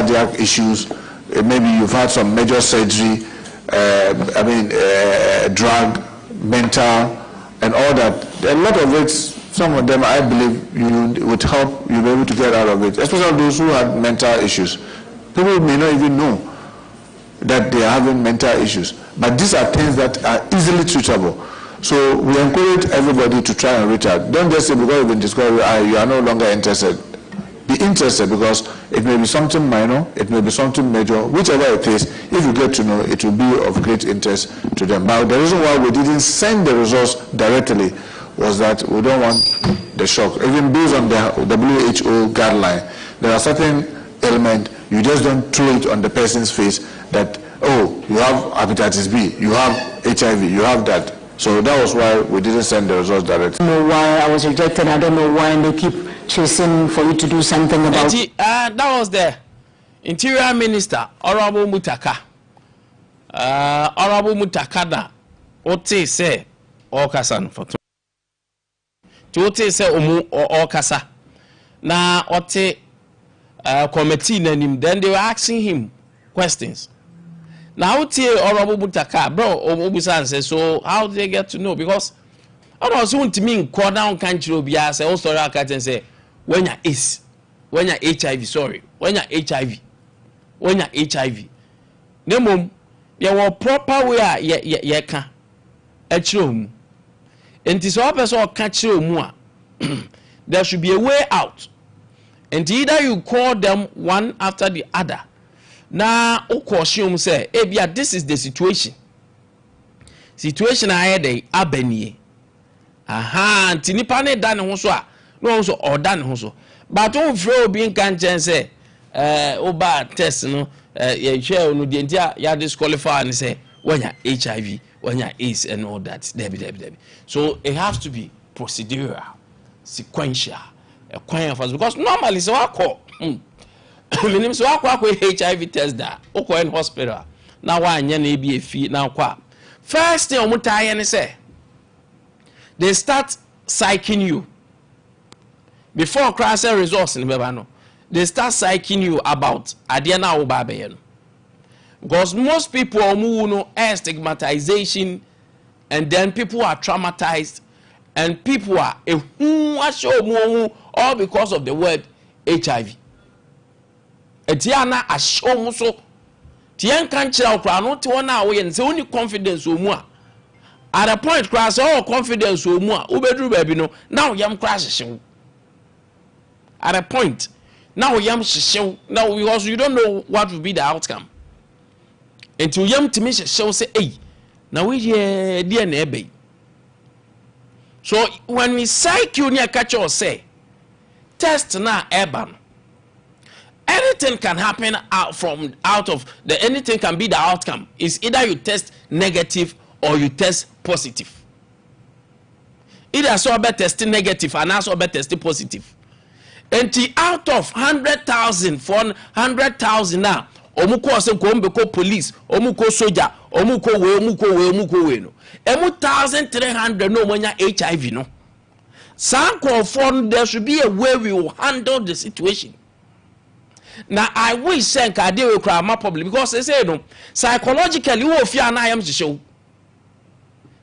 cardiac issues, maybe you've had some major surgery, I mean, drug, mental, and all that. A lot of it, some of them, I believe, you would help, you'll be able to get out of it, especially those who had mental issues. People may not even know that they are having mental issues. But these are things that are easily treatable. So we encourage everybody to try and reach out. Don't just say because you've been discovered, you are no longer interested. Be interested, because it may be something minor, it may be something major, whichever it is, if you get to know, it will be of great interest to them. But the reason why we didn't send the results directly was that we don't want the shock. Even based on the WHO guideline, there are certain elements, you just don't throw it on the person's face that, oh, you have hepatitis B, you have HIV, you have that. So that was why we didn't send the results directly. I don't know why I was rejected. I don't know why, and they keep chasing for you to do something about. Nti, that was the Interior Minister, Honourable Mutaka. Honourable Mutaka na wote sɛ ɔrekasa no fɔto. Nti wote sɛ ɔmu ɔrekasa na ɔte committee n'anim, then they were asking him questions. Na wotie Honourable Mutaka bro, ɔbusa nsɛ, so how did they get to know? Because ɔna ɔsɛ wontumi nkɔ na wonka nkyerɛ obiara sɛ wosɔre aka kyɛn sɛ wanya AIDS, wanya HIV, sorry, wanya HIV, wanya HIV. Na mmom yɛwɔ proper way a yɛ yɛ yɛka ɛkyerɛ mu. Nti sɛ ɔpɛ sɛ ɔka kyerɛ mu a, there should be a way out. Nti either you call them one after the other na wokɔ ɔhyɛn mu sɛ ebia this is the situation a ayɛ dɛ aba nie aha. Nti nipa ne da ne ho so a, na wɔn nso ɔda ne ho so, but wofrɛ obi nka nkyɛn sɛ woba test no, yɛhwɛ no deɛ, nti a yɛ disqualify ne sɛ wanya HIV, wanya AIDS and all that. Dabi, dabi, dabi. So it has to be procedural, sequential, ɛkwan yɛn fa so, because normally sɛ wakɔ menim sɛ wakɔ akɔ HIV test da, wokɔ in hospital na wanyɛ no ebi efi na akɔ a, first thing ɔmo taa yɛ ne sɛ they start psyching you before koraa sɛ results ne bɛba no. They start psyching you about adeɛ no a woba abɛyɛ no, because most people a ɔmo wu no, ɛyɛ stigmatization, and then people are traumatized and people are ehu ahyɛ ɔmo ho, all because of the word HIV. Eti ana ahyɛ ɔmo so tie nka nkyerɛ wo koraa no te wɔn a woyɛ no sɛ wonni confidence wɔ mu a, at a point koraa sɛ ɔwɔ confidence wɔ mu a, wobɛduru baabi no na wo yam koraa hyehye wo. At a point na wo yam hyehye wo na because you don't know what will be the outcome. Nti wo yam tumi hyehye wo sɛ, ei, na woyɛ deɛ na ɛbɛ yi. So when we psych you ne ɛka kyerɛ wo sɛ test na ɛba no, anything can happen out from out of the anything can be the outcome. Is either you test negative or you test positive. Either sɛ ɔbɛ test negative anaasɛ ɔbɛ test positive. Nti out of 100,000, 400,000 a ɔmo kɔɔ sɛ nka ɔmo bɛ kɔ police, ɔmo kɔ soja, ɔmo kɔ wei, ɔmo kɔ wei, ɔmo kɔ wei no, ɛmu 1,300 na ɔmo anya HIV no. Saa nkɔɔfoɔ no, there should be a way we will handle the situation. Na I wish sɛ nka adeɛ wei kura ama public, because sɛ no psychologically wɔ fie a na ayɛm hyehyɛ wo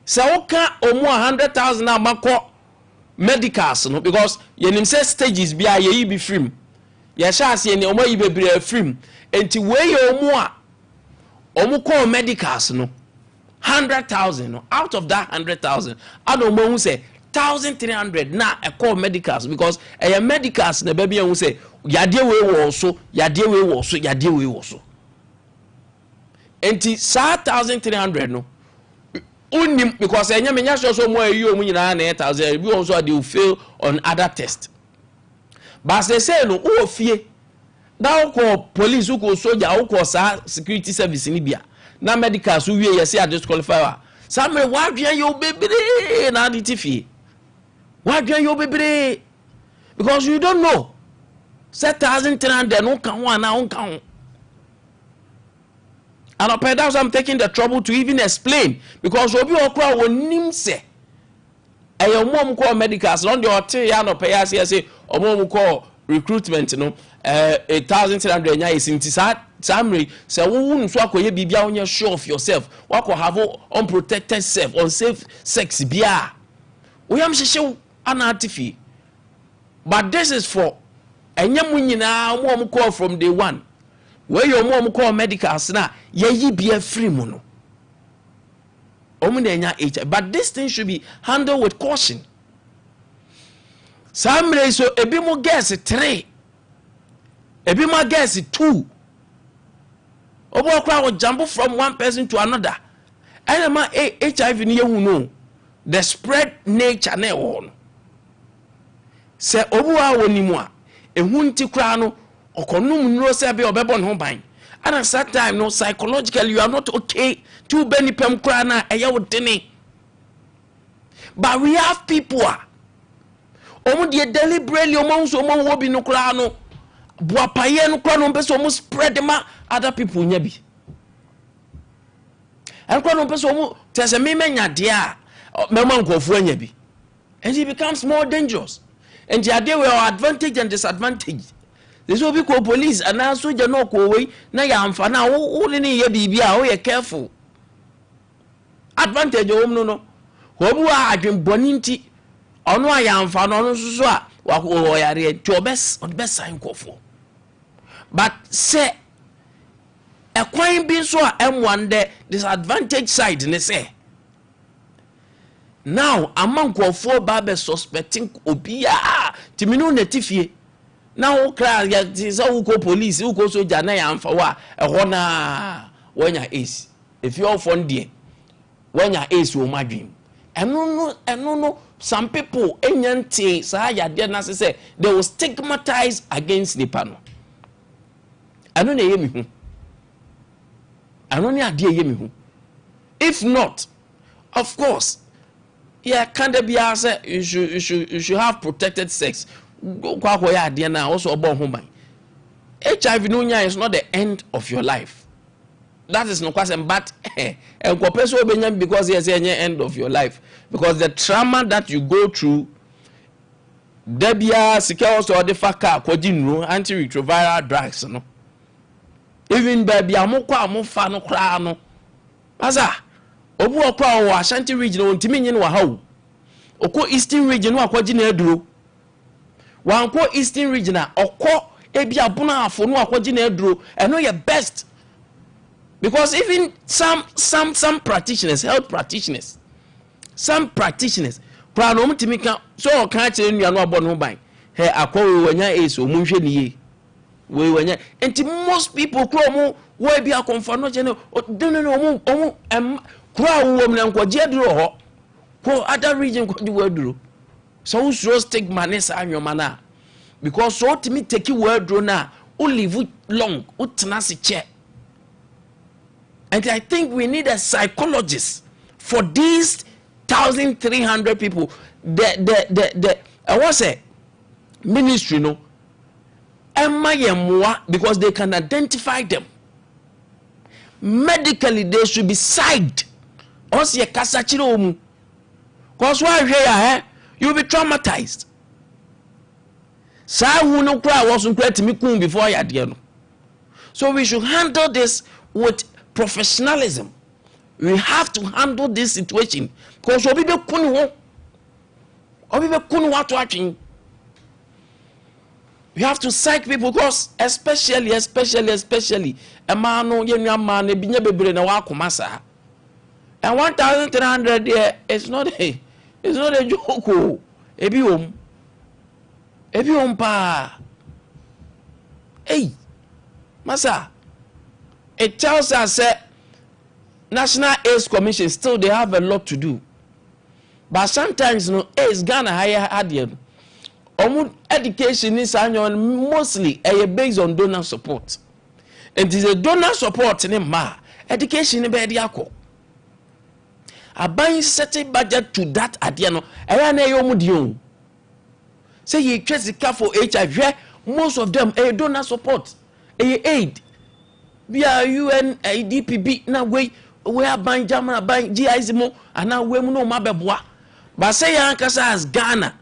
sɛ woka ɔmo a 100,000 a makɔ medicals no, because yɛnim sɛ stages bi a yɛyi bi firim, yɛhyɛ aseɛ ni ɔmo ayi bebree afirim. Nti wei yɛ ɔmo a ɔmo kɔɔ medicals no, 100,000 no, out of that 100,000 ana ɔmo ahu sɛ 1,300 na ɛkɔɔ medicals, because ɛyɛ medicals na ɛbɛbi ɛhu sɛ yadeɛ wei wɔ so, yadeɛ wei wɔ so, yadeɛ wei wɔ so. Nti saa 1,300 no unim, because ɛnyɛ me nya sure sɛ ɔmo a ɛyi ɔmo nyinaa na ɛyɛ thousand. Ebi wɔn nso a they will fail on other test. But sɛ no wowɔ fie na wokɔ police, wokɔ soja, wokɔ saa security service ni bia na medical so wie, yɛsɛ a disqualify a, saa mmerɛ wadwene yɛ wo bebree na ade te fie, wadwene yɛ wo bebree, because you don't know sɛ 1,300 no ka ho anaa wonka ho. Anɔpɛ, that's why I'm taking the trouble to even explain, because obi wɔ kora wɔnim sɛ ɛyɛ ɔmo a ɔmo kɔɔ medicals na ɔno deɛ ɔte yɛ anɔpɛ yɛ aseɛ sɛ ɔmo a ɔmo kɔɔ Recruitment no, 1300 nya yɛ nti saa mmerɛ sɛ wowu nso akɔyɛ biribi a wonyɛ sure of yourself, wakɔ have unprotected self, unsafe sex bia, woyam hyehyew ana ate fie. But this is for ɛnyɛ mu nyinaa. Ɔmo a ɔmo kɔɔ from day one wei yɛ ɔmo a ɔmo kɔɔ medicals na yɛyi bi afiri mu no, ɔmo na ɛnya HIV. But this thing should be handled with caution. Saa mmerɛ yi so, ebi mo girls three, ebi mo girls two, obi wɔ koraa wɔ jump from one person to another. Ɛna ma HIV no yɛhu no, the spread nature na ɛwɔ hɔ no, sɛ obi wɔ a wɔ ne mu a ehu nti koraa no, ɔkɔnum nnuro sɛ ɛbɛyɛ ɔbɛbɔ ne ho ban. Ɛna that time no, psychologically you are not okay. Tí o bɛ nipa mu koraa na ɛyɛ wo dene. But we have people a wɔn deɛ, deliberately wɔn ahosuo wɔn wɔ bi no koraa no, buapayɛ no koraa no, wɔn pɛ sɛ wɔn spread ma other people nya bi. Ɛno koraa no, wɔn pɛ sɛ wɔn tɛ sɛ mímɛ nya deɛ a mɛma nkurɔfoɔ anya bi, and it becomes more dangerous. Nti adeɛ wɔ advantage and disadvantage. Sɛ obi kɔ police anaa soja na ɔkɔ wei na yɛ amfa na wo ne ne yɛ biribi a, woyɛ careful. Advantage wɔ mu no, wɔn mu a adwenbɔne nti ɔno a yɛamfa no, ɔno nso so a wɔ yareɛ nti ɔde bɛsan nkɔfoɔ. But sɛ ɛkwan bi nso a ɛmoa no dɛ, disadvantage side ne sɛ now ama nkurɔfoɔ ba bɛ suspecting obiara. Tìmí ne ti fie na wo kra yɛ ti sɛ wokɔ police, wokɔ soja na yɛamfa wo a, ɛhɔ naa wɔnya AIDS. Efie ɔfɔ no deɛ, wɔnya AIDS wɔ mu adwene ɛno no. Some people enya nte saa yadeɛ n'ase sɛ they will stigmatize against nipa no. Ɛno na ɛyɛ mi hu, ɛno ne adeɛ ɛyɛ mi hu. If not, of course, yɛ ka da biara sɛ you should have protected sex. Kɔ akɔyɛ adeɛ no a wɔsɔ ɔbɔ ho ban. HIV no nya is not the end of your life, that is no kwasɛm. But nkɔpɛ sɛ wobɛnya, because yɛ sɛ ɛnyɛ end of your life, because the trauma that you go through da biara, sika wɔ sɛ ɔde fa car kɔgye nnuro, antiretroviral drugs no, even baabi a mokɔ a mofa no koraa no, masa obi wɔ koraa wɔ Ashanti Region, wɔntumi nye no wɔ ha o. Ɔkɔ Eastern Region no, akɔgye no aduro. Wankɔ Eastern Region a, ɔkɔ ebi abono afo no, akɔgye no aduro. Ɛno yɛ best, because even some practitioners, health practitioners, some practitioners koraa na wɔn tumi ka so, ɔka akyerɛ nnua no abɔ ne ho ban hɛ akɔ wei wɔnya AIDS, wɔn nhwɛ ne yie, wei wɔnya. Nti most people kura wɔn wɔ ebi akɔnfa no kyɛ no no no wɔn ɛm kura a wɔwɔ mu na nkɔgye aduro wɔ hɔ, kɔ other region kɔgye wɔ aduro. Sɛ wosuro stigma ne saa nneɛma no a, because sɛ wotumi take wɔ aduro no a, wo live long, wotena ase kyɛ. And I think we need a psychologist for these 1300 people. The ɛwɔ sɛ ministry no ɛma yɛn mmoa, because they can identify them medically. They should be psyched. Ɔsi yɛ kasa kyerɛ wɔn mu, cause wɔahwɛ yɛ ɛ, you be traumatized. Saa hu no koraa wɔso koraa tumi kun before yadeɛ no. So we should handle this with professionalism. We have to handle this situation, because obi bɛ kun ne ho, obi bɛ kun ne ho ato atwen. We have to psych people, because especially mmaa no, yɛn nua mmaa no, ebi nye bebree na wakoma saa. And 1300 deɛ, it's not a joke o. Ebi wɔ mu, ebi wɔ mu paa. Ei masa, it tells us say National AIDS Commission still, they have a lot to do. But sometimes no, AIDS Ghana ha yɛ adeɛ no, ɔmo education ni saa nyɛ no, mostly ɛyɛ based on donor support. Nti sɛ donor support ne mma a, education ne bɛyɛ de akɔ. Aban setting budget to that adeɛ no, ɛyɛ na ɛyɛ ɔmo deɛ o sɛ yɛtwa sika for HIV. Hwɛ, most of them ɛyɛ donor support, ɛyɛ aid bia UNDP bi na wei aban, German aban, GIZ mu anaa wei mu na ɔmo abɛboa ba. Sɛ yɛn ankasa as Ghana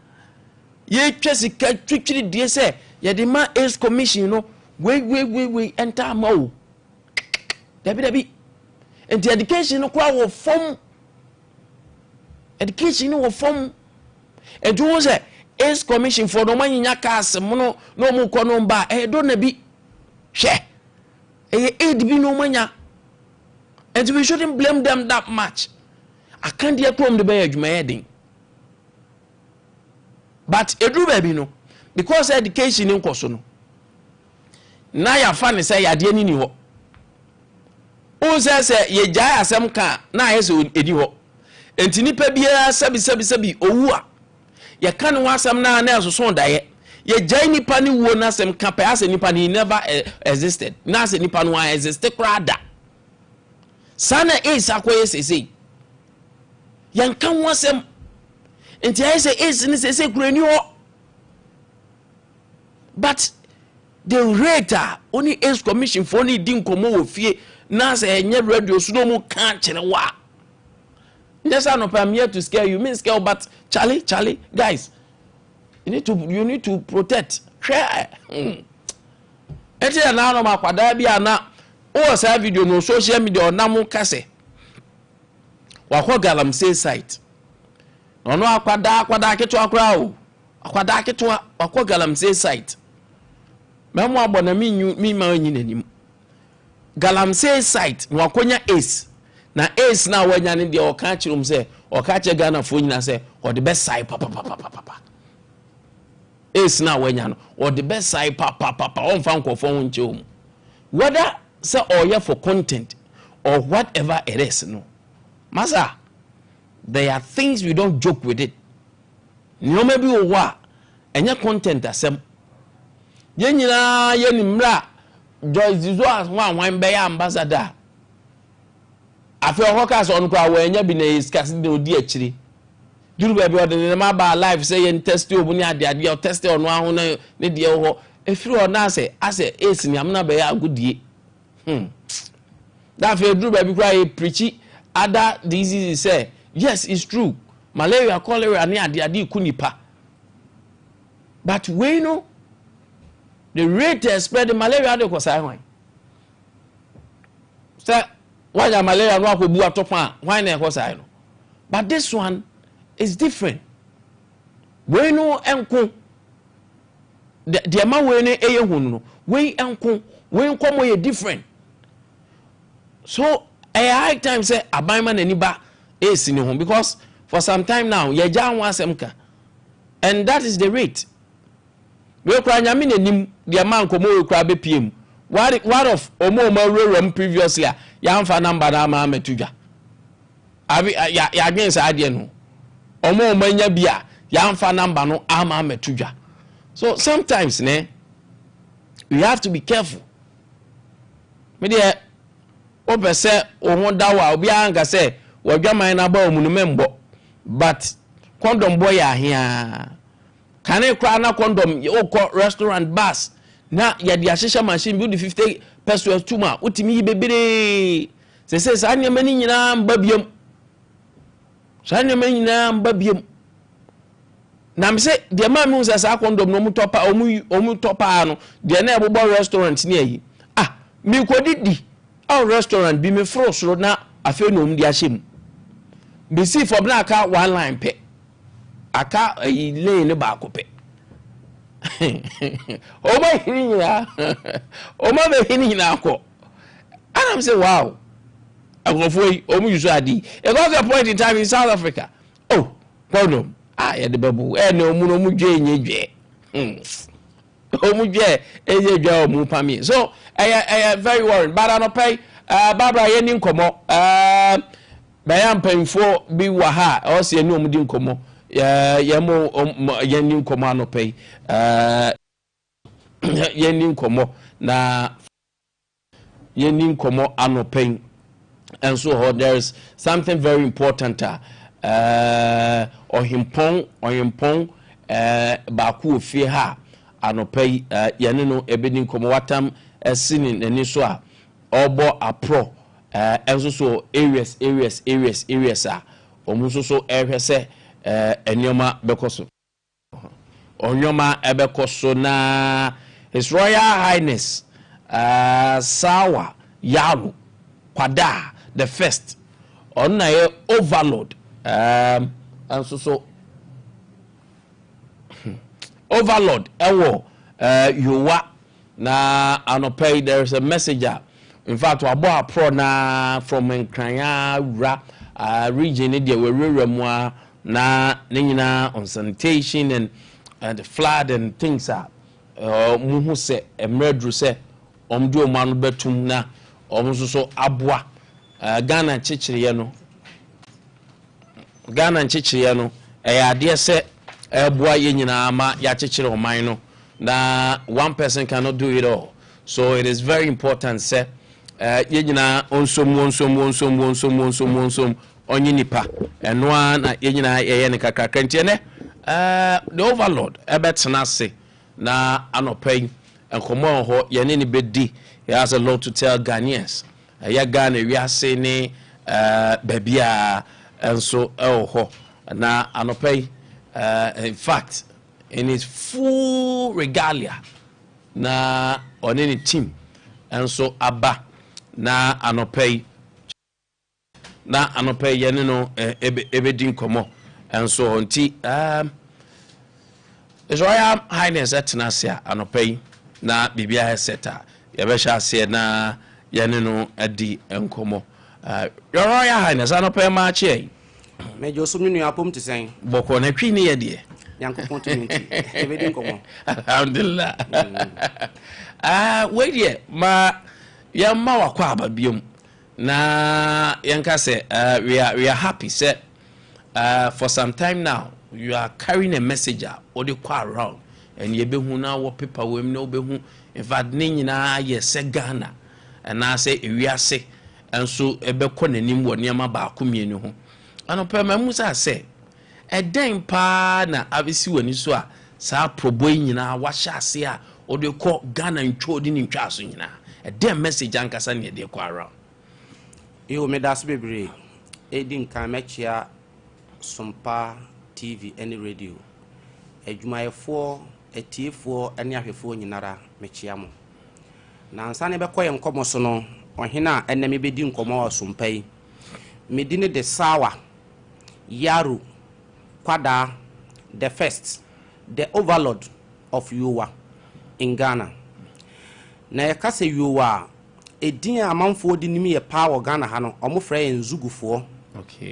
yɛtwa sika twitwiri die sɛ Yɛde ma AIDS Commission no, wei wei wei wei ɛntaa ma o. Dabi dabi. Nti education no koraa wɔ fam. Education no wɔ fam. Nti wohu sɛ AIDS Commission foɔ no, wɔn anyinya cars mono na wɔn kɔ no ba a, ɛyɛ dɔ bi. Hwɛ, ɛyɛ aid bi na wɔn anya. Nti we shouldn't blame them that much. Akandeɛ kurom de bɛyɛ adwuma yɛ den. But eduru baabi no, because education nkɔ so no, na yɛafa ne sɛ yadeɛ ni ni hɔ. Wohu sɛ yɛgyae asɛm ka a, na ayɛ sɛ ɛni hɔ. Nti nipa biara sɛbi sɛbi sɛbi owu a, yɛka ne ho asɛm na na ɛsoso daeɛ. Yɛgyae nipa ne wuo n'asɛm ka pɛ, asɛ nipa no he never existed. Na asɛ nipa no a exist koraa da. Saa na AIDS akɔyɛ seesei. Yɛnka ho asɛm. Nti ayɛ sɛ AIDS ne seesei kura ni hɔ. But the rate a oni AIDS Commission foɔ ne di nkɔmmɔ wɔ fie na sɛ ɛnyɛ radio so na ɔmo ka kyerɛ wo a, nyɛ sɛ anɔpa I'm here to scare you, mean scare you, but Charlie, Charlie, guys, you need to protect. Hwɛ, ɛti yɛ nanom akwadaa bi a na wowɔ saa video no social media, ɔnam kasɛ wakɔ galamsey site na ɔno akwadaa ketewa koraa o, akwadaa ketewa wakɔ galamsey site. Mɛmo abɔ na mi mi ma nyi n'anim. Galamsey site na wakɔnya AIDS, na AIDS na wanya ne deɛ, ɔka kyerɛ mu sɛ ɔka kyerɛ Ghanafoɔ nyinaa sɛ ɔde bɛsae papapapapa. AIDS na wanya no, ɔde bɛsae papapapa, ɔmfa nkɔfoɔ ho nkyɛn mu, whether sɛ ɔyɛ for content or whatever it is no. Masa, there are things we don't joke with it. Nneɛma bi wɔ hɔ a ɛnyɛ content asɛm. Yɛn nyinaa yɛ ne mmerɛ a Joyce Zizo ahwan bɛyɛ ambassador. Afei ɔkɔ kaa sɛ ɔno koraa wɔanya bi na ɛyɛ sika na ɔdi akyire. Duru baabi, ɔde ne nama aba live sɛ yɛn test ɔmu ne adeadeɛ, ɔtest ɔno aho na ne deɛ wɔ hɔ. Efiri hɔ na asɛ AIDS ne amena bɛyɛ agodie. Na afei duru baabi koraa, yɛ preach other diseases sɛ yes, it's true, malaria, cholera ne adeade ku nipa, but wei no, the rate spread malaria de kɔ saa, hwan sɛ wanya malaria no akɔbu atɔpɔ a, hwan na ɛkɔ saa no? But this one is different. Wei no nko deɛ ma wei no ɛyɛ hu no, wei nko, wei nkɔmɔ yɛ different. So ɛyɛ high time sɛ aban ma n'ani ba esi ne ho, because for some time now yɛgya ho asɛm ka, and that is the rate. Wei kura Nyame n'anim deɛ ma nkɔmɔ wei kura bɛpie mu. What of ɔmo awurawura mu previously a yɛamfa number na ama amɛto dwa? Abi ya yɛadwen saa adeɛ no, ɔmo anya bi a yɛamfa number no ama amɛto dwa. So sometimes ne we have to be careful. Me deɛ, wopɛ sɛ wo ho da wo a, obiara nka sɛ wɔadwaman no aba wɔ mu no, mɛmbɔ, but condom bɔ yɛ aheaa. Kane koraa na condom, wokɔ restaurant bus na yɛde ahyehyɛ machine bi, wode 50 pesewas tum a, wotumi yi bebree. Sɛ saa nneɛma no nyinaa mba biam, saa nneɛma no nyinaa mba biam. Na me sɛ deɛ maa mi hu sɛ saa condom no ɔmo tɔ pa, ɔmo tɔ paa no deɛ, na ɛbobɔ restaurant ne ayi. Ah, mikɔdidi aw restaurant bi, mi foro soro na afei na ɔmo de ahyɛ mu. Besi fam na aka one line pɛ, aka ayi lane ne baako pɛ. Ɔmo ahiri nyinaa, ɔmo abɛhiri nyinaa kɔ. And I'm say, wow, nkurɔfoɔ yi ɔmo use adi. It got to a point in time in South Africa, oh, condom a yɛde bɛbo ɛna ɔmo no ɔmo dwe nye dwe, ɔmo dwe enye dwe, ɔmo pami. So ɛyɛ very worrying. But anɔpɛ yi, Barbara, yɛ ni nkɔmɔ bɛyɛ mpanyinfoɔ bi wɔ ha a ɛwɔ sɛ yɛne ɔmo di nkɔmɔ. Yɛn mo yɛn ni nkɔmɔ anɔpɛ yi, yɛn ni nkɔmɔ na yɛn ni nkɔmɔ anɔpɛ yi nso hɔ. There is something very important a ɔhempɔn baako wɔ fie ha anɔpɛ yi, yɛne no ebɛdi nkɔmɔ. Watam ɛsi ne n'ani so a ɔrebɔ aporɔ ɛnso so areas areas areas areas a wɔn nso so ɛrehwɛ sɛ nneɛma bɛkɔ so. Ɔnwoma ɛbɛkɔ so na His Royal Highness Sawa Yaro Kwadaa the First, ɔno na yɛ overlord nso so overlord ɛwɔ Yowa. Na anɔpɛ yi there is a message a in fact wabɔ aprɔ na from Nkran wura region ne deɛ wɔawurawura mu a, na ne nyinaa on sanitation and flood and things a mu hu sɛ mmerɛ duru sɛ wɔn de wɔn ano bɛtum na wɔn nso so aboa Ghana nkyekyereɛ no. Ghana nkyekyereɛ no ɛyɛ adeɛ sɛ ɛboa yɛn nyinaa ma yɛakyekyere ɔman no, na one person cannot do it all, so it is very important sɛ yɛn nyinaa onsom onsom onsom onsom onsom onsom ɔnye nipa ɛnoa na yɛn nyinaa yɛyɛ ne kakrakra. Nti ɛnɛ the overlord ɛbɛtena ase na anɔpa yi nkɔmɔ wɔ hɔ yɛne ne bɛdi. He has a lot to tell Ghanaians, ɛyɛ Ghana, wiase ne baabi a nso ɛwɔ hɔ. Na anɔpa yi in fact in his full regalia na ɔne ne team nso aba na anɔpa yi yɛne no ɛbɛdi nkɔmɔ nso hɔ. Nti His Royal Highness ɛtena ase a anɔpa yi na biribiara set a yɛbɛhyɛ aseɛ na yɛne no adi nkɔmɔ. Your Royal Highness, anɔpa yi maakye yi. Mɛgye so, me nua. Apom te sɛn? Bɔkɔ na twi ne yɛ deɛ. Nyankopɔn tumi nti yɛbɛdi nkɔmmɔ. Alhamdulillah. Wei deɛ ma yɛmma wakɔ aba biom na yɛnka sɛ we are happy sɛ for some time now you are carrying a message a wode kɔ around and yɛbɛhu na wɔ paper wɔ mu na wobɛhu. In fact, ne nyinaa yɛ sɛ Ghana anaasɛ ewiase nso ɛbɛkɔ n'anim wɔ nneɛma baako mmienu ho. Anɔpɛ ma mu sɛ ɛdɛn paa na abɛsi w'ani so a saa prɔbɔ yi nyinaa wahyɛ ase a wode kɔ Ghana ntwa odi ne ntwa so nyinaa? Ɛdɛn message ankasa ne yɛde kɔ around? Yo, meda ase bebree. Ɛdi nkan, mɛkyea Sompa TV ne radio adwumayɛfoɔ, atiefoɔ ne ahwɛfoɔ nyinara. Mekyea mo. Na ansa ne bɛkɔ yɛn nkɔmmɔ so no, ɔhene a ɛnɛ mebɛdi nkɔmmɔ wɔ Sompa yi, medi ne de Sawa Yaro Kwadaa the First, the overlord of Yowa in Ghana. Na yɛka sɛ Yowa a, ɛdin a amanfoɔ de nim yɛ paa wɔ Ghana ha no, ɔmo frɛ yɛn Zugufoɔ.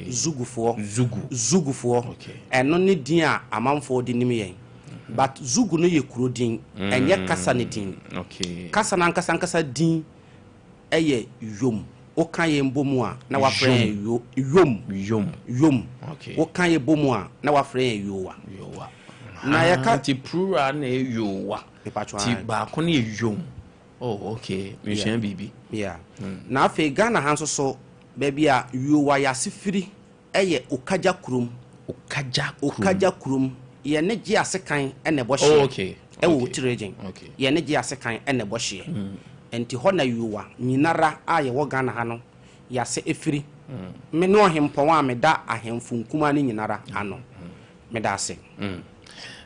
Zugufoɔ. Zugu. Zugufoɔ. Ɛno ne din a amanfoɔ de nim yɛn, but Zugu no yɛ kuro din, ɛnyɛ kasa ne din. Kasa no ankasa ankasa din ɛyɛ Yom. Woka yɛn bɔ mu a na wafrɛ yɛn yo Yom. Yom. Yom. Woka yɛn bɔ mu a na wafrɛ yɛn Yowa. Yowa. Na yɛka Nti plural na ɛyɛ Yowa. Mepatwo. Ti baako no yɛ Yom. Oh, okay, mesua biribi. Yeah. Na afei Ghana ha nso so, baabi a Yowa yɛase firi ɛyɛ Okagya kurom. Okagya kurom. Okagya kurom, yɛne gye ase kan ɛna ɛbɔ hyeɛ. Ɛwɔ Oti Region. Yɛne gye ase kan ɛna ɛbɔ hyeɛ, nti hɔ na Yowa nyinara a yɛwɔ Ghana ha no yɛase efiri. Me ne ɔhempɔn a meda ahemfo nkumaa no nyinara ano, meda ase.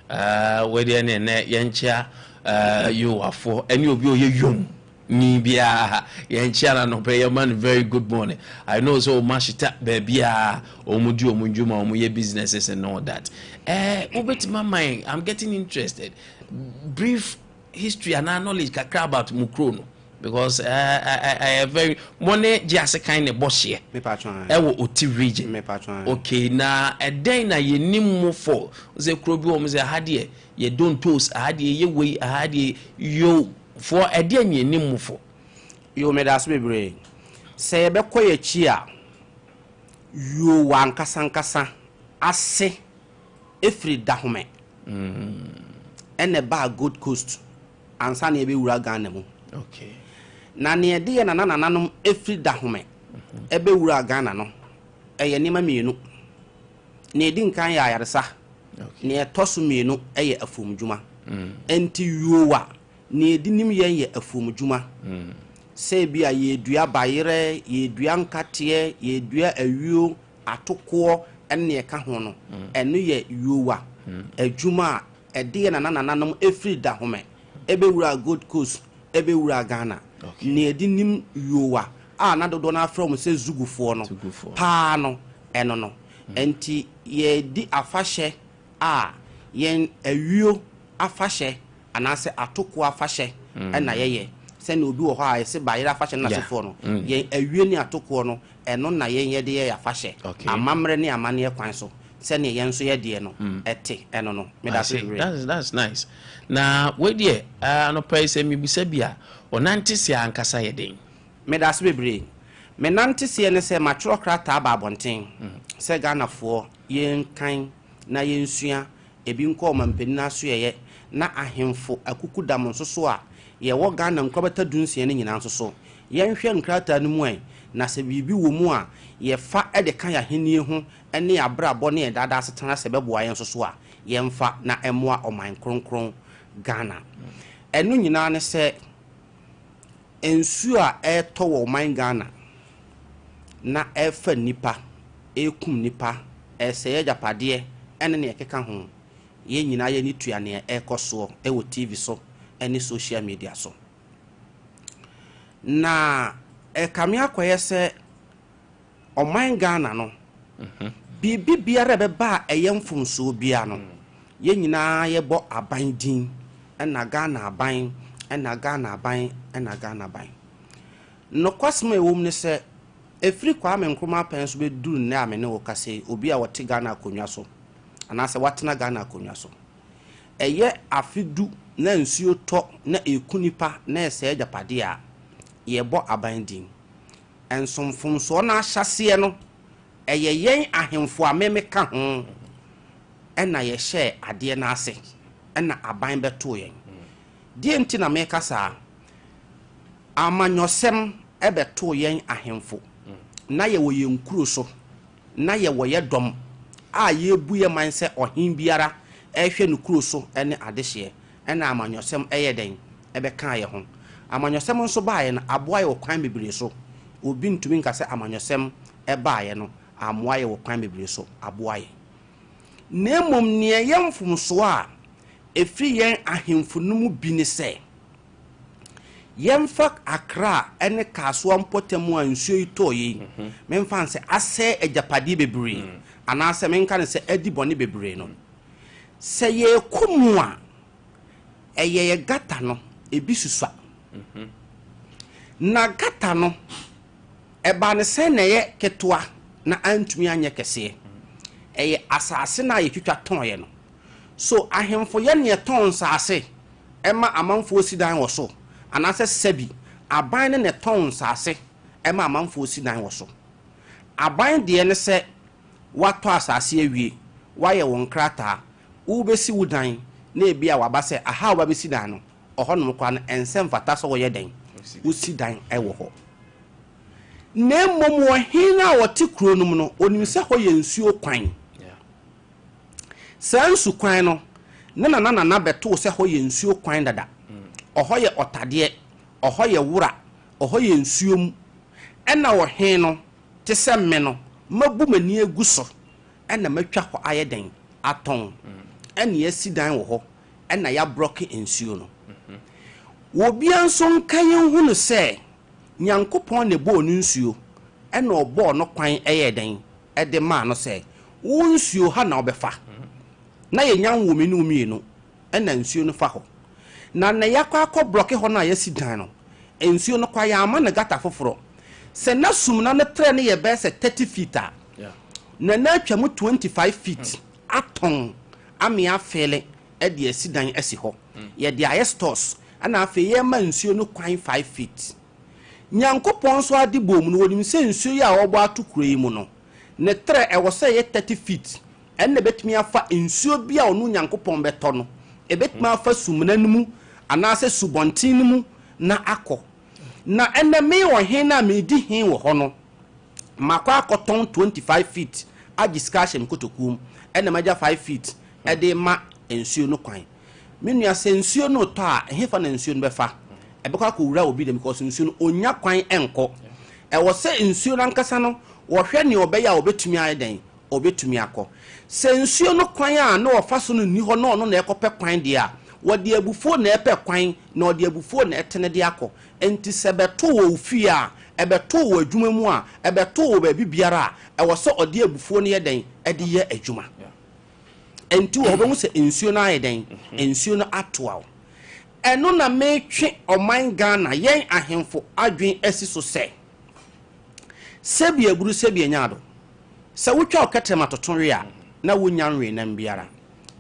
Wei deɛ ne ɛnɛ yɛnkyea Yowafoɔ ɛne obi a ɔyɛ Yom ni biara, yɛnkyea no anɔpɛ, yɛma no very good morning. I know sɛ ɔma hyeta baabiaa ɔmo di ɔmo ndwuma, ɔmo yɛ businesses and all that. Wobɛtumi ama yɛn, I'm getting interested, brief history anaa knowledge kakra about mu kuro no, because very mo ne gye ase kan ne bɔ hyeɛ Mepatwo. ɛwɔ Oti Region. Mepatwo. Okay, na ɛdɛn na yɛnim mo for sɛ kuro bi wɔ mo sɛ aha deɛ yɛ dontos, aha deɛ yɛ wei, aha deɛ yo foɔ, ɛdeɛn na yɛnim mo for? Yo, meda ase bebree. Sɛ yɛbɛkɔ yɛ akyi a, Yowa ankasa ankasa ase efiri Dahome ɛna ɛbaa Gold Coast ansa na yɛbɛwura Ghana mu. Na nea ɛde yɛ nana nananom efiri Dahome ɛbɛwura Ghana no ɛyɛ nneɛma mmienu. Nea ɛdi nkan yɛ ayaresa. Nea ɛtɔ so mmienu yɛ afuomdwuma. Nti Yowa nea ɛdi nim yɛn yɛ afuomdwuma, sɛ bi a yɛdua bayerɛ, yɛdua nkateɛ, yɛdua ayuo, atokoɔ ɛne nea ɛka ho no. Ɛno yɛ Yowa adwuma a. ɛde yɛn nana nananom firi Dahomey bɛwuraa Gold Coast bɛwuraa Ghana. Nea yɛde nim Yowa a na dodoɔ no ara frɛ wɔn sɛ Zugufoɔ no paa no, ɛno no. Enti yɛredi afahyɛ a yɛn ayuo afahyɛ anaasɛ atokoɔ afahyɛ na yɛyɛ. Sɛdeɛ obi wɔ hɔ a yɛse bayerɛ afahyɛ ne n'asefoɔ no, yɛn ayuo ne atokoɔ no, ɛno na yɛn yɛde yɛ yɛn afahyɛ, amammerɛ ne amanneɛ kwan so, sɛdeɛ yɛn nso yɛ deɛ no te, ɛno no. Meda ase bebree. That's, that's nice. Na wei deɛ, anɔpa yi sɛ mebisa bi a, ɔnanteseɛ ankasa yɛ dɛn? Meda ase bebree. Me nanteseɛ ne sɛ matwerɛ krataa aba abɔnten sɛ Ghanafoɔ yɛnkan na yɛnsua ebi nkɔ ɔmanpanin asoɛeɛ na ahemfo akukudam nso so a yɛwɔ Ghana nkorabata dunsia no nyinaa nso so yɛnhwɛ nkrataa no mu ɛ na sɛ biribi wɔ mu a yɛfa de ka yɛn ahennie ho ne yɛn abrabɔ ne yɛn daadaa asetena sɛ ɛbɛboa yɛn nso so a yɛmfa na ɛmmoa ɔman kronkron Ghana. Ɛno nyinaa ne sɛ Nsuo a ɛretɔ wɔ ɔman Ghana na ɛrefa nnipa, ɛrekum nnipa, ɛresɛe agyapadeɛ ne nea ɛkeka ho. Yɛn nyinaa yɛn ani tua nea ɛrekɔ soɔ wɔ TV so ne social media so. Na ɛrekame akɔyɛ sɛ ɔman Ghana no, biribi biara a ɛbɛba a ɛyɛ mfomsoɔ biara no, yɛn nyinaa yɛbɔ aban din, ɛna Ghana aban, ɛna Ghana aban, ɛna Ghana aban. Nokwasɛm a ɛwɔ mu ne sɛ, ɛfiri Kwame Nkrumah pɛn so bɛduru nnɛ a me ne wo kasa yi, obi a ɔte Ghana akonnwa so, anaasɛ watena Ghana akonnwa so, ɛyɛ afe du na nsuo tɔ na ɛku nnipa na ɛsɛe agyapadeɛ a, yɛbɔ aban din. Nso mfomsoɔ no ahyɛaseɛ no, ɛyɛ yɛn ahemfo a me meka ho na yɛhyɛɛ adeɛ no ase na aban bɛtoo yɛn. Deɛ nti na meka saa? Amanyɔsɛm bɛtoo yɛn ahemfo. Na yɛwɔ yɛn nkuro so, na yɛwɔ yɛ dɔm a yɛrebu yɛ man sɛ ɔhen biara rehwɛ ne kuro so ne adehyeɛ. Ɛna amanyɔsɛm yɛɛ dɛn? Ɛbɛkaa yɛn ho. Amanyɔsɛm nso baeɛ no, aboa yɛn wɔ kwan bebree so. Obi ntumi nka sɛ amanyɔsɛm baeɛ no, ammoa yɛn wɔ kwan bebree so. Aboa yɛn. Na mmom nea ɛyɛ mfomsoɔ a ɛfiri yɛn ahemfo no mu bi ne sɛ, yɛmfa Accra ne Kasoa mpɔtam a nsuo yi tɔeɛ yi, memfa no sɛ asɛe agyapadeɛ bebree, anaasɛ menka no sɛ adi bɔne bebree no, Sɛ yɛrekɔ mu a, ɛyɛ yɛ gata no, ebi susua. Na gata no, ɛbaa no sɛn na ɛyɛ ketewa na antumi anyɛ kɛseɛ? Ɛyɛ asase no a yɛtwitwa tɔeɛ no. So ahemfo yɛ nea ɛtɔn nsase ma amanfoɔ si dan wɔ so? Anaasɛ sɛbi aban no na ɛtɔn nsase ma amanfoɔ si dan wɔ so? Aban deɛ ne sɛ woatɔ asase awie, woayɛ wo nkrataa, worebɛsi wo dan na ebia waba sɛ aha a wobɛsi dan no, ɔhɔnom koraa no ɛnsɛ mfata sɛ woyɛ dɛn? Wosi dan wɔ hɔ. Na mmom ɔhene no a ɔte kuro no mu no, ɔnim sɛ hɔ yɛ nsuo kwan. Saa nsu kwan no, ne nana nana bɛtoo sɛ hɔ yɛ nsuo kwan dada. Ɔhɔ yɛ ɔtadeɛ, ɔhɔ yɛ wora, ɔhɔ yɛ nsuo mu. Ɛna ɔhene no te sɛ me no, mabu m'ani agu so na matwa hɔ ayɛ dɛn? Atɔn, ɛna yɛasi dan wɔ hɔ, ɛna yɛabrɔke nsuo no. Obiara nso nka yɛnhunu sɛ Nyankopɔn na ɛbɔɔ no nsuo, ɛna ɔbɔɔ no kwan yɛɛ dɛn? Ɛde maa no sɛ, wo nsuo ha na wobɛfa, na yɛnya nwoo me ne wo mmienu, ɛna nsuo no fa hɔ. Na nɛ yɛakɔ akɔ blɔke hɔ no a yɛasi dan no, nsuo no kɔ a yɛamma no gata foforɔ. Sɛ na sumina no trɛ no yɛ bɛyɛ sɛ 30 feet a, na na atwa mu 25 feet atɔn ame afeele de asi dan asi hɔ. Yɛde ayɛ stores, ɛna afei yɛma nsuo no kwan 5 feet. Nyankopɔn nso ade bɔɔ mu no, wɔnim sɛ nsuo yi a wɔrebɔ ato kuro yi mu no, ne trɛ ɛwɔ sɛ ɛyɛ 30 feet. Ɛnna ɛbɛtumi afa nsuo bi a ɔno Nyankopɔn bɛtɔ no, ɛbɛtumi afa sumina no mu anaasɛ subɔnten no mu na akɔ. Na ɛnnɛ me ɔhene no a medi he wɔ hɔ no, makɔ akɔtɔn 25 feet agye sika ahyɛ me kotokuo mu, ɛnna magya 5 feet de rema nsuo no kwan. Me nua, sɛ nsuo no retɔ a, ɛhefa na nsuo no bɛfa? Ɛbɛkɔ akɔwura obi dɛm because nsuo no, ɔnnya kwan nkɔ. Ɛwɔ sɛ nsuo no ankasa no, wɔhwɛ nea ɔbɛyɛ a ɔbɛtumi ayɛ dɛn? Ɔbɛtumi akɔ. Sɛ nsuo no kwan a na ɔfa so no nni hɔ na ɔno na ɛkɔpɛ kwan deɛ a, wɔde abufuo na ɛpɛ kwan na ɔde abufuo na ɛtene de akɔ. Enti sɛ ɛbɛto wɔ wo fie a, ɛbɛto wɔ adwuma mu a, ɛbɛto wɔ baabi biara a, ɛwɔ sɛ ɔde abufuo no yɛ dɛn? Ɛde yɛ adwuma. Enti wɔ hɔ wobɛhu sɛ nsuo no ayɛ dɛn? Nsuo no atoa wo. Ɛno na metwe ɔman Ghana, yɛn ahemfo adwene asi so sɛ, sɛbi aburu sɛbi anya ado. Sɛ wotwa wo kɛtrɛma toto we a, na wonnya nwee nam biara.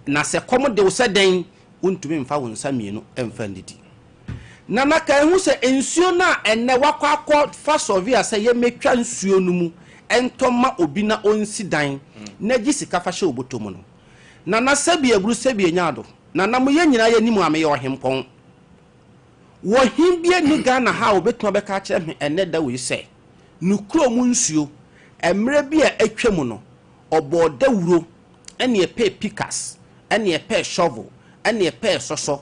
Na sɛ kɔm de wo sɛ dɛn, wontumi mfa wo nsa mmienu mfa nnidi. Nana ka ehu sɛ nsuo no a ɛnnɛ wakɔ akɔ fa sɔvea sɛ yɛmmɛtwa nsuo no mu ntɔ ma obi na ɔnsi dan na gye sika fa hyɛ wo bɔtɔ mu no. Nana sɛbi aburu sɛbi anya ado. Nana mo yɛn nyinaa yɛnim a meyɛ ɔhempɔn. Wɔ he bia nni Ghana ha a obɛtumi abɛka akyerɛ me ɛnnɛ da wei sɛ ne kuro mu nsuo mmerɛ bi a atwa mu no ɔbɔɔ dawuro ɛne ɛpɛɛ pikas ɛne ɛpɛɛ shovel ɛne ɛpɛɛ sɔsɔ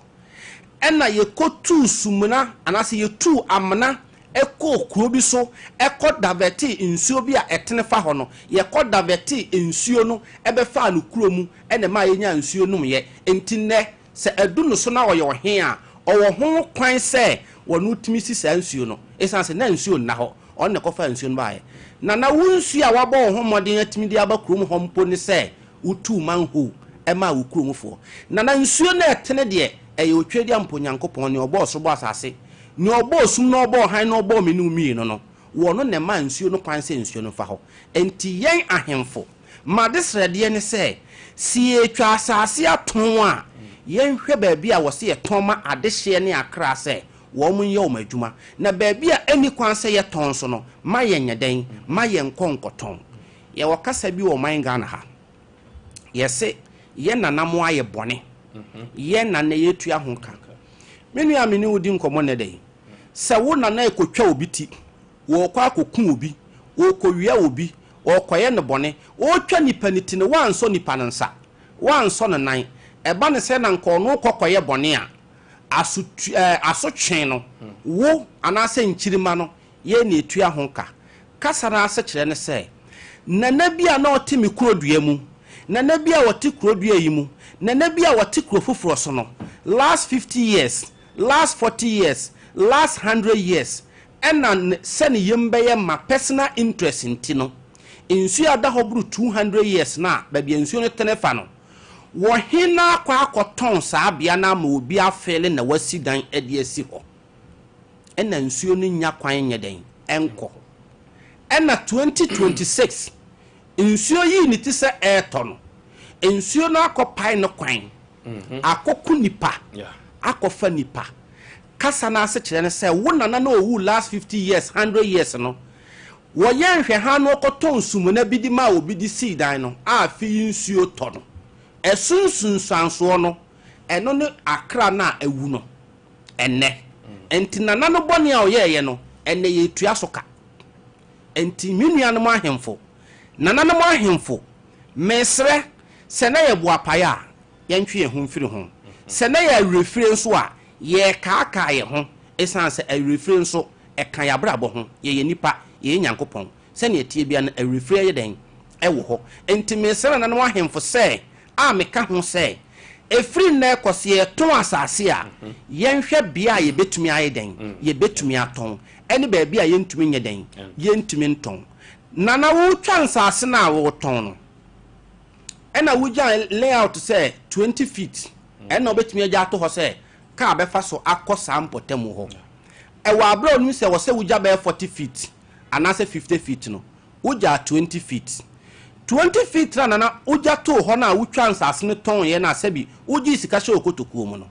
ɛna yɛkɔtuu sumina anaasɛ yɛtuu amena ɛkɔɔ kuro bi so ɛkɔ davɛtee nsuo bi a ɛtene fa hɔ no, yɛkɔ davɛtee nsuo no ɛbɛfaa no kuro mu ɛna ɛmaa yɛnyaa nsuo nomyɛ. Enti nnɛ sɛ adu no so na ɔyɛ ɔhen a, ɔwɔ ho kwan sɛ wɔno tumi si saa nsuo no, ɛsiane sɛ na nsuo nna hɔ, ɔno na ɛkɔfaa nsuo no baeɛ. Na na wo nsuo a wabɔ wo ho mmɔden atumi de aba kurom hɔ mpo ne sɛ wotuu manhole maa wo kuromfoɔ. Na na nsuo no a ɛtene deɛ, ɛyɛ Otwedeampo Nyankopɔn, nea ɔbɔɔ soro bɔɔ asase, nea ɔbɔɔ sum na ɔbɔɔ hann na ɔbɔɔ me ne wo mmienu no, wɔno na ɛmaa nsuo no kwan sɛ nsuo no mfa hɔ. Enti yɛn ahemfo, m'adesrɛdeɛ ne sɛ, sɛ yɛretwa asase atɔn a, yɛnhwɛ baabi a wɔse yɛtɔn ma adehyeɛ ne akra sɛ wɔn nyɛ wɔn adwuma, na baabi a ɛnni kwan sɛ yɛtɔn nso no, ma yɛnyɛ dɛn? Ma yɛnkɔ nkɔtɔn. Yɛwɔ kasa bi wɔ ɔman Ghana ha. Yɛse yɛ nana mo ayɛ bɔne. Yɛ nana yɛtua ho ka. Me nua a me ne wo di nkɔmmɔ nnɛ da yi, sɛ wo nana rekɔtwa obi ti, wɔrekɔ akɔku obi, wɔrekɔwia obi, wɔrekɔyɛ no bɔne, wɔretwa nipa no ti no, woansɔ nipa no nsa, woansɔ no nan, ɛba no sɛ na nka ɔno rekɔ kɔyɛ bɔne a, asotu, ɛɛ, asotwe no, wo anaasɛ nkyirimma no, yɛn na yɛtua ho ka. Kasa no asekyerɛ ne sɛ, Nana bi a na ɔte me kuro dua mu, nana bi a ɔte kuro dua yi mu, nana bi a ɔte kuro foforɔ so no, last 50 years, last 40 years, last 100 years, ɛna sɛ ne yam bɛyɛ ma personal interest nti no, nsuo a ada hɔ boro 200 years no a baabi a nsuo no tene fa no, wɔ he na akɔ akɔtɔn saa bea no ama obi afeele na wasi dan de asi hɔ? Ɛna nsuo no nnya kwan nyɛ dɛn? Ɛnkɔ. Ɛna 2026 nsuo yii ne ti sɛ ɛretɔ no, nsuo no akɔpae no kwan, akɔku nipa, akɔfa nipa. Kasa no ase kyerɛ ne sɛ wo nana na ɔwu last 50 years, 100 years no, wɔyɛ nhwɛha no ɔkɔtɔ nsumena bi de maa obi de sii dan no a afe yi nsuo tɔ no. Ɛso nsunsuansoɔ no, ɛno ne akra no a awu no ɛnnɛ. Enti nana no bɔne a ɔyɛeɛ no, ɛnnɛ yɛretua so ka. Enti me nuanom ahemfo, nananom ahemfo, mesrɛ sɛ na yɛ boapaeɛ a, yɛntwe yɛn ho mfiri ho. Sɛ na yɛ awerɛfire nso a, yɛrekaakaa yɛn ho, ɛsiane sɛ awerɛfire nso, ɛka yɛn abrabɔ ho. Yɛyɛ nnipa, yɛyɛ Nyankopɔn. Sɛnea ɛteɛ biara no, awerɛfire yɛ dɛn? Ɛwɔ hɔ. Enti mesrɛ nananom ahemfo sɛ, a meka ho sɛ, ɛfiri nnɛ rekɔ, sɛ yɛtɔn asase a, yɛnhwɛ bea a yɛbɛtumi ayɛ dɛn? Yɛbɛtumi atɔn, ɛne baabi a yɛntumi nyɛ dɛn? Yɛntumi ntɔn. Nana, woretwa nsase no a woretɔn no, ɛna wogyaa layout sɛ 20 feet, ɛna wobɛtumi agya ato hɔ sɛ kaa bɛfa so akɔ saa mpɔtam hɔ. Ɛwɔ aberɛ a wonim sɛ ɛwɔ sɛ wogya bɛyɛ 40 feet anaasɛ 50 feet no, wogyaa 20 feet. 20 feet no a Nana wogya too hɔ no a wotwaa nsase no tɔnn yɛ no a sɛbi wogyee sika hyɛɛ wo kotokuo mu no,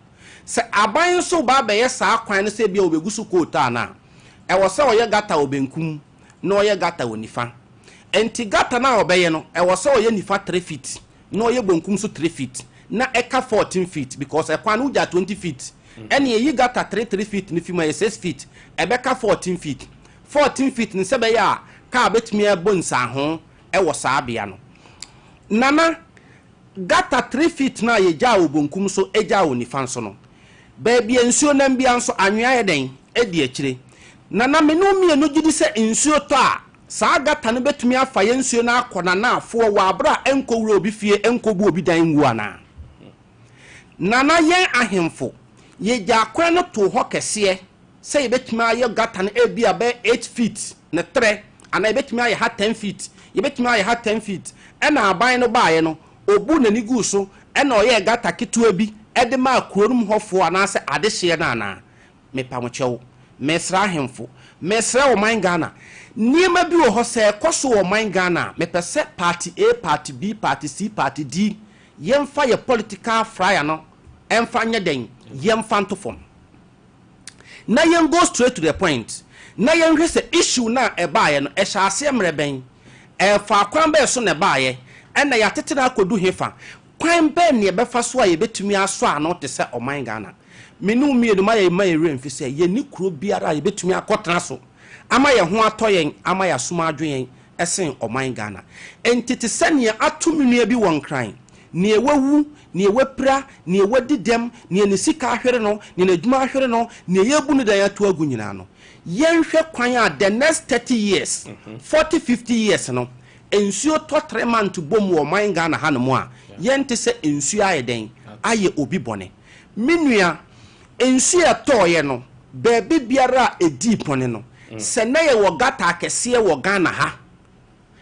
sɛ aban nso reba abɛyɛ saa kwan no sɛ ebia wɔbɛgu so kootaa no a, ɛwɔ sɛ ɔyɛ gata wɔ benkum na ɔyɛ gata wɔ nifa. Enti gata no a ɔbɛyɛ no, ɛwɔ sɛ ɔyɛ nifa 3 feet na ɔyɛ bonkum nso 3 feet na ɛka 14 feet because ɛkwan no wogyaa 20 feet ɛne ɛyi gata 3 3 feet no fi mu ɛyɛ 6 feet, ɛbɛka 14 feet. 14 feet no sɛ ɛbɛyɛ a kaa bɛtumi abɔ nsaho wɔ saa bea no. Nana, gata 3 feet no a yɛgyaa wɔ bonkum so gyaa wɔ nifa nso no, baabi a nsuo nam biara nso anwea yɛ dɛn? Ɛdi akyire. Nana, me ne wo mmienu gye di sɛ nsuo tɔ a, Saa gutter no bɛtumi afa yɛn nsuo no akɔ n'anaafoɔ wɔ aberɛ a ɛnkɔwura obi fie, ɛnkɔbu obi dan ngu anaa? Nana, yɛn ahemfo, yɛgyaa kwan no too hɔ kɛseɛ sɛ yɛbɛtumi ayɛ gutter no ebia bɛyɛ 8 feet ne trɛ, anaa yɛbɛtumi ayɛ ha 10 feet, yɛbɛtumi ayɛ ha 10 feet. Ɛna aban no baeɛ no, obu n'ani guu so, ɛna ɔyɛɛ gutter ketewa bi ɛde maa kuro no mu hɔfoɔ anaasɛ adehyeɛ no anaa? Mepamokyɛw, mesrɛ ahemfo, mesrɛ ɔman Ghana, nneɛma bi wɔ hɔ sɛ ɛkɔ so wɔ ɔman Ghana a, mepɛ sɛ party A, party B, party C, party D, yɛmfa yɛ political flyer no ɛmfa nyɛ dɛn, yɛmfa nto fam na yɛn go straight to the point na yɛnhwɛ sɛ issue no a ɛbaeɛ no, ɛhyɛ aseɛ mmerɛ bɛn, ɛfa kwan bɛɛ so na ɛbaeɛ, ɛna yɛatete no akɔdu hefa, kwan bɛn ne yɛbɛfa so a yɛbɛtumi asɔ ano te sɛ ɔman Ghana. Me ne wo mmienu ma yɛ ma yɛwerɛ mfi sɛ yɛni kuro biara a yɛbɛtumi akɔtena so ama yɛn ho atɔ yɛn, ama yɛasom adwo yɛn ɛsen ɔman Ghana. Enti te sɛ nea ato me nua bi wɔ Nkran, nea wawu, nea wapira, nea wadi dɛm, nea ne sika ahwere no, nea n'adwuma ahwere no, nea yɛbu no dan ato agu nyinaa no, yɛnhwɛ kwan a the next 30 years, 40, 50 years no, nsuo tɔ 3 months bom wɔ ɔman Ghana hanom a, yɛnte sɛ nsuo ayɛ dɛn ayɛ obi bɔne. Me nua, nsuo ɛtɔɔyɛ no, baabi biara a ɛdii pɔne no, sɛ na yɛwɔ gutter akɛseɛ wɔ Ghana ha,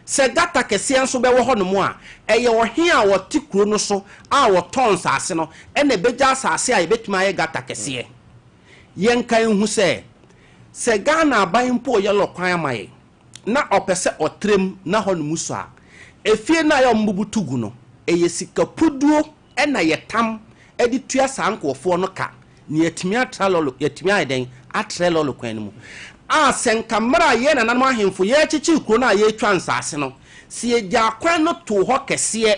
sɛ gutter kɛseɛ nso bɛwɔ hɔnom a, ɛyɛ ɔhe a wɔte kuro no so a wɔtɔn nsase no ɛna ɛbɛgya asase a yɛbɛtumi ayɛ gutter kɛseɛ. Yɛnka nhu sɛ Ghana aban mpo ɔyɛ lɔ kwan ama yɛn na ɔpɛ sɛ ɔtrɛm na hɔ nom so a, efie no a yɛ ɔmo bubu to gu no, ɛyɛ sika puduo ɛna yɛtam ɛde tua saa nkurɔfoɔ no ka na yɛtumi atra lɔlo, yɛtumi ayɛ dɛn atrɛ lɔlo kwan no mu. A sɛ nka mmerɛ a yɛn nananom ahemfo yɛrekyekyere kuro no a yɛretwa nsase no, sɛ yɛgya kwan no too hɔ kɛseɛ,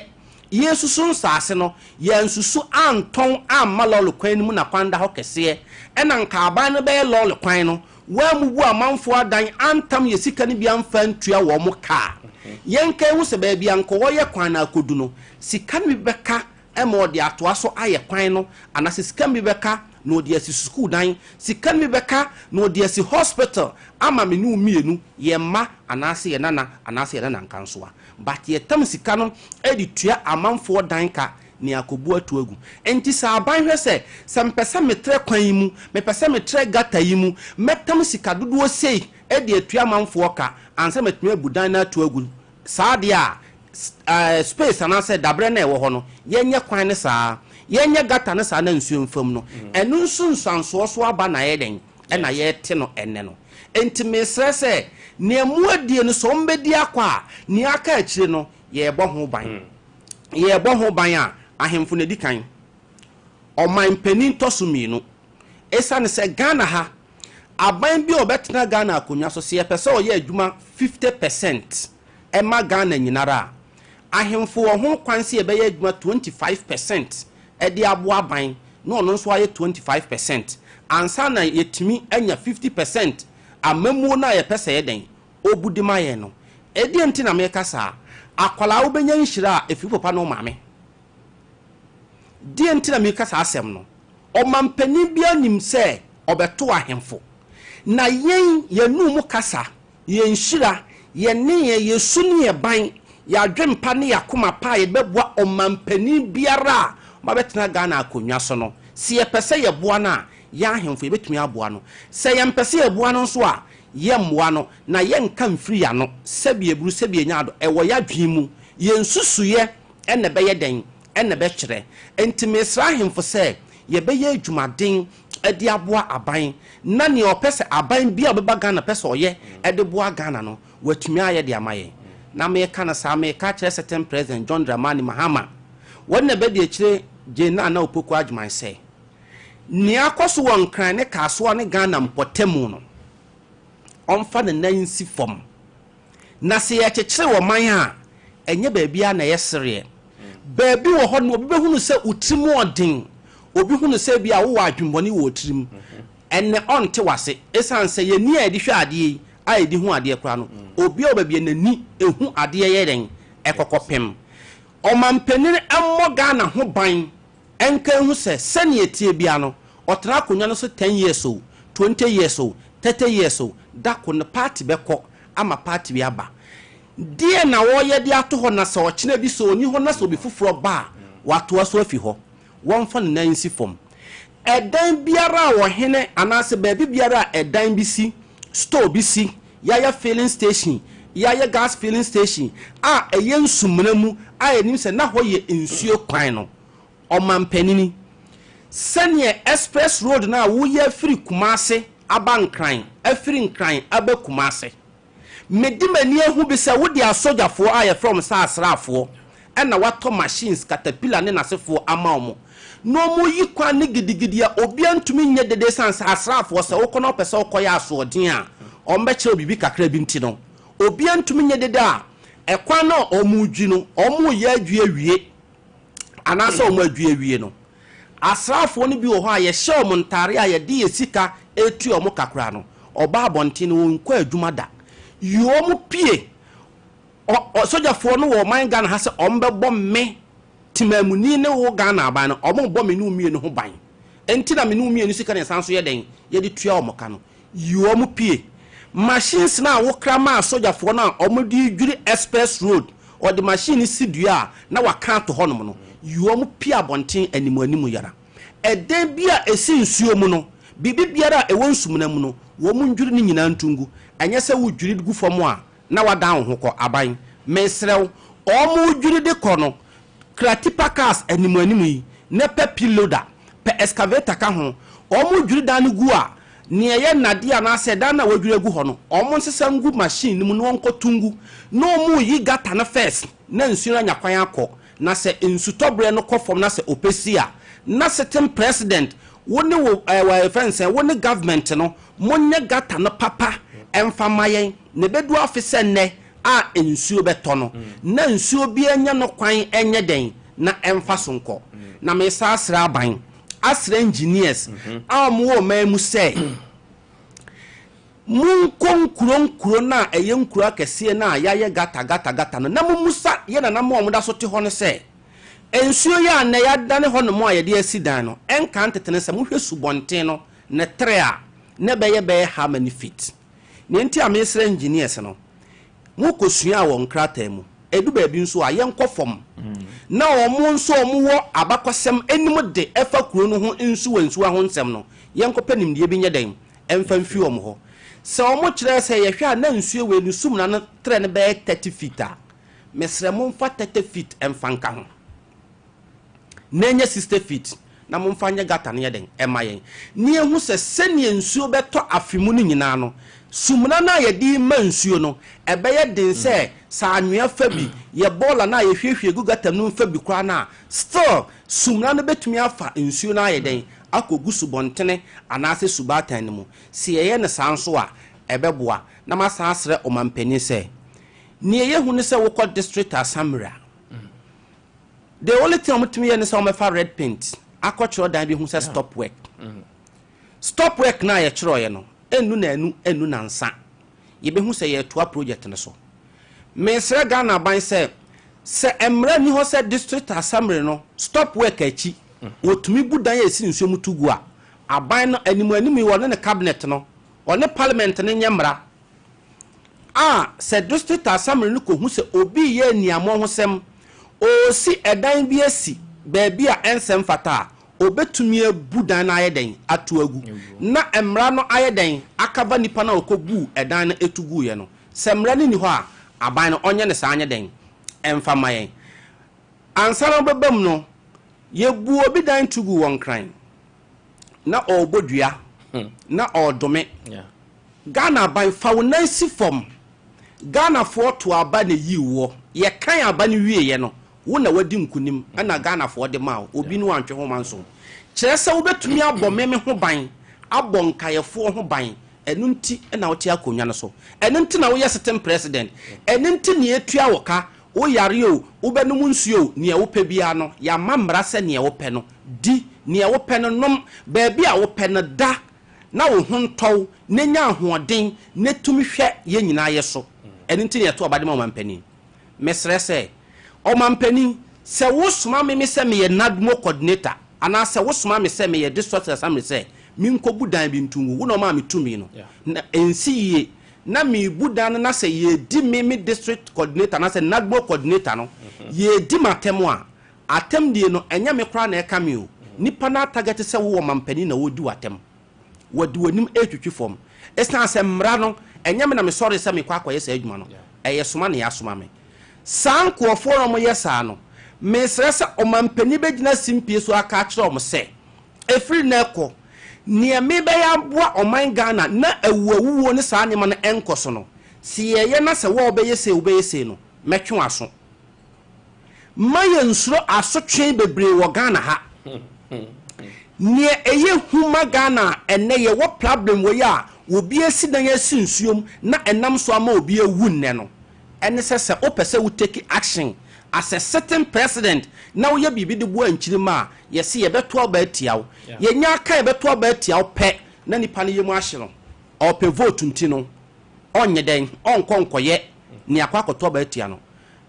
yɛsusu nsase no, yɛnsusu antɔn amma lɔlo kwan no mu na kwan da hɔ kɛseɛ, ɛna nka aban no bɛyɛ lɔlo kwan no, wɔamubu amanfoɔ adan antam yɛ sika no bi amfa ntua wɔn mo kaa. Yɛnka ehu sɛ baabi a nkɔwɔ yɛ kwan no akɔdu no, sika no bi bɛka ɛma ɔde atoa so ayɛ kwan no, anaasɛ sika no bi bɛka na ɔde asi sukuu dan, sika no bi bɛka na ɔde asi hospital ama me ne wo mmienu, yɛn mma anaasɛ yɛn nana anaasɛ yɛn nana nkansoa. But yɛtam sika no de tua amanfoɔ dan ka ne akɔbu ato agu. Nti sɛ aban hwɛ sɛ mpɛ sɛ metrɛ kwan yi mu, mepɛ sɛ metrɛ gutter yi mu, mɛtam sika dodoɔ sei de atua amanfoɔ ka ansa matumi abu dan no ato agu saa deɛ a, space anaasɛ dabrɛ no a ɛwɔ hɔ no, yɛnyɛ kwan no saa, yɛnyɛ gutter no saa na nsuo mfam no. Ɛno nso nsansoɔ so aba na yɛ dɛn ɛna yɛte no ɛnɛ no. Nti mesrɛ sɛ nea mu adie no, sɛ ɔmbɛdi akɔ a, nea aka akyire no, yɛrebɔ ho ban. Yɛrebɔ ho ban a, ahemfo na di kan, ɔman panin tɔ so mmienu, ɛsiane sɛ Ghana ha aban bi a ɔbɛtena Ghana akonnwa so, sɛ yɛpɛ sɛ ɔyɛ adwuma 50% ɛma Ghana nyinara a, ahemfo wɔ ho kwan sɛ yɛbɛyɛ adwuma 25% ɛde aboa aban na ɔno nso ayɛ 25% ansa na yɛtumi anya 50% amamuo no a yɛpɛ sɛ yɛdɛn obu de ma yɛn no. Ɛdeɛ nti na meka saa, akwalaa wobɛnya nhyira a ɛfiri papa ne wo maame. Deɛ nti na meka saa asɛm no, ɔmampanin biara nim sɛ ɔbɛto ahemfo na yɛn yɛnum mu kasa, yɛn nhyira, yɛn ne yɛn yɛsu ne yɛn ban, yɛadwempa ne yɛakoma pa a yɛde bɛboa ɔmampanin biara a ɔbɛtena Ghana akonnwa so no, sɛ yɛpɛ sɛ yɛboa no a, yɛn ahemfo yɛbɛtumi aboa no. Sɛ yɛmpɛ sɛ yɛboa no nso a, yɛmmoa no na yɛnka mfiri yɛano sɛbi eburu sɛbi enya ado. Ɛwɔ yɛadwene mu, yɛn susuyɛ ɛna ɛbɛyɛ dɛn ɛna ɛbɛkyerɛ. Nti mesrɛ ahemfo sɛ yɛbɛyɛ adwumaden ɛde aboa aban na nea ɔpɛ sɛ aban bi a ɔbɛba Ghana pɛ sɛ ɔyɛ ɛde boa Ghana no, watumi ayɛ de ama yɛn. Na meka no saa, meka kyerɛ certain President John Dramani Mahama, wɔn na bɛdi akyire gye na ana Opoku Agyeman sɛ nea akɔ so wɔ Nkran ne Kaasoa ne Ghana mpɔtamu no, ɔmfa ne nan nsi fam na sɛ yɛkyekyere wɔ man a, ɛnyɛ baabi a na ɛyɛ sereɛ. Baabi wɔ hɔ no, obi bɛhunu sɛ wo tirim ɔden, obi hunu sɛ bi a wowɔ adwemmɔne wɔ tirim, ɛnɛ ɔnte wase, ɛsiane sɛ yɛni a yɛde hwɛ adeɛ yi a yɛde hu adeɛ koraa no, obi a wɔ baabi a n'ani ehu adeɛ yɛ dɛn ɛkɔkɔ pem. Ɔmampanin mmɔ Ghana ho ban, ɛnka ehu sɛ sɛnea tie bia no, ɔtena akonnwa no so 10 years o, 20 years o, 30 years o, dako ne party bɛkɔ. ama party bi aba. Deɛ na wɔyɛ de ato hɔ na sɛ ɔkyena bi sɛ ɔni hɔ na sɛ obi foforɔ ba a, watoa so afi hɔ. Wɔmfa ne nan nsi fam. Ɛdan biara a ɔhene anaasɛ baabi biara a ɛdan bi si, store bi si, yɛayɛ filling station, yɛayɛ gas filling station a ɛyɛ nsumena mu a yɛnim sɛ na hɔ yɛ nsuo kwan no, ɔmanpanini, sɛneɛ express road no a woyɛ afiri Kumase aba Nkran, afiri Nkran aba Kumase, mede m'ani ahu bi sɛ wode asogyafoɔ a yɛfrɛ wɔn sɛ asraafoɔ ɛna watɔ machines, caterpillar ne n'asefoɔ ama wɔn na wɔn yi kwan ne gidigidi a obiara ntumi nyɛ dede, san sɛ asraafoɔ sɛ wokɔ na wopɛ sɛ wokɔyɛ asoɔden a, wɔn bɛkyerɛ wo biribi kakra bi, nti no obiara ntumi nyɛ dede a ɛkwan no a wɔn dwi no, wɔn yɛ adwi awie anaasɛ wɔn adwi awie no, asraafoɔ no bi wɔ hɔ a yɛhyɛ wɔn ntaare a yɛde yɛ sika etu wɔn kakra no, ɔba abɔnten no, wɔn nkɔ adwuma da yi, wɔn pie ɔ ɔ sogyafoɔ no wɔ ɔman Ghana ha sɛ wɔn bɛbɔ me temamuni ne wo Ghana aban no, wɔn bɔ me ne wo mmienu ho ban, nti na me ne wo mmienu sika ne nsa nso yɛ dɛn yɛde tua wɔn ka no yi, wɔn pie machines na a wokra maa sogyafoɔ no a wɔn de dwiri express road, ɔde machine si dua a na waka ato hɔnom no yi, wɔn pie abɔnten anim anim yara. Ɛdan bi a ɛsi nsuo mu no, biribi biara a ɛwɔ nsumina mu no, wɔn ndwiri ne nyinaa ntungu. Ɛnyɛ sɛ wodwiri gu fam a na wadan wo ho kɔ. Aban, mesrɛw, wɔn dwiri de kɔ no, kra tipper cars anim anim yi na pɛ payloader, pɛ excavator ka ho. Wɔn dwiri dan no gu a, nea ɛyɛ nnadeɛ anaasɛ dan no a wɔadwiri agu hɔ no, wɔn nsesa ngu machine no mu na wɔnkɔto ngu na wɔn yi gutter no first na nsuo no anya kwan akɔ. Na sɛ nsutɔberɛ no kɔ fam na sɛ ɔpɛ si a, na sitting president, wo ne wo wɔ fɛn sɛ wo ne government no, monyɛ gutter no papa ɛmfa ma yɛn na ɛbɛdu afe sɛ nnɛ a nsuo bɛtɔ no na nsuo bi anya no kwan ɛnyɛ dɛn na ɛmfa so nkɔ. Na mesa asrɛ aban, asrɛ engineers a wɔwɔ ɔman mu sɛ monkɔ nkuro nkuro no a ɛyɛ nkuro akɛseɛ no a yɛayɛ gutter gutter gutter no na mommusa yɛ nananom a wɔda so te hɔ no sɛ nsuo yi a nnɛ yɛadane hɔ nom a yɛde asi dan no, ɛnka ntete no sɛ mohwɛ subɔnten no ne tere a na ɛbɛyɛ how many feet. Nea nti a mesrɛ engineers no, mokɔsua wɔ nkrataa mu, ɛdu baabi nso a yɛnkɔ fam na wɔn nso wɔn wɔ abakɔsɛm anim de ɛfa kuro no ho nsuwa nsuwa ho nsɛm no, yɛnkɔpɛ nimdeɛ bi nyɛ dɛn ɛmfa mfi wɔn hɔ sɛ wɔn kyerɛ sɛ yɛhwɛ a na nsuo wei no sumina no trɛ no bɛyɛ 30 feet a, mesrɛ momfa 30 feet ɛmfa nka ho na ɛnyɛ 60 feet na momfa nyɛ gutter no yɛ den ɛma yɛn ne ehu sɛ sɛnea nsuo bɛtɔ afe mu no nyinaa no, sumina no a yɛde ma nsuo no ɛbɛyɛ den sɛ sɛ anwea fa bi yɛ bɔɔla no a yɛhwiehwie gu gutter no mfa bi koraa no a, still sumina no bɛtumi afa nsuo no ayɛ den akɔgu subɔntene anaasɛ subaatan no mu. Sɛ yɛyɛ no saa nso a, ɛbɛboa. Na masan asrɛ ɔmampanin sɛ nea yɛhu ne sɛ wokɔ district assembly a, the only thing a wɔtumi yɛ ne sɛ wɔmɛfa red paint akɔkyerɛ dan bi ho sɛ "Stop work, stop work" na yɛkyerɛɔyɛ no, ɛnnu na ɛnu ɛnnu nansa yɛbɛhu sɛ yɛtoa project no so. Mesrɛ Ghana aban sɛ mmerɛ ni hɔ sɛ district assembly no stop work akyi wɔtumi bu dan a ɛsi nsuo mu to gu a, aban no anim anim yi, wɔne ne cabinet no, ɔne parliament no nyɛ mmara a sɛ district assembly no kɔhu sɛ obi yɛ nneɛma ho sɛm, ɔresi ɛdan bi asi baabi a ɛnsɛm fata a, obetumi abu dan no ayɛ dɛn ato agu na mmara no ayɛ dɛn akava nipa no a ɔkɔbu ɛdan no etu guiɛ no. Sɛ mmara no ni hɔ a, aban no ɔnyɛ ne saa nyɛ dɛn ɛmfa ma yɛn ansa na ɔbɛba mu no. Yɛbu obi dan tu gu wɔ Nkran na ɔrebɔ dua na ɔredome. Ghana aban, fa wo nan si fam. Ghanafoɔ to aba na yi woɔ. Yɛkan aba no wieɛ no, wo na wadi nkonim ɛna Ghanafoɔ de ma wo. Obi ne wantwe ho ma nso kyerɛ sɛ wobɛtumi abɔ meme ho ban, abɔ nkaeɛfoɔ ho ban. Ɛno nti na wote akonnwa no so, ɛno nti na woyɛ sitting president, ɛno nti nea etua wɔ ka. Woyare o, wobɛnom nsuo o, nea wopɛ biara no, yɛama mmara sɛ nea wopɛ no di, nea wopɛ no nom, baabi a wopɛ no da na wo ho ntɔw na nya ahoɔden na tumi hwɛ yɛn nyinaa yɛ so. Ɛno nti na yɛto aba de ma ɔmampanin. Mesrɛ sɛ ɔmampanin, sɛ wosoma me sɛ meyɛ NADMO coordinator anaasɛ wosoma me sɛ meyɛ district assembly sɛ menkɔbu dan bi nto ngu, wo na ɔmaa me tumi no na ɛnsi yie. na mebu dan no na sɛ yɛdi me me district coordinator anaasɛ NADMO coordinator no, yɛdi m'atɛm a, atɛm die no, ɛnyɛ me koraa na ɛka me o. Nipa no atarget sɛ wowɔ mampanin na wɔdi w'atɛm. Wɔde w'anim ɛretwitwi fam. Ɛsiane sɛ mmara no, ɛnyɛ me na mesɔre sɛ mekɔ akɔyɛ saa adwuma no. Ɛyɛ soma na yɛasoma me. Saa nkurɔfoɔ no a wɔyɛ saa no, mesrɛ sɛ ɔmampanin bɛgyina simpie so aka akyerɛ wɔn sɛ, ɛfiri nnɛ rekɔ, neɛ mebɛyɛ aboa ɔman Ghana na awuawuo ne saa nneɛma no ɛnkɔ so no, sɛ yɛyɛ na sɛ wo a wobɛyɛ sei wobɛyɛ sei no, mɛtwe w'aso. Mma yɛnsuro asotwe bebree wɔ Ghana ha. Neɛ ɛyɛ hu ma Ghana a ɛnnɛ yɛwɔ problem wei a obi asi dan asi nsuom na ɛnam so ama obi awu nnɛ no, ɛne sɛ sɛ wopɛ sɛ wo take action as a sitting president na woyɛ biribi de boa nkyirimma a, yɛse yɛbɛto aba atia wo. Yɛnya aka yɛbɛto aba atia wo pɛ na nipa no yam ahye no. Ɔpɛ vote nti no, ɔnyɛ dɛn? Ɔnkɔ nkɔyɛ nea akɔ akɔto aba atia no.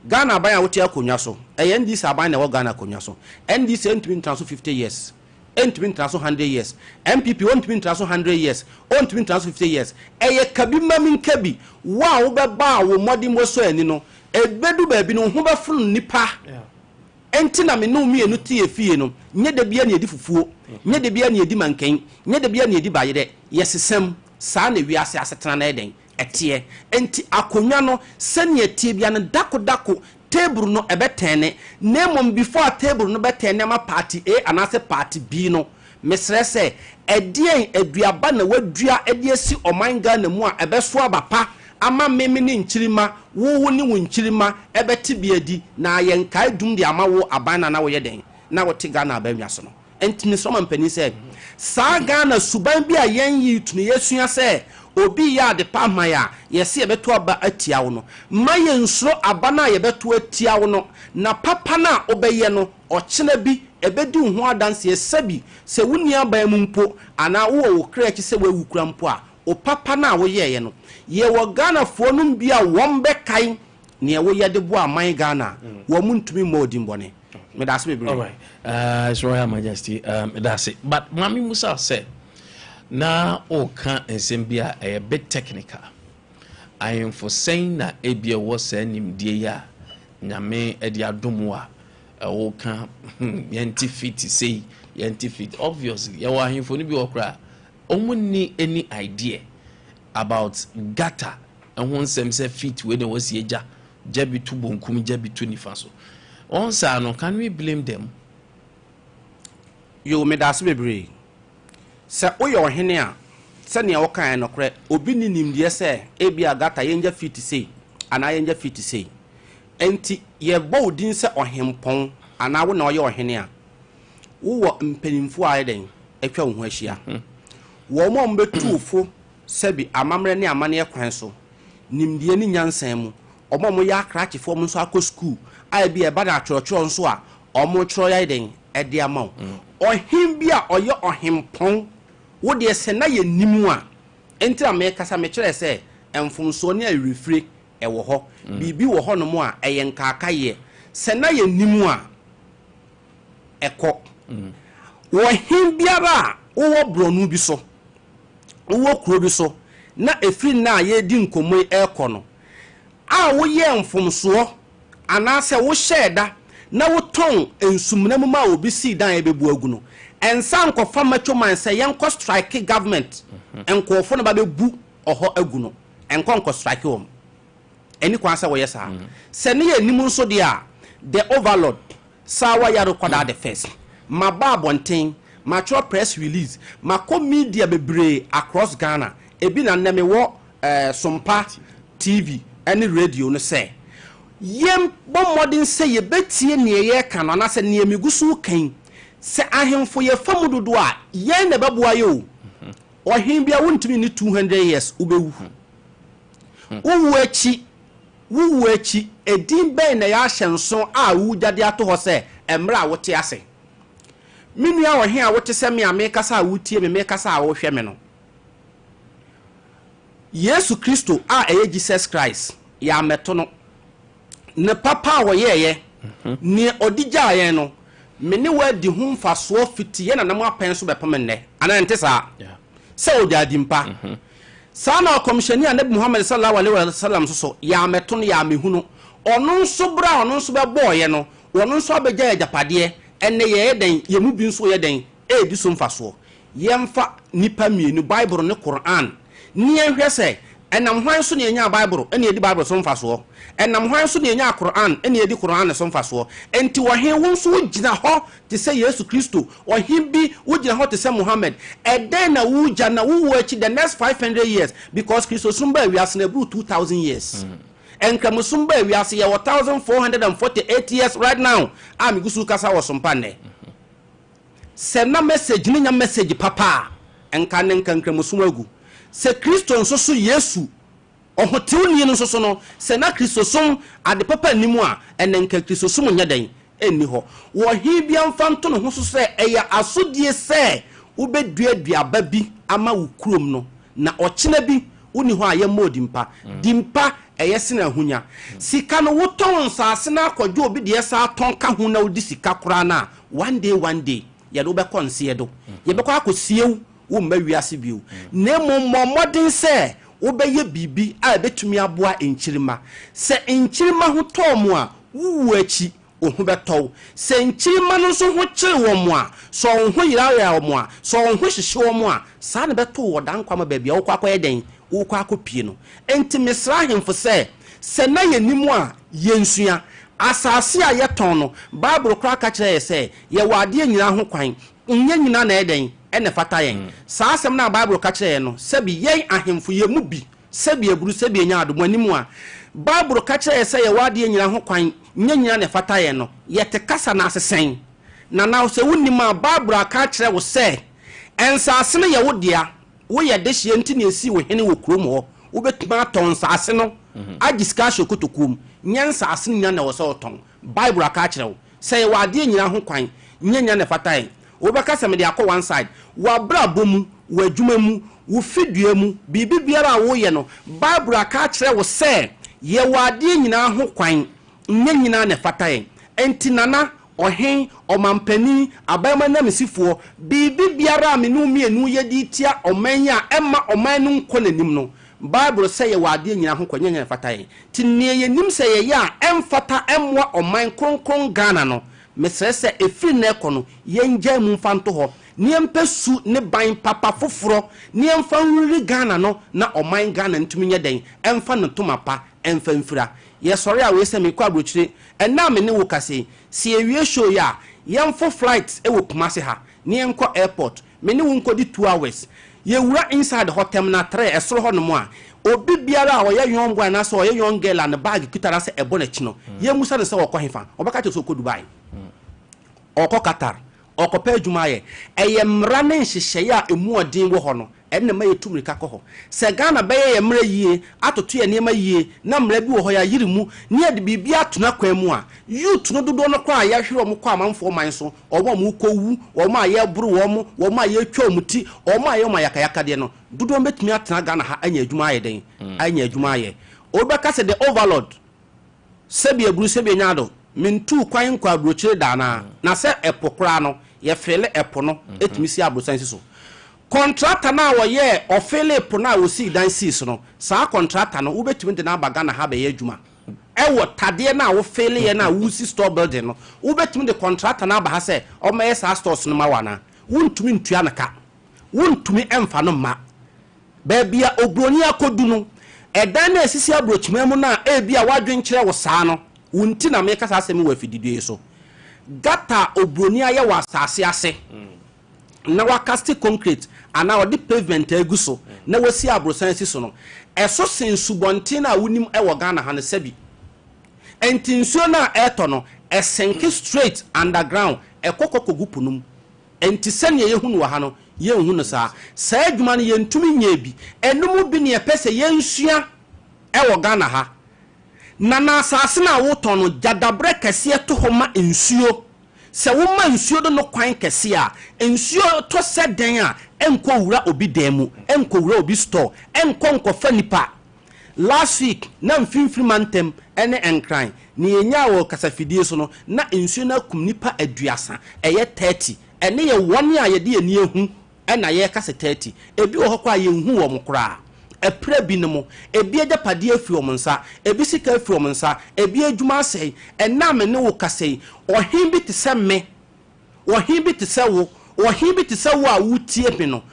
Ghana aban a wote akonnwa so, ɛyɛ NDC aban na ɛwɔ Ghana akonnwa so. NDC ntumi ntena so 50 years, ntumi ntena so 100 years. NPP ɔntumi ntena so 100 years, ɔntumi ntena so 50 years. Ɛyɛ kabi ma mi nka bi. Wo a wobɛba a wo mmɔden bɔsɔ ani no, ɛbɛdu baabi no wo ho bɛfono nipa. Enti na me ne wo mmienu te yɛ fie no, nyɛ da biara na yɛdi fufuo, nyɛ da biara na yɛdi mankan, nyɛ da biara na yɛdi bayerɛ. Yɛsesam. Saa na wiase asetena no yɛ dɛn? Ɛteɛ. Enti akonnwa no, sɛnea ɛteɛ biara no, dako dako, table no ɛbɛtɛne. Na mmom before a table no bɛtɛne ama party A anaasɛ party B no, mesrɛ sɛ, ɛdeɛn aduaba na wadua de asi ɔman Ghana mu a ɛbɛso aba pa ama me me ne nkyirimma, wo wo ne wo nkyirimma ɛbɛte bi adi na ayɛ nkae dum de ama wo aban no a na woyɛ dɛn na wote Ghana abannwa so no. Enti mesrɛ ɔmampanin sɛ, saa Ghana suban bi a yɛn youth no yɛasua sɛ obi reyɛ ade pa ama yɛn a, yɛse yɛbɛto aba atia wo no, mma yɛnsuro aba no a yɛbɛto atia wo no, na papa no a wobɛyɛ no, ɔkyena bi, ɛbɛdi wo ho adanseɛ. Sɛbi, sɛ wonni aban mu mpo, anaa wowɔ wo kra akyi sɛ woawu koraa mpo a, wo papa no a woyɛeɛ no, yɛwɔ Ghanafoɔ nom bi a wɔbɛkae neɛ woyɛ de boaa man Ghana a, wɔn ntumi mmɔ wo din bɔne. Medase bebree. All right. His Royal Majesty, medase. But Mami Musa sɛ, na ɔka nsɛm bi a ɛyɛ bit technical. Ahemfo sɛn na ebia wɔ saa nimdeɛ yi a Nyame de adom wo a ɛwoka yɛnte fit sei, yɛnte fit. Obviously, yɛwɔ ahemfo no bi wɔ koraa wɔn nni any idea about gutter ho nsɛm sɛ fit wei na wɔsi agya gya bi to bonkum, gya bi to nifa so. Wɔn saa no, can we blame them? Yo, medase bebree. Sɛ woyɛ ɔhene a, sɛnea wokaeɛ nokorɛ, obi nni nimdeɛ sɛ ebia gutter yɛngya feet sei anaa yɛngya feet sei. Enti yɛbɔ wo din sɛ ɔhempɔn anaa wo na ɔyɛ ɔhene a, wowɔ mpanimfoɔ a ayɛ dɛn atwa wo ho ahyia. Wɔn a wɔbɛtu wo fo sɛbi amammerɛ ne amanneɛ kwan so, nimdeɛ ne nyansa mu, wɔn a wɔyɛ akrakyefoɔ, wɔn nso akɔ sukuu a ebi ɛba no atwerɛtwerɛ nso a wɔretwerɛ ayɛ dɛn ɛde ama wo. Ɔhen bi a ɔyɛ ɔhempɔn, wo deɛ sɛ na yɛnim a, enti na mekasa mekyerɛ sɛ mfomsoɔ ne awerɛfire ɛwɔ hɔ. Biribi wɔ hɔnom a ɛyɛ nkaakayeɛ. Sɛ na yɛnim a, ɛkɔ. Ɔhen biara a wowɔ borɔno bi so, wowɔ kuro bi so, na ɛfiri nna a yɛredi nkɔmmɔ yi ɛrekɔ no, a woyɛɛ mfomsoɔ anaasɛ wohyɛɛ da na wotɔn nsumena mu maa obi sii dan a ɛbɛbu agu no, ɛnsa nkɔfa macho man sɛ yɛnkɔ strike government nkurɔfoɔ na ba bɛbu ɔhɔ agu no, ɛnkɔ nkɔ strike wɔn. Ɛni kwan sɛ wɔyɛ saa. Sɛ ne yɛ nim nso deɛ a, the overlord, Sawa Yaro Kwadaa the first, maba abɔnten, matwerɛ press release, makɔ media bebree across Ghana, ebi na nnɛ mewɔ Sompa TV ne radio no sɛ yɛmbɔ mmɔden sɛ yɛbɛtie neɛ yɛreka no anaasɛ neɛ megu so reka yi. Sɛ ahemfo yɛfa mu dodoɔ a, yɛn na ɛbɛboa yɛ o. Ɔhen biara wontumi nni 200 years, wobɛwu. Wowu akyi, wowu akyi, edin bɛn na ɛyɛ ahyɛnso a wogya de ato hɔ sɛ mmerɛ a wote ase? Me nua ɔhen a wote sɛ me a mekasa a wotie me, mekasa a wohwɛ me no, Yesu Kristo a ɛyɛ Jesus Christ, yɛammɛto no. Ne papa a ɔyɛeɛ, neɛ ɔde gyaa yɛn no, me ne wo adi ho mfasoɔ fiti yɛn nananom apɛn so bɛpem nnɛ. Anaa ɛnte saa? Sɛ ɔgyaa din pa. Saa na Ɔkɔmhyɛni Annabi Muhammad Sallallahu Alaihi Wasallam nso so, yɛammɛto no, yɛammɛhu no. Ɔno nso berɛ a ɔno nso bɛbɔeɛ no, ɔno nso abɛgya yɛn agyapadeɛ. Ɛnnɛ yɛyɛ dɛn? Yɛn mu bi nso reyɛ dɛn? Redi so mfasoɔ. Yɛmfa nnipa mmienu, Bible ne Qur'aan, ne yɛnhwɛ sɛ, ɛnam hwan so na yɛnyaa Bible na yɛdi Bible so mfasoɔ? Ɛnam hwan so na yɛnyaa Qur'aan na yɛdi Qur'aan so mfasoɔ? Enti ɔhe, wo nso wogyina hɔ te sɛ Yesu Kristo, ɔhe bi, wogyina hɔ te sɛ Muhammad. Ɛdɛn na woregya na wo wuo akyi the next 500 years? Because Kristosom baa wiase no ɛboro 2000 years. Nkramosom baa wiase yɛwɔ 1448 years right now a megu so rekasa wɔ Sompa nnɛ. Sɛ na message no nya message papa a, nka nnɛ nka Nkramosom agu. Sɛ Kristo nso so Yesu Ɔhotewni no nso so no, sɛ na Kristosom ade papa nni mu a, ɛnna anka Kristosom nyɛ dɛn? Nni hɔ. Wɔ he biara mfa nto ne ho so sɛ ɛyɛ asodie sɛ wobɛdua aduaba bi ama wo kurom no, na ɔkyena bi wonni hɔ a yɛmmɔɔ dimpa. Dimpa, ɛyɛ sene ahonya. Sika no, wotɔn nsaase no akɔgye obi deɛ saa tɔn ka ho na wodi sika koraa no a, one day one day, yɛde wo bɛkɔ nseɛ do. Yɛbɛkɔ akɔsie wo Woremma wiase bio, na mmom mmɔ mmɔden sɛ wobɛyɛ biribi a ebetumi aboa nkyirimma. Sɛ nkyirimma ho tɔ wɔn a, wo wu akyi, wo ho bɛtɔ wo. Sɛ nkyirimma no nso ho kyere wɔn a, sɛ wɔn ho yerayera wɔn a, sɛ wɔn ho hyehye wɔn a, saa na ɛbɛto wo wɔ daa nkwa ma baabi a worekɔ akɔyɛ dɛn? Worekɔ akɔpue no. Enti mesrɛ ahemfo sɛ, sɛ na yennim a, yensua. Asase a yɛtɔn no, Bible koraa ka kyerɛ yɛn sɛ, yɛwɔ adeɛ nyinaa ho kwan. Nyɛ nyinaa na ɛyɛ dɛn? Ɛna ɛfata yɛn. Saa asɛm no a Bible ka kyerɛ yɛn no, sɛbi yɛn ahemfo, yɛn mu bi, sɛbi aburu, sɛbi anya adom, anim a, Bible ka kyerɛ yɛn sɛ yɛwɔ adeɛ nyinaa ho kwan, nyɛ nyinaa na ɛfata yɛn no, yɛte kasa no ase sɛn? Nana, sɛ wonnim a, Bible aka akyerɛ wo sɛ, nsaase no yɛ wo dea, woyɛ dehyeɛ nti na yɛsii wo hene wɔ kurom hɔ, wobɛtumi atɔn nsaase no agye sika ahyɛ wo kotokuo mu, nyɛ nsaase no nyinaa na ɛwɔ sɛ wotɔn. Bible aka akyerɛ wo. Sɛ yɛwɔ adeɛ nyinaa ho kwan, nyɛ nya na ɛfata yɛn. Wobɛka sɛ mede akɔ one side. W'abrabɔ mu, w'adwuma mu, wo fidua mu, biribi biara a woyɛ no, Bible aka akyerɛ wo sɛ yɛwɔ adeɛ nyinaa ho kwan, nyɛ nyinaa na ɛfata yɛn. Enti Nana, Ɔhen, Ɔmanpanin, Aban ananmusifoɔ, biribi biara a me ne wo mmienu yɛ de retia ɔman yi a ɛmma ɔman no nkɔ n'anim no, Bible sɛ yɛwɔ adeɛ nyinaa ho kwan, nyɛ nyinaa na ɛfata yɛn. Nti neɛ yɛnim sɛ yɛyɛ a ɛmfata ɛmmoa ɔman kronkron Ghana no, mesrɛ sɛ ɛfiri nnɛ rekɔ no, yɛngyae mu mfa nto hɔ, na yɛmpɛ su ne ban papa foforɔ na yɛmfa nwuriri Ghana no na ɔman Ghana ntumi nyɛ dɛn ɛmfa ne ntoma pa ɛmfa mfira. Yɛsɔre a wei sɛ merekɔ aburokyire, ɛnnɛ a me ne wo kasa yi, sɛ yɛwie show yi a, yɛmfo flight wɔ Kumasi ha na yɛnkɔ airport, Me ne wo nkɔdi 2 hours. Yɛwura inside hɔ terminal 3 ɛsoro hɔ nom a, obi biara a ɔyɛ young boy anaasɛ ɔyɛ young girl a ne bag kuta anaasɛ ɛbɔ n'akyi no, yɛmmusa no sɛ ɔkɔ hefa? Ɔbɛka kyerɛ wo sɛ ɔkɔ Dubai, ɔkɔ Qatar, ɔkɔpɛ adwuma ayɛ. Ɛyɛ mmara ne nhyehyɛeɛ a ɛmu ɔden wɔ hɔ no, ɛno na ɛma yɛtu mmirika kɔ hɔ. Sɛ Ghana bɛyɛ yɛn mmara yie, atoto yɛn nneɛma yie, na mmara bi wɔ hɔ yɛayere mu, na yɛde biribi ato n'akwan mu a, youth no dodoɔ no koraa a yɛahwere wɔn kɔ amanfoɔ man so, wɔn a wɔrekɔwu, wɔn a yɛreboro wɔn, wɔn a yɛretwa wɔn ti, wɔn a yɛyɛ wɔn ayakayakadeɛ no, dodoɔ no bɛtumi atena Ghana ha anya adwuma ayɛ dɛn? Anya adwuma ayɛ. Obi bɛka sɛ the overlord, sɛbi aburu sɛbi anya ado, mentuu kwan nkɔ aburokyire da anaa? Na sɛ ɛpo koraa no, yɛfeele ɛpo no tumi si aborosan si so. Kɔntrata no a wɔyɛɛ, ɔfeelee po no a wɔsii dan sii so no, saa kɔntrata no, wobɛtumi de no aba Ghana ha abɛyɛ adwuma. Ɛwɔ tadeɛ no a wo feeleeɛ no a woresi store building no, wobɛtumi de kɔntrata no aba ha sɛ ɔmmɛyɛ saa stores no ma wo anaa? Wontumi ntua no ka. Wontumi mfa no mma. Baabi a oburoni akɔdu no, ɛdan no a ɛsisi aburokyiman mu no a ebia w'adwene kyerɛ wo saa no, wo nti na meka saa asɛm yi wɔ afididua yi so. Gutter a oburoni ayɛ wɔ asase ase na wakaste concrete anaa ɔde pavement agu so na wasi aborosan asi so no, ɛso sen nsubɔnten a wonim wɔ Ghana ha no sɛbi. Enti nsuo no a ɛretɔ no, ɛsenke straight underground, ɛkɔ kɔ kɔgu po no mu. Enti sɛnea yɛhu no wɔ ha no, yɛnhu no saa. Saa adwuma no yɛntumi nyɛɛ bi. Ɛno mu bi na yɛpɛ sɛ yɛnsua wɔ Ghana ha. Na na asase no a wotɔn no, gya daberɛ kɛseɛ to hɔ ma nsuo. Sɛ woma nsuo do no kwan kɛse a, nsuo tɔ sɛ dɛn a, ɛnkɔ wura obi dan mu, ɛnkɔ wura obi store, ɛnkɔ nkɔfa nipa. Last week, na mfimfini mantam ne Nkran, nea yɛnyaa wɔ kasafidie so no, na nsuo no akum nipa 30, ɛyɛ 30. Ɛno yɛ wɔn a yɛde yɛn ani ahu na yɛreka sɛ 30. Ebi wɔ hɔ koraa a yɛnhu wɔn koraa. Apira binom, ebi agyapadeɛ afiri wɔn nsa, ebi sika afiri wɔn nsa, ebi adwuma asɛe. Ɛnnɛ a me ne wo kasa yi, ɔhene bi te sɛ me, ɔhene bi te sɛ wo, ɔhene bi te sɛ wo a woretie me no,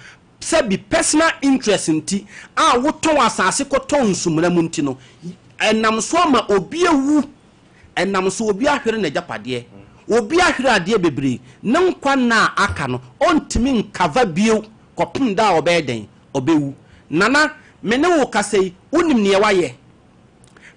sɛbi personal interest nti a wotɔn asase kɔtɔn nsumena mu nti no, ɛnam so ama obi awu, ɛnam so obi ahwere n'agyapadeɛ, obi ahwere adeɛ bebree, ne nkwa nna a aka no, ɔntumi nkava bio kɔpem da a ɔbɛyɛ dɛn? Ɔbɛwu. Nana, me ne wo kasa yi, wonim neɛ wayɛ?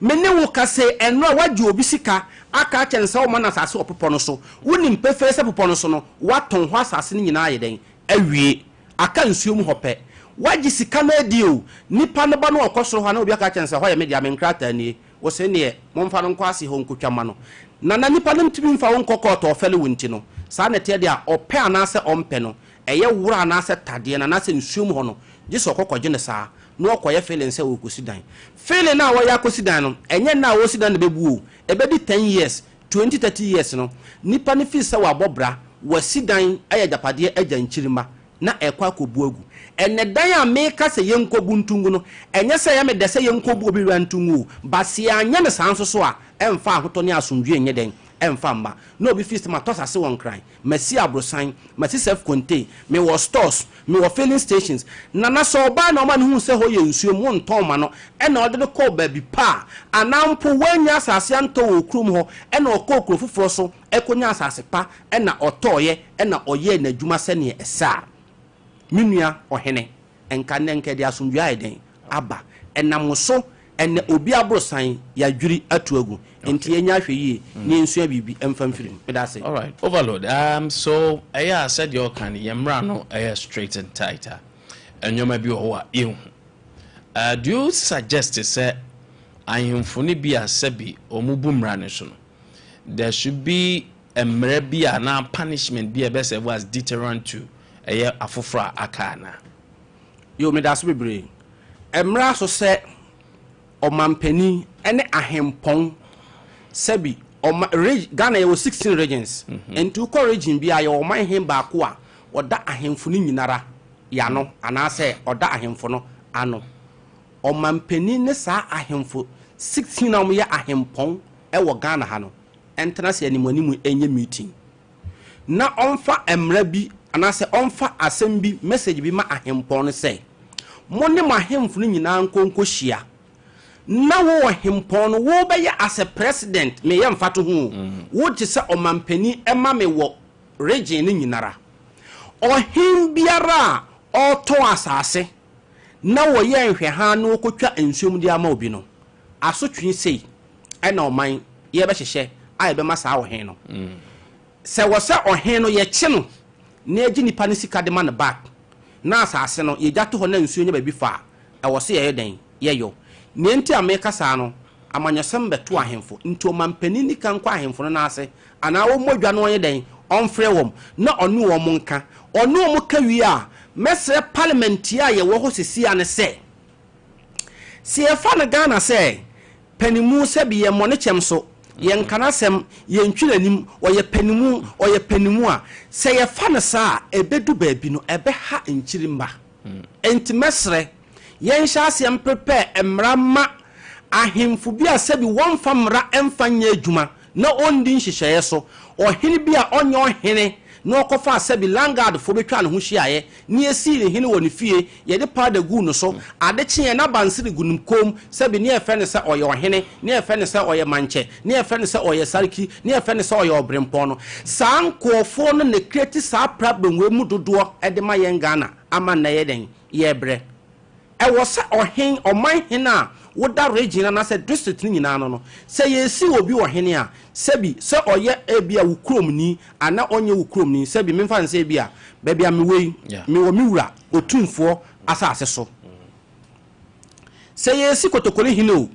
Me ne wo kasa yi, ɛnnora woagye obi sika aka akyerɛ no sɛ ɔmma no asase wɔ bepɔ no so. Wonim pefee sɛ bepɔ no so no, woatɔn hɔ asase no nyinaa ayɛ dɛn? Awie. Aka nsuo mu hɔ pɛ. Woagye sika no adi o. Nipa no ba na ɔkɔ soro hɔ a na obi aka akyerɛ no sɛ hɔ yɛ me dea, me nkrataa nie. Wo se neɛ, momfa no nkɔ ase hɔ nkɔtwa mma no. Nana, nipa no ntumi mfa wo nkɔ kɔɔto ɔfɛle wo nti no, saa na ɛteɛ deɛ a, ɔpɛ anaasɛ ɔmpɛ no, ɛyɛ wora anaasɛ tadeɛ no anaasɛ nsuo mu hɔ no, gye sɛ ɔkɔ kɔgye no saa, na ɔkɔyɛ feeling sɛ ɔrekɔsi dan. Feeling no a ɔreyɛ akɔsi dan no, ɛnyɛ nna a ɔresi dan no na ɛbɛbu o, ɛbɛdi ten years, twenty, thirty years no, nipa no feel sɛ wabɔ bra, wasi dan ayɛ agyapadeɛ agya nkyirimma, na ɛrekɔ akɔbu agu. Ɛnnɛ dan a meka sɛ yɛnkɔbu nto ngu no, ɛnyɛ sɛ ɛyɛ me dɛ sɛ yɛnkɔbu obi wura nto ngu o, but sɛ yɛanyɛ no saa nso so a, ɛmfa ahotɔ ne asomdwoeɛ nyɛ dɛn? Ɛmfa mma. Na obi feel sɛ matɔ asase wɔ Nkran, Masi aborosan, masi self contain, mewɔ stores, mewɔ filling stations. Nana sɛ ɔbaa na ɔma no huu sɛ hɔ yɛ nsuo mu, wontɔn ma no, ɛna ɔde no kɔɔ baabi pa a, anaa mpo wannya asase antɔ wɔ kurom hɔ, ɛna ɔkɔɔ kuro foforɔ so kɔnyaa asase pa ɛna ɔtɔeɛ ɛna ɔyɛɛ n'adwuma sɛdeɛ ɛsɛ a, me nua ɔhene, Nka nnɛ nka ɛde asomdwoeɛ ayɛ dɛn aba. Ɛnam wo so ɛnnɛ obi aborosan yɛadwiri atu agu. Nti yɛnyɛ ahwɛyie na yɛnsua biribi mfa mfiri mu. Meda ase. Alright, Overload, um, so ɛyɛ a sɛdeɛ ɔka no, yɛn mmara no ɛyɛ straight and tight a, nneɛma bi wɔ hɔ a yɛnhu. Uh, do you suggest sɛ ahemfo no bi a sɛbi wɔn bu mmara no so no, there should be mmara bi a anaa punishment bi a ɛbɛ serve as deterrent to ɛyɛ afoforɔ a aka anaa? Yoo medase bebree. Ɛmmra so sɛ ɔmanpanin ne ahempɔn sɛbi ɔma reg Ghana yɛwɔ 16 regions nti wokɔ region biara yɛwɔ ɔman hen baako a ɔda ahemfo no nyinara yano anaasɛ ɔda ahemfo no ano. Ɔmanpanin ne saa ahemfo 16 a wɔyɛ ahempɔn wɔ Ghana ha no ntena ase animuanimu nyɛ meeting na ɔmfa mmara bi anaasɛ ɔmfa asɛm bi, message bi ma ahempɔn no sɛ, Mo ne mo ahemfo no nyinaa nkɔ nkɔhyia na wo ɔhempɔn no wobɛyɛ as a president, meyɛ mfatoho o, wo te sɛ ɔmanpanin ma me wɔ region no nyinara. Ɔhen biara a ɔretɔn asase na wɔyɛ nhwɛhaa na ɔkɔtwa nsuom de ama obi no, asotwe sei na ɔman yɛbɛhyehyɛ a yɛbɛma saa ɔhen no. Sɛ wɔ sɛ ɔhen no yɛkye no na yɛgye nipa no sika de ma no back na asase no yɛgya to hɔ na nsuo nya baabi fa a, ɛwɔ sɛ yɛyɛ dɛn? Yɛyɔ. Nea nti a meka saa no, amanyɔsɛm bɛto ahemfo nti ɔmanpanin nni kan nkɔ ahemfo no nan ase anaa ɔmmɔ dwa na ɔnyɛ dɛn? Ɔmfrɛ wɔn na ɔne wɔn nka. Ɔne wɔn ka wie a, mɛsrɛ parliament a yɛwɔ hɔ seesei ara no sɛ, Sɛ yɛfa no Ghana sɛ panimu sɛbi yɛmmɔ ne kyɛm so, yɛnka n'asɛm, yɛntwi n'anim, ɔyɛ panimu, ɔyɛ panimu a, sɛ yɛfa no saa a, ɛbɛdu baabi no, ɛbɛha nkyirimma. Enti mɛsrɛ, yɛnhyɛ aseɛ mprepare mmara mma ahemfo bi a sɛbi wɔmfa mmara mfa nyɛ adwuma na ɔndi nhyehyɛeɛ so, ɔhene bi a ɔnyɛ ɔhene na ɔkɔfaa sɛbi landguard foɔ bɛtwaa ne ho hyiaeɛ na yɛsii no hene wɔ ne fie, yɛde powder guu no so, ade kyeeɛ na abansere gu ne kɔn mu, sɛbi ne yɛfrɛ no sɛ ɔyɛ ɔhene, ne yɛfrɛ no sɛ ɔyɛ mankyɛ, ne yɛfrɛ no sɛ ɔyɛ sarki, ne yɛfrɛ no sɛ ɔyɛ ɔbrempɔn no, saa nkoɔfoɔ no na create saa problem wei mu dodoɔ de ma yɛn Ghana ama nnɛ yɛ dɛn? Yɛrebrɛ. Ɛwɔ sɛ ɔhen, ɔman hene a woda region anaasɛ district no nyinaa ano no, sɛ yɛresi obi ɔhene a, sɛbi sɛ ɔyɛ ebia wo kuromni anaa ɔnyɛ wo kuromni, sɛbi memfa no sɛ ebia baabi a mewɔ yi, mewɔ me wura Otumfoɔ asase so. Sɛ yɛresi Kotokoli hene o,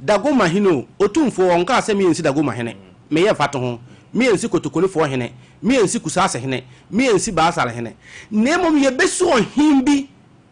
Dagomma hene o, Otumfoɔ ɔnkaa sɛ me yɛnsi Dagomma hene, meyɛ mfatoho, me yɛnsi Kotokolifoɔ hene, me yɛnsi Kusaase hene, me yɛnsi Baasal hene, na mmom yɛbɛsi ɔhen bi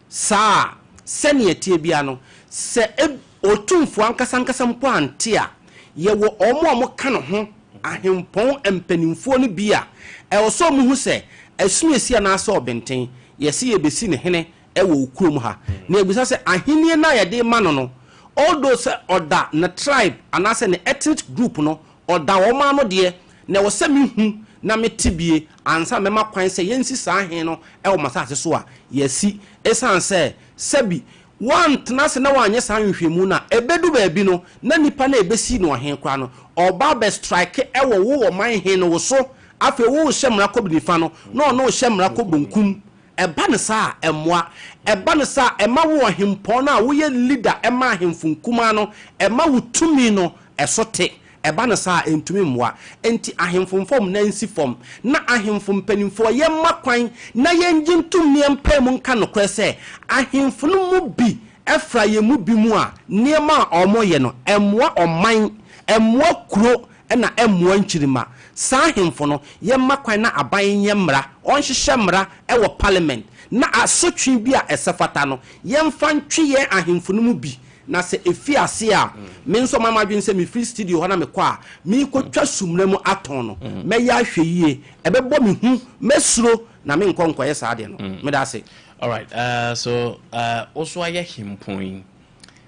Saa a, sɛnea ɛteɛ biara no, sɛ eb otumfoɔ ankasa ankasa mpo ante a, yɛwɔ wɔn a wɔka ne ho, ahempɔn mpanimfoɔ no bi a, ɛwɔ sɛ wɔhu sɛ, asumiasi anaasɛ ɔbenten, yɛse yɛbɛsi no hene wɔ wo kurom ha. Na yɛbisa sɛ ahennie no a yɛde rema no no, although sɛ ɔda ne tribe anaasɛ ne ethnic group no, ɔda wɔn ano deɛ, na ɛwɔ sɛ mehu na mete bie ansa na mɛma kwan sɛ yɛnsi saa he no wɔ m'asase so a, yɛasi. Esiane sɛ, sɛbi, woantena ase na woanyɛ saa nhwehwɛmu no a, ɛbɛdu baabi no, na nipa no a ɛbɛsi no ɔhe koraa no, ɔreba abɛ-strike wɔ wo ɔman he no wo so. Afei worehyɛ mmara kɔ nifa no, na ɔno rehyɛ mmara kɔ bonkum. Ɛba no saa a, ɛmmoa. Ɛba no saa a, ɛma wo ɔhempɔn no a woyɛ leader ma ahemfo nkumaa no, ɛma wo tumi no so te. Ɛba no saa a, ɛntumi mmoa. Enti ahemfo mfa wɔn nan nsi fam, na ahemfo mpanimfoɔ, yɛmma kwan na yɛngye ntom na yɛmpae mu nka nokorɛ sɛ, ahemfo no mu bi fra yɛn mu binom a, nneɛma a wɔyɛ no, ɛmmoa ɔman, ɛmmoa kuro, ɛna ɛmmoa nkyirimma. Saa ahemfo no, yɛmma kwan na aban nyɛ mmara, ɔnhyehyɛ mmara wɔ parliament, na asotwe bi a ɛsɛ fata no, yɛmfa ntwe yɛn ahemfo no mu bi, na sɛ ɛfi ase a, me nso mayɛ m'adwene sɛ mefiri studio hɔ na mekɔ a, merekɔtwa sumina mu atɔn no, mɛyɛ ahwɛyie, ɛbɛbɔ me hu, mɛsuro, na menkɔ nkɔyɛ saa adeɛ no. Meda ase. Alright, uh, so uh, wo so ayɛ hempɔn yi,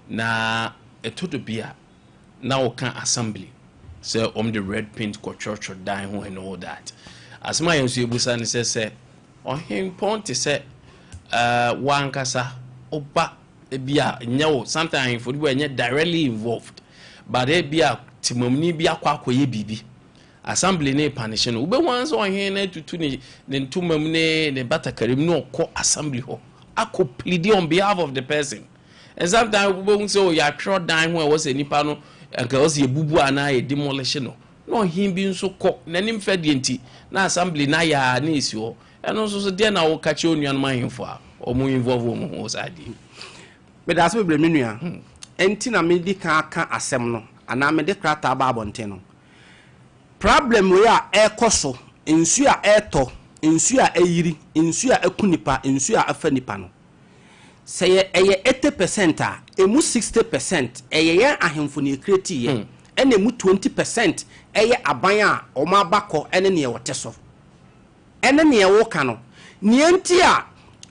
na ɛtɔ do bi a, na woka assembly sɛ wɔn de red paint kɔtwerɛtwerɛ dan ho and all that. Asɛm a yɛn nso yɛbusa ne sɛ, sɛ ɔhempɔn te sɛ uh, wo ankasa woba ebi a nyɛ wo, sometimes ahemfo no bi ɛnyɛ directly involved, but ebi a temamuni bi akɔ akɔyɛ biribi, assembly ne panish no, wobɛhu ara sɛ ɔhene no atutu ne ne ntoma mu ne ne batakari mu na ɔkɔ assembly hɔ akɔ plead on behalf of the person. And sometimes wobɛhu sɛ oh, yɛatwerɛ dan ho a ɛwɔ sɛ nipa no nka ɛwɔ sɛ yɛbubu anaa yɛ demolish no, na ɔhen bi nso kɔ n'anim fɛ deɛ nti na assembly no ayɛ a na ɛsi hɔ. Ɛno nso so deɛ na woka kyerɛ onuanom ahemfo a wɔn involve wɔn ho wɔ saa adeɛ yi? Meda ase bebree me nua. Ɛnti na medi kan aka asɛm no anaa mede krataa ba abɔnten no. Problem wei a ɛrekɔ so, nsuo a ɛretɔ, nsuo a ayiri, nsuo a aku nipa, nsuo a afa nipa no, Sɛ yɛ ɛyɛ 80 percent a, ɛmu 60% ɛyɛ yɛn ahemfo na yɛcreate yɛ, ɛna ɛmu 20% ɛyɛ aban a wɔn aba kɔ ɛne neɛ wɔte so. Ɛne neɛ woka no. Neɛ nti a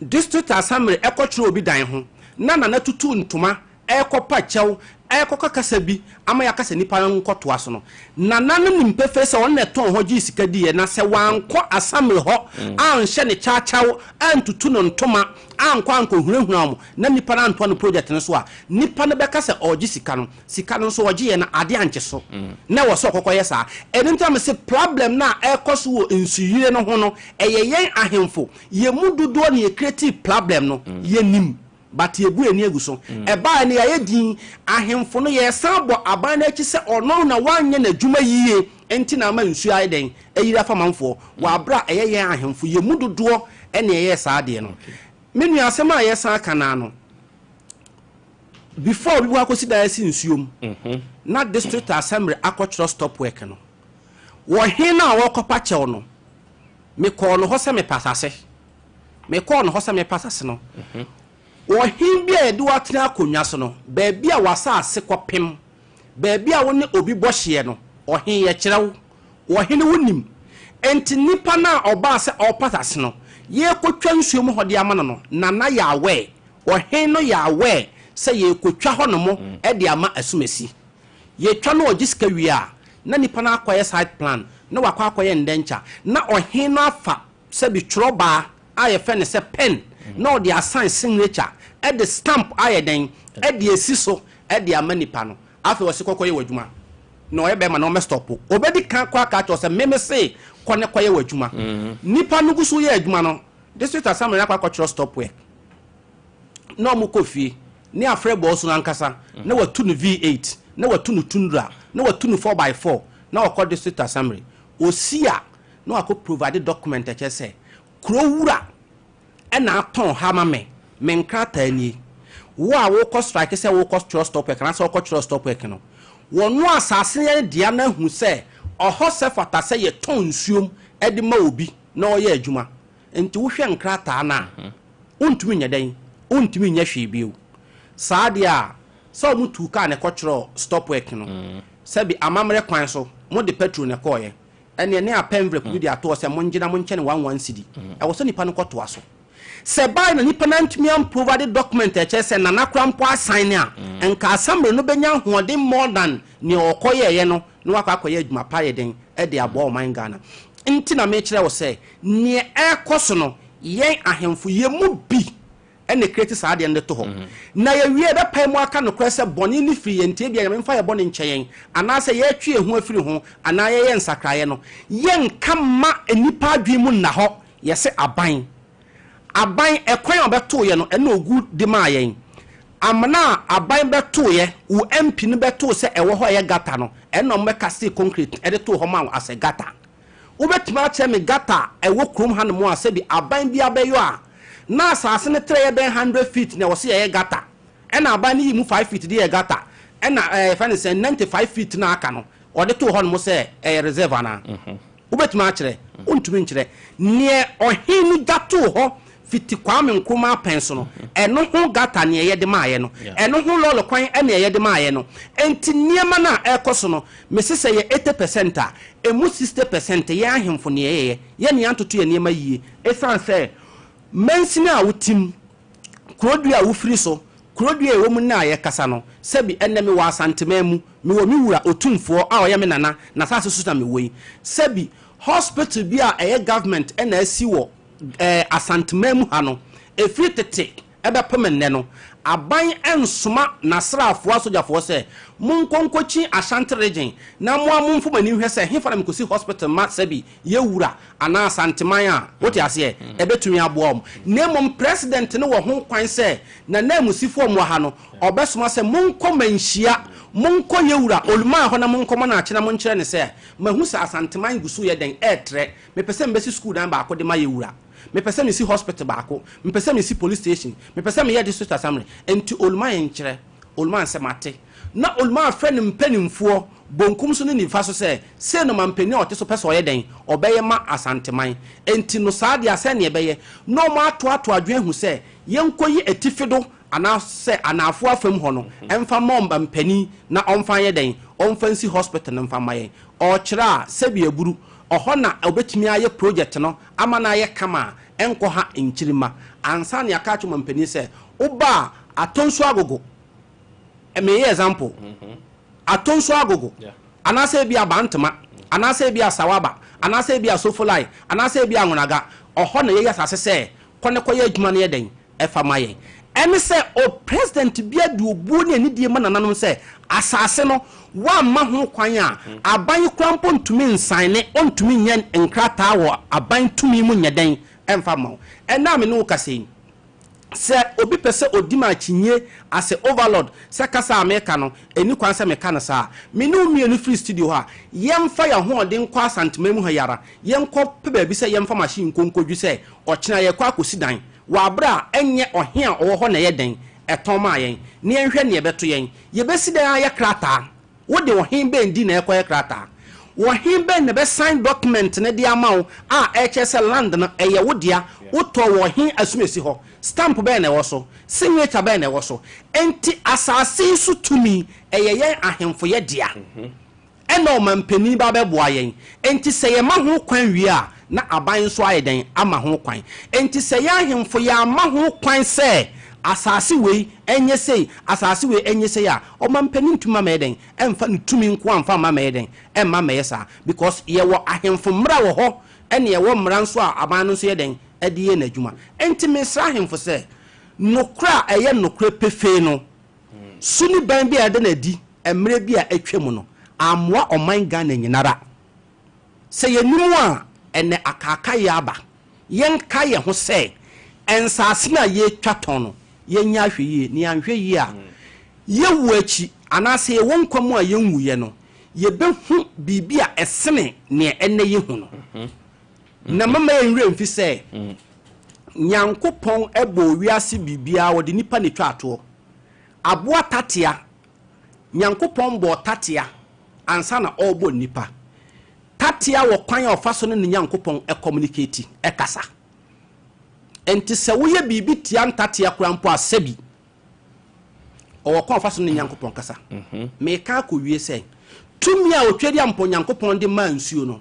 district assembly ɛkɔtwerɛ obi dan ho na nana tutu ntoma ɛrekɔpa kyɛw ɛrekɔka kasa bi ama yɛaka sɛ nipa no nkɔtoa so no, nana no nim pefee sɛ ɔno na ɛtɔn hɔ gyee sika diiɛ, na sɛ wankɔ assembly hɔ anhyɛ ne kyawkyaw antutu no ntoma ankɔ ankɔhunahuna wɔn na nipa no antoa no project no so a, nipa no bɛka sɛ ɔregye sika no. Sika no nso ɔgyeeɛ no ade ankye so na ɛwɔ sɛ ɔkɔkɔyɛ saa. Ɛno nti na mese problem no a ɛrekɔ so wɔ nsuyire no ho no, ɛyɛ yɛn ahemfo, yɛn mu dodoɔ na yɛcreate problem no, yɛnim but yɛbu yɛn ani agu so. Ɛbaeɛ no yɛayɛ din, ahemfo no yɛresan bɔ aban no akyi sɛ ɔno na wanyɛ n'adwuma yie nti na ama nsuo ayɛ dɛn ayiri afa manfoɔ wɔ aberɛ a ɛyɛ yɛn ahemfo, yɛn mu dodoɔ na yɛyɛɛ saa adeɛ no. Me nua, asɛm a yɛresan aka no ara no, before obi bɛkɔ akɔsi dan asi nsuo mu na district assembly akɔtwerɛ stop work no, wɔ he no a wɔrekɔpa kyɛw no, mekɔɔ no hɔ sɛ mepɛ asase. Mekɔɔ no hɔ sɛ mepɛ asase no, wɔ he bi a yɛde wo atena akonnwa so no, baabi a w'asase kɔpem, baabi a wo ne obi bɔ hyeɛ no, ɔhe yɛkyerɛ wo, ɔhene wonim. Enti nipa no a ɔbaa sɛ ɔrepɛ asase no, yɛrekɔtwa nsuo mu hɔ de ama no no, nana yɛ aware, ɔhen no yɛ aware sɛ yɛrekɔtwa hɔ nom de ama asumasi. Yɛtwa no ɔgye sika wie a, na nipa no akɔyɛ site plan, na wakɔ akɔyɛ indenture, na ɔhen no afa sɛbi twerɛbaa a yɛfrɛ no sɛ pen, na ɔde asan signature, de stamp ayɛ dɛn, de asi so de ama nipa no. Afei ɔse kɔkɔyɛ w'adwuma. Na ɔyɛ bɛrima na ɔmmɛ stop. Ɔbɛdi kan kɔ aka akyerɛ wo sɛ meme se kɔ ne kɔyɛ w'adwuma. Nipa no gu so yɛ adwuma no, district assembly no akɔ akɔtwerɛ stop work. Na ɔmo kɔ fie ne afrɛ bɔɔso no ankasa na watu no V8, na watu no Tundra, na watu no 4x4 na ɔkɔ district assembly. Osi a na wakɔ provide document ɛkyerɛ sɛ kuro wura ɛna atɔn ha ma me, me nkrataa nie. Wo a wokɔ strike sɛ wokɔ twerɛ stop work anaasɛ wokɔ twerɛ stop work no, wɔno asase no yɛ dea no ahu sɛ ɔhɔ sɛ fata sɛ yɛtɔn nsuom de ma obi na ɔyɛ adwuma. Nti wohwɛ nkrataa no a, wontumi nyɛ dɛn, wontumi nyɛ hwee bio. Saa deɛ a sɛ ɔmo tuu kaa na ɛkɔtwerɛ stop work no, sɛbi amammerɛ kwan so mode petrol na ɛkɔɔyɛ, ɛneɛ ne apɛ envelope bi de atoɔ sɛ mongye na monkyɛ ne 1 1 cedi, ɛwɔ sɛ nipa no kɔtoa so. Sɛ ɛbae na nipa no antumi amprovide document a ɛkyerɛ sɛ Nana koraa mpo asan a, nka assembly no bɛnya ahoɔden more than nea ɔkɔyɛeɛ no na wakɔ akɔyɛ adwuma pa ayɛ den de aboa ɔman Ghana. Nti na mekyerɛ wo sɛ nea ɛrekɔ so no, yɛn ahemfo, yɛn mu bi na ɛcreate saa adeɛ no de to hɔ. Na yɛwie a, yɛbɛpae mu aka nokorɛ sɛ bɔne no firi yɛn nti ebia Nyame mfa yɛn bɔne nkyɛ yɛn, anaasɛ yɛretwe yɛn ho afiri ho, anaa yɛyɛ nsakraeɛ no, yɛnka mma nnipa adwene mu nna hɔ. Yɛse aban. Aban, ɛkwan a ɔbɛtooeɛ no, ɛno na ɔgu de maa yɛn. Amena a aban bɛtooeɛ, wo MP no bɛtoo sɛ ɛwɔ hɔ a ɛyɛ gutter no, ɛno na wɔbɛkastee concrete de too hɔ maa wo as a gutter. Wobɛtumi akyerɛ me gutter a ɛwɔ kurom hanom a sɛbi aban bi abɛyɔ a, na asase no trɛ yɛ bɛyɛ 100 feet na ɛwɔ sɛ yɛyɛ gutter, ɛna aban no yii mu 5 feet de yɛɛ gutter, ɛna ɛɛ yɛfrɛ no sɛn, 95 feet no a aka no, wɔde too hɔnom sɛ ɛyɛ reserve anaa? Wobɛtumi akyerɛ? Wontumi nkyerɛ. Neɛ ɔhene no gya too hɔ fiti Kwame Nkrumah pɛn so no, ɛno ho gutter neɛ yɛde maaeɛ no, ɛno ho lɔre kwan neɛ yɛde maaeɛ no. Enti nneɛma no a ɛrekɔ so no, mese sɛ ɛyɛ 80% a, ɛmu 60% yɛn ahemfo neɛ yɛyɛ, yɛn ne yɛantoto yɛn nneɛma yie. Ɛsiane sɛ mansini a wotim, Kurodua a wofiri so, kurodua a ɛwɔ mu nnɛ a yɛkasa no, sɛbi ɛnnɛ mewɔ Asanteman mu, mewɔ me wura Otumfoɔ a ɔyɛ me nana, n'asase so na mewɔ yi. Sɛbi hospital bi a ɛyɛ government na asi wɔ eh, Asanteman mu ha no, ɛfiri tete ɛbɛpem nnɛ no, aban nsoma n'asraafoɔ asogyafoɔ sɛ, monkɔ nkɔkyin Ashanti region na mo ara momfa mo ani nhwɛ sɛ hefa na mekɔsi hospital ma sɛbi yɛ wura anaa Asanteman a, wote aseɛ, ɛbɛtumi aboa wɔn. Na mmom President no wɔ ho kwan sɛ n'ananmusifo a wɔwɔ ha no, ɔbɛsoma sɛ, Monkɔ Manhyia, monkɔ yɛ wura Olumaa hɔ na monkɔma no akye na monkyerɛ no sɛ, mahu sɛ Asanteman gu so reyɛ dɛn? Ɛretrɛ. Mepɛ sɛ mebɛsi sukuu dan baako de ma yɛ wura. Mepɛ sɛ mesi hospital baako. Mepɛ sɛ mesi police station. Mepɛ sɛ meyɛ district assembly. Enti Olumaa nkyerɛ Olumaa sɛ, Mate. Na Olumaa frɛ ne mpanimfoɔ bonkum so ne nifa so sɛ, Sei na ɔmanpanin a ɔte so pɛ sɛ ɔyɛ dɛn? Ɔbɛyɛ ma Asanteman. Enti no saa deɛ a sɛdeɛ ɛbɛyɛ na wɔatoatoa adwene ahu sɛ yɛnkɔyi atifi do anaa sɛ anaafoɔ afam hɔ no mfa mma ɔmanpanin na ɔmfa nyɛ dɛn? Ɔmfa nsi hospital no mfa mma yɛn. Ɔrekyerɛ a, sɛbi aburu, ɔhɔ na ɔbɛtumi ayɛ project no ama no ayɛ kama a ɛnkɔha nkyirimma. Ansa na yɛaka akyerɛ ɔmanpanin sɛ, woba a, atɔ nsuo agogo. Meyɛ example. Atɔ nsuo agogo, anaasɛ ebia Bantama, anaasɛ ebia Sawaba, anaasɛ ebia Sofolai, anaasɛ ebia Anwonaga, ɔhɔ na yɛayi asase sɛ kɔ na kɔyɛ adwuma no yɛ dɛn? Ɛfa ma yɛn. Ɛne sɛ o president biara de obuo ne anidie ma nananom sɛ asase no woamma ho kwan a, aban koraa mpo ntumi nsaene, ɔntumi nyɛ nkrataa wɔ aban tumi mu nyɛ dɛn ɛmfa mma wo. Ɛnnɛ a me ne wo kasa yi, Sɛ obi pɛ sɛ odi me akyinnye as a overlord sɛ kasa a meka no, ɛnni kwan sɛ meka no saa. Me ne wo mmienu firi studio hɔ a, yɛmfa yɛn ahoɔden nkɔ Asanteman mu ha yi ara, yɛnkɔ pɛ baabi sɛ yɛmfa machine nkɔ nkɔdwi sɛ ɔkyena yɛrekɔ akɔsi dan wɔ aberɛ a ɛnyɛ ɔhe a ɔwɔ hɔ na ɛyɛ dɛn ɛtɔn maa yɛn, na yɛnhwɛ nea ɛbɛto yɛn. Yɛbɛsi dan ayɛ krataa. Wode ɔhen bɛn din na ɛrekɔyɛ krataa? Ɔhen bɛn na ɛbɛsign document no de ama wo a ɛrekyerɛ sɛ land no ɛyɛ wo dea, wotɔɔ wɔ ɔhen asumasi hɔ? Stamp bɛn na ɛwɔ so? Signature bɛn na ɛwɔ so? Enti asase yi so tumi, ɛyɛ yɛn ahemfo yɛ dea. Ɛna ɔmanpanin ba bɛboa yɛn. Enti sɛ yɛma ho kwan wie a, na aban nso ayɛ dɛn? Ama ho kwan. Enti sɛ yɛn ahemfo yɛamma ho kwan sɛ asase wei nyɛ sei, asase wei nyɛ sei a, ɔmanpanin ntumi mma mɛyɛ dɛn? Ɛmfa ne tumi nko ara mfa mma mɛyɛ dɛn? Ɛmma mɛyɛ saa. Because yɛwɔ ahemfo mmara wɔ hɔ, ɛna yɛwɔ mmara nso a aban no nso yɛ dɛn? Ɛde yɛ n'adwuma. Enti mesrɛ ahemfo sɛ, nokorɛ a ɛyɛ nokorɛ pefee no, su ne ban bi a yɛada no adi mmerɛ bi a atwam no, ammoa ɔman Ghana nyinara. Sɛ yɛnim a, ɛnnɛ akaakaeɛ aba. Yɛnkae yɛn ho sɛ, nsase no a yɛretwa tɔn no, yɛnyɛ ahwɛyie, na yɛanhwɛ yie a, yɛn wuo akyi, anaasɛ yɛwɔ nkwa mu a yɛnwuiɛ no, yɛbɛhu biribi a ɛsene deɛ ɛnnɛ yɛhu no. Na momma yɛn werɛ mfi sɛ, Nyankopɔn bɔɔ wiase biribiara, ɔde nnipa na ɛtwaa toɔ. Aboa tatea, Nyankopɔn bɔɔ tatea ansa na ɔrebɔ nnipa. Tatea wɔ kwan a ɔfa so ne ne Nyankopɔn communicate, ɛkasa. Enti sɛ woyɛ biribi tia ntatea koraa mpo a, sɛbi, ɔwɔ kwan a ɔfa so ne ne Nyankopɔn kasa. Meka akɔwie sɛ, tumi a Otwadiampɔ Nyankopɔn de maa nsuo no,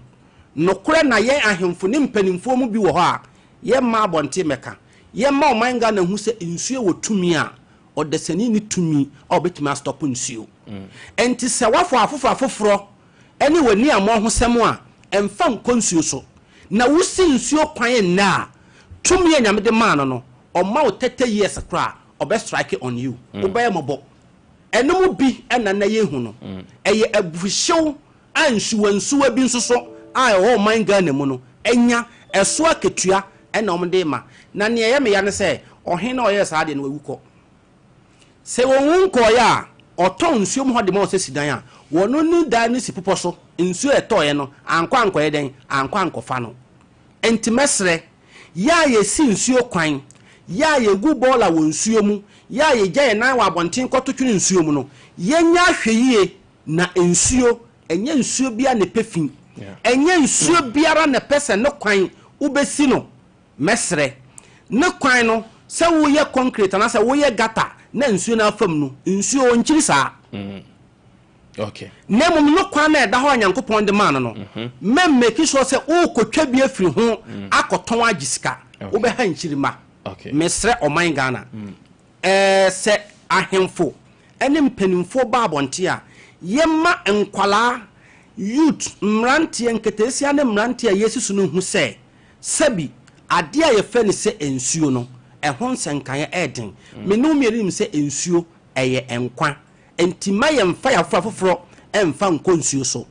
nokorɛ na yɛn ahemfo ne mpanimfoɔ mu bi wɔ hɔ a, yɛmma abɔnten mmɛka. Yɛmma ɔman Ghana nhu sɛ nsuo wɔ tumi a ɔdasani nni tumi a ɔbɛtumi astɔpo nsuo. Ɛnti sɛ woafɔ afoforɔ afoforɔ ne w'ani ammɔ ho sɛm a, ɛmfa nkɔ nsuo so. Na wosi nsuo kwan nnɛ a, tumi a Nyame de maa no no, ɔma wo 30 years koraa a, ɔbɛ strike on you. Wobɛyɛ mmɔbɔ. Ɛno mu bi na nnɛ yɛhu no. Ɛyɛ abufuhyew a nsuwansuwa bi nso so a ɛwɔ ɔman Ghana mu no anya ɛso akatua na wɔde rema. Na nea ɛyɛ me ya ne sɛ, ɔhene no a ɔyɛɛ saa adeɛ no, wawu kɔ. Sɛ ɔnwu nkɔeɛ a, ɔtɔn nsuo mu hɔ de ma wɔn sɛ si dan a, wɔn ne dan no si bepɔ so, nsuo a ɛtɔeɛ no, ankɔ ankɔyɛ dɛn? Ankɔ ankɔfa no. Enti mɛsrɛ, yɛ a yɛsi nsuo kwan, yɛ a yɛgu bɔɔla wɔ nsuo mu, yɛ a yɛgya yɛn nan wɔ abɔnten kɔto twene nsuo mu no, yɛnyɛ ahwɛyie na nsuo, ɛnyɛ nsuo biara na ɛpɛ fi, ɛnyɛ nsuo biara na ɛpɛ sɛ ne kwan wobɛsi no, mɛsrɛ, ne kwan no sɛ woyɛ concrete anaasɛ woyɛ gutter na nsuo no afa mu no, nsuo ɔnkyiri saa. Okay. Na mmom no kwan na ɛda hɔ a Nyankopɔn de maa no no, mɛ make sure sɛ wokɔtwa bi afiri ho akɔtɔn agye sika, wobɛha nkyiri ma. Mesrɛ ɔman Ghana, sɛ ahemfo ne mpanimfoɔ ba abɔnten a, yɛmma nkwalaa, youth, mmeranteɛ, nketeesia ne mmeranteɛ a yɛsi so no hu sɛ, sɛbi, adeɛ a yɛfrɛ no sɛ nsuo no, ɛho nsɛnkaeɛ yɛ den. Me ne wo mmienu nim sɛ nsuo, ɛyɛ nkwa. Enti mma yɛmfa yɛn afoforɔ afoforɔ mfa nkɔ nsuo so.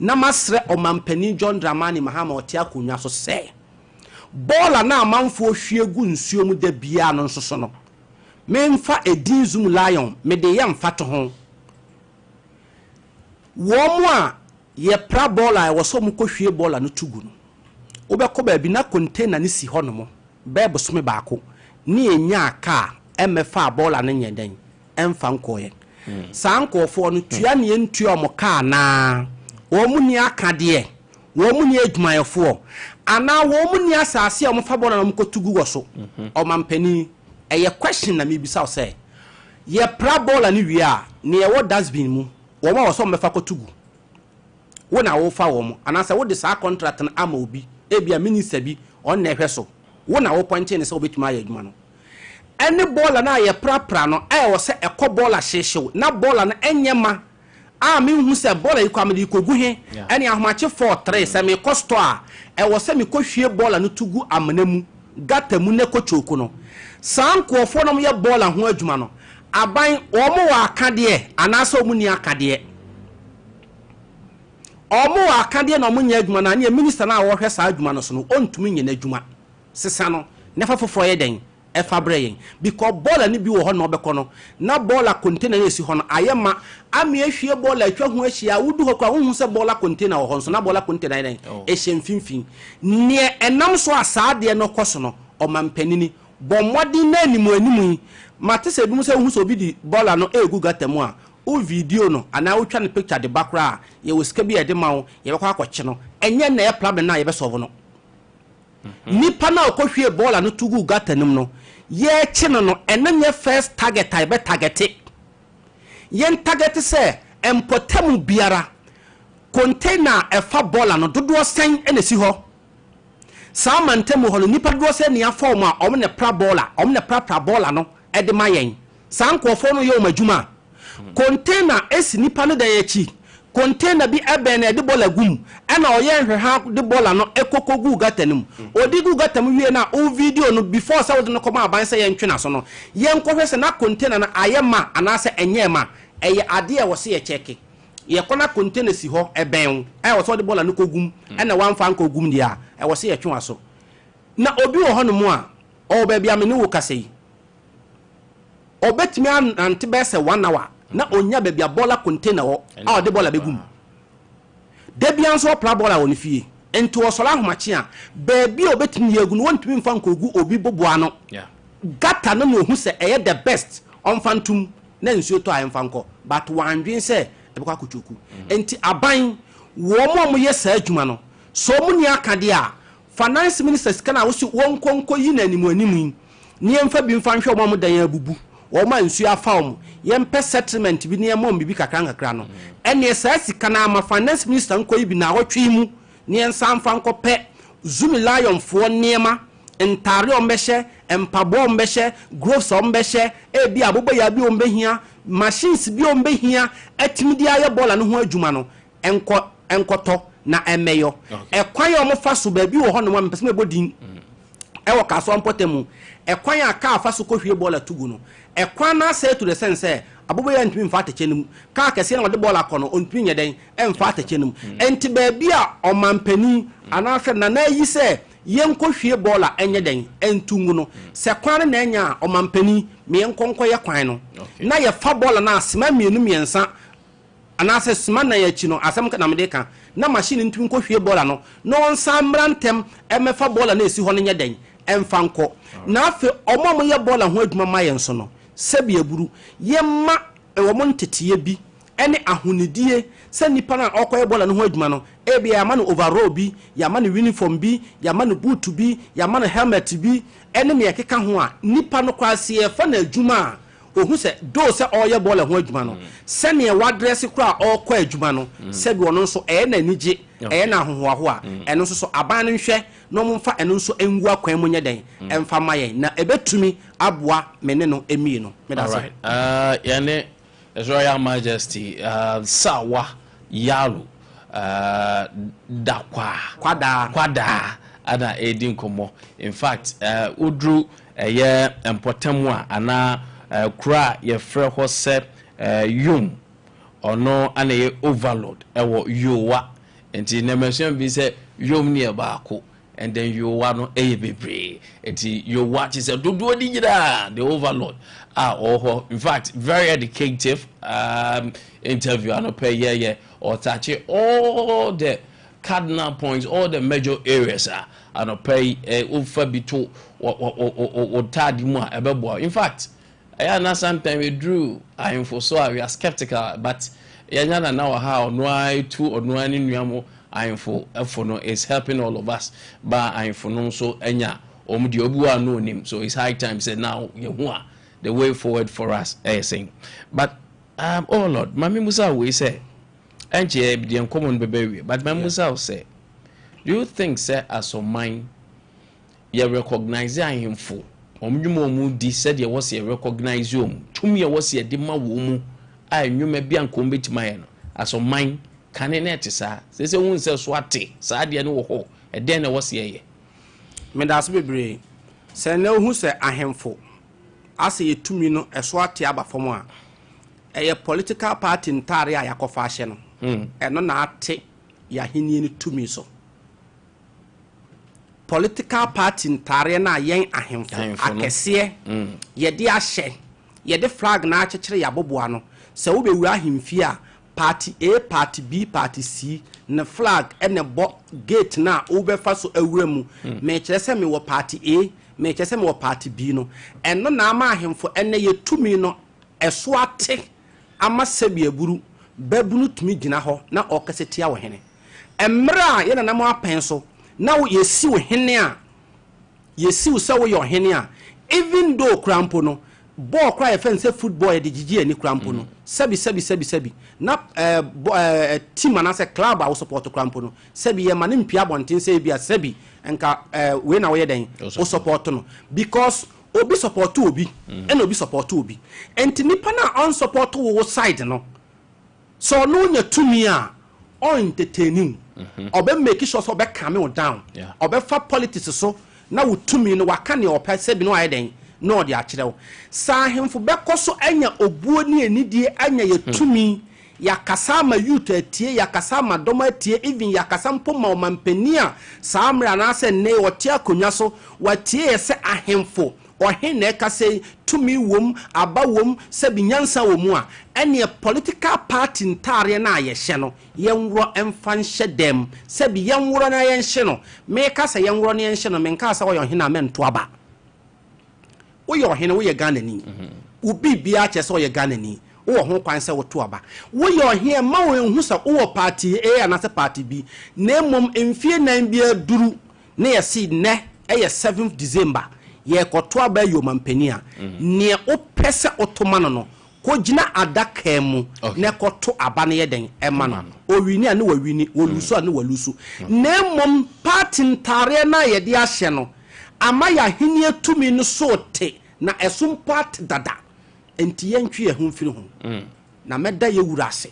Na masrɛ Ɔmanpanin John Dramani Mahama a ɔte akonnwa so sɛ, bɔɔla no a amanfoɔ hwie gu nsuo mu da biara no nso so no, memfa edin Zoom Lion mede yɛ mfatoho. Wɔn a yɛpra bɔɔla a ɛwɔ sɛ wɔkɔhwie bɔɔla no to gu no, wobɛkɔ baabi na container no si hɔnom bɛyɛ bosome baako ne yɛnyaa kaa mmɛfaa bɔɔla no nyɛ dɛn ɛmfa nkɔeɛ. Saa nkurɔfoɔ no, tua ne yɛntua wɔn ka anaa? Wɔn nni akadeɛ? Wɔn nni adwumayɛfoɔ? Anaa wɔn nni asase a wɔfa bɔɔla na wɔkɔto gu wɔ so? Ɔmampanin, ɛyɛ question na mebisa wo sɛ, yɛpra bɔɔla no wie a, nea ɛwɔ dustbin mu, wɔn a wɔ sɛ wɔbɛfa kɔto gu, wo na wofa wɔn, anaasɛ wode saa contract no ama obi, ebia minister bi, ɔno na ɛhwɛ so, wo na wo pɔnkye no sɛ wobɛtumi ayɛ adwuma no. Ɛne bɔɔla no a yɛprapra no a ɛwɔ sɛ ɛkɔ bɔɔla hyehyew na bɔɔla no ɛnyɛ ma a menhu sɛ bɔɔla yi koraa mede rekɔgu he, ɛne ahomakye 4:03 sɛ mekɔ store a ɛwɔ sɛ mekɔhwie bɔɔla no to gu amena mu, gutter mu na ɛkɔ choke no. Saa nkoɔfoɔ no a wɔyɛ bɔɔla ho adwuma no, aban, wɔn wɔ akadeɛ anaasɛ wɔn nni akadeɛ? Wɔn wɔ akadeɛ na wɔnyɛ adwuma no a, ɛneɛ minister no a ɔhwɛ saa adwuma no so no, ɔntumi nyɛ n'adwuma. Sesa no na fa foforɔ yɛ dɛn fa brɛ yɛn because bɔɔla no bi wɔ hɔ na ɔbɛkɔ no na bɔɔla container no a ɛsi hɔ no ayɛ ma ama ahwie bɔɔla atwa ho ahyia a wodu hɔ koraa wonhu sɛ bɔɔla container wɔ hɔ nso na bɔɔla container ayɛ dɛn ɛhyɛ mfimfini. Neɛ ɛnam so a saa adeɛ no kɔ so no ɔmanpanini bɔ mmɔden na anim anim yi mate sɛ ebinom sɛ wohu sɛ obi de bɔɔla no ɛregu gutter mu a wo video no anaa wotwa no picture de ba koraa a yɛwɔ sika bi a yɛde ma wo yɛbɛkɔ akɔkye no ɛnyɛ ɛnna ɛyɛ problem no a yɛbɛ solve no. Nipa no a ɔkɔhwiee bɔɔla no to guu gutter no mu no, yɛrekye no no, ɛno nyɛ first target a yɛbɛ targete. Yɛn targete sɛ mpɔtamu biara, container a ɛfa bɔɔla no dodoɔ sɛn na ɛsi hɔ. Saa mantamu hɔ no, nnipa dodoɔ sɛn na yɛafa wɔn a wɔn na ɛpra bɔɔla, wɔn na ɛprapra bɔɔla no de ma yɛn. Saa nkurɔfoɔ no yɛ wɔn adwuma. Container si nipa no dan akyi. Container bi bɛn na yɛde bɔɔla gu mu. Ɛna ɔyɛ nhwɛha de bɔɔla no kɔ kɔguu gutter no mu. Ɔde gu gutter mu wie no a, wo video no before sɛ wode no kɔma aban sɛ yɛntwe n'aso no, yɛnkɔhwɛ sɛ na container no ayɛ ma anaasɛ ɛnyɛɛ ma. Ɛyɛ adeɛ a ɛwɔ sɛ yɛkyɛke. Yɛkɔ na container si hɔ, ɛbɛn wo a ɛwɔ sɛ wode bɔɔla no kɔgu mu, ɛna woamfa ankɔgu mu deɛ a, ɛwɔ sɛ yɛtwe w'aso. Na obi wɔ hɔnom a, ɔwɔ baabi a me ne wo kasa yi, Ɔbɛtumi anante bɛyɛ sɛ one hour na ɔnya baabi a bɔɔla container wɔ a ɔde bɔɔla bɛgu mu. Da biara nso ɔpra bɔɔla wɔ ne fie. Nti ɔsɔre ahomakye a, baabi a ɔbɛtumi de agu no, wɔntumi mfa nkɔgu obi boboa ano. Gutter no na ɔhu sɛ ɛyɛ the best, ɔmfa ntom na nsuo tɔ a ɛmfa nkɔ. But wandwen sɛ ɛbɛkɔ akɔtwoku. Nti aban, wɔn a wɔyɛ saa adwuma no, sɛ wɔn nni akadeɛ a, Finance minister sika no a wose wɔnkɔ nkɔyi no animu animu yi na yɛmfa bi mfa nhwɛ wɔn a wɔn dan abubu, wɔn a nsuo afa wɔn, yɛmpɛ settlement bi na yɛmma wɔn biribi kakra nkakra no, ɛnneɛ saa sika no ara ma finance minister nkɔyi bi naawɔtwe yi mu na yɛnsan mfa nkɔpɛ Zumi Lion foɔ nneɛma, Ntaare a wɔbɛhyɛ, mpaboa a wɔbɛhyɛ, gloves a wɔbɛhyɛ, ebi aboboyaa bi a wɔbɛhia, machines bi a wɔbɛhia atumi de ayɛ bɔɔla no ho adwuma no, nkɔ nkɔtɔ na ɛmmɛyɔ. Ɛkwan a wɔfa so, baabi wɔ hɔnom a mepɛ sɛ mebɔ din ɛwɔ Kasoa mpɔtam mu, ɛkwan a kaa fa so kɔhwie bɔɔla to gu no, ɛkwan no asɛe to the sense sɛ aboboyaa ntumi mfa atɛkyɛ no mu. Kaa kɛseɛ na wɔde bɔɔla kɔ no, ɔntumi nyɛ dɛn ɛmfa atɛkyɛ no mu. Ɛnti baabi a ɔmampanin anaasɛ nana ayi sɛ yɛnkɔhwie bɔɔla ɛnyɛ dɛn ɛnto ngu no, sɛ kwan no na ɛnya a, ɔmampanin, ma yɛnkɔ nkɔyɛ kwan no. Na yɛfa bɔɔla no a, sema mmienu mmiɛnsa anaasɛ sema nan akyi no, asɛm na mede ka, na machine ntumi nkɔhwie bɔɔla no na ɔnsan mmra ntɛm ɛmɛfa bɔɔla no esi hɔ no nyɛ dɛn ɛmfa nkɔ. Na afei ɔmo a wɔyɛ bɔɔla ho adwuma ma yɛn so no, sɛbi aburu, yɛma wɔn nteteɛ bi ɛne ahonidie sɛ nipa no a ɔkɔyɛ bɔɔla no ho adwuma no, ebi yɛama no overall bi, yɛama no uniform bi, yɛama no boot bi, yɛama no helmet bi, ɛne nea ɛkeka ho a nipa no koraa sɛ yɛfa no adwuma a, ohu sɛ doo sɛ ɔreyɛ bɔɔla ho adwuma no, sɛnea wadrɛse koraa a ɔrekɔ adwuma no, sɛbi ɔno nso ɛyɛ n'anigye, ɛyɛ n'ahohoahoa. Ɛno nso so aban no nhwɛ na ɔmomfa ɛno nso ngu akwan mu nyɛ dɛn ɛmfa ma yɛn na ɛbɛtumi aboa me ne no mmienu. Meda ase. Alright. Yɛne His Royal Majesty Sawa Yalo Dakwa Kwadaa. Kwadaa ana ɛredi nkɔmmɔ. In fact, woduru ɛyɛ mpɔtam a anaa kuro a yɛfrɛ hɔ sɛ Yom, ɔno ana ɛyɛ overlord ɛwɔ Yowa. Nti nneɛmasua bi sɛ Yom ne yɛ baako and then Yowa no ɛyɛ bebree. Nti Yowa kyerɛ sɛ dodoɔ no nyinaa, the overlord a ɔwɔ hɔ. In fact, very educative interview anɔpɛ yɛyɛ. Ɔtakye all the cardinal points, all the major areas a anɔpɛ yi wofa bi to wɔ taade mu a ɛbɛboa. In fact, ɛyɛ ana sometimes eduru ahemfo so a, we are skeptical, but yɛnya nana wɔ ha a ɔno ara etu ɔno ara ne nua mo ahemfo ɛfo no is helping all of us ba ahemfo no nso anya wɔn deɛ obi wɔ a no onim. So it's high time sɛ now yɛhu a the way forward for us ɛyɛ sɛn. But oh Lord, maame musa wei sɛ ɛnkyɛ deɛ nkɔmɔ no bɛbɛ wie, but maame musa wo sɛ, do you think sɛ asɔman yɛ recognize ahemfo wɔn dwuma wɔn di sɛdeɛ wɔsi yɛ recognize wɔn tumi a wɔsi yɛde ma wɔn mu a nnwuma bi a nka wɔn bɛtumi ayɛ no asɔman kane na ɛte saa sɛ wɔn nsɛ so ate saa adeɛ no wɔ hɔ, ɛdɛn na wɔsi yɛ? Meda ase bebree. Sɛ nnɛ wohu sɛ ahemfo asɛ yɛtumi no ɛso ate aba fam a, ɛyɛ political party ntaare a yɛakɔfa ahyɛ no. Ɛno na ate yɛahenni no tumi so. Political party ntaareɛ no a yɛn ahemfo Ahemfo no. akɛseɛ yɛde ahyɛ, yɛde flag na akyekyere yɛaboboa no sɛ wobɛwura ahemfie a, party A, party B, party C ne flag ɛna bɔ gate no a wobɛfa so awura mu. Mekyerɛ sɛ mewɔ party A, mekyerɛ sɛ mewɔ party B no, ɛno na ama ahemfo ɛnɛ yɛtumi no ɛso ate ama sɛbi aburu babunu tumi gyina hɔ na ɔkɛsɛ tia wɔ hene. Mmerɛ a yɛn nanam apɛn so na yɛsi wo hene a, yɛsi wo sɛ woyɛ ɔhene a, even though kora mpo no bɔɔl kora yɛfɛ no sɛ football yɛde gyegye ani kora mpo no, sɛbi sɛbi sɛbi sɛbi na team anaasɛ club a wo support kora mpo no, sɛbi yɛma ne mpia abɔnten sɛ ebi a sɛbi nka wei na woyɛ dɛn wo support no, because obi support obi ɛna obi support obi. Nti nipa no a ɔnsupport wo side no sɛ ɔno nya tumi a ɔntetani wo, ɔbɛ make sure sɛ ɔbɛ calm wo down. Ɔbɛfa politics so na wo tumi no waka nea ɔpɛ sɛbi no ayɛ dɛn na ɔde akyerɛ wo. Saa ahemfo bɛkɔ so anya obuo ne anidie, anya yɛ tumi, yɛakasa ama youth atie, yɛakasa ama dɔm atie, even yɛakasa mpo ma ɔmampanin a saa mmerɛ anaasɛ nnɛ ɔte akonnwa so watie yɛ sɛ ahemfo ɔhe na ɛka sɛ tumi wom, aba wom, sɛbi nyansa wɔ mu a, ɛneɛ political party ntaareɛ no a yɛhyɛ no, yɛnworɔ mfa nhyɛ dɛm. Sɛbi yɛnworɔ na yɛnhye no. Meka sɛ yɛnworɔ na yɛnhye no, menkaa sɛ wɔyɛ ɔhene a mɛnto aba. Woyɛ ɔhene, woyɛ Ghanani, wo biribiara kyerɛ sɛ ɔyɛ Ghanani, wowɔ ho kwan sɛ woto aba. Woyɛ ɔhene ma wo ehu sɛ wowɔ party A anaasɛ party B, na mmom mfie 4 bi aduru na yɛsi nnɛ ɛyɛ 7th December, yɛkɔto aba ayi ɔmampanin a, neɛ wopɛ sɛ woto ma no, kɔgyina adaka mu na ɛkɔto aba no yɛ dɛn ɛma no. Owini a ne wawini, wɔlusu a ne walusu. Na mmom party ntaareɛ no a yɛde ahyɛ no. Ama yɛn ahennie tumi no so te, na ɛso mpo ate dada. Enti yɛntwe yɛn ho mfiri ho. Na mɛda yɛn Wura ase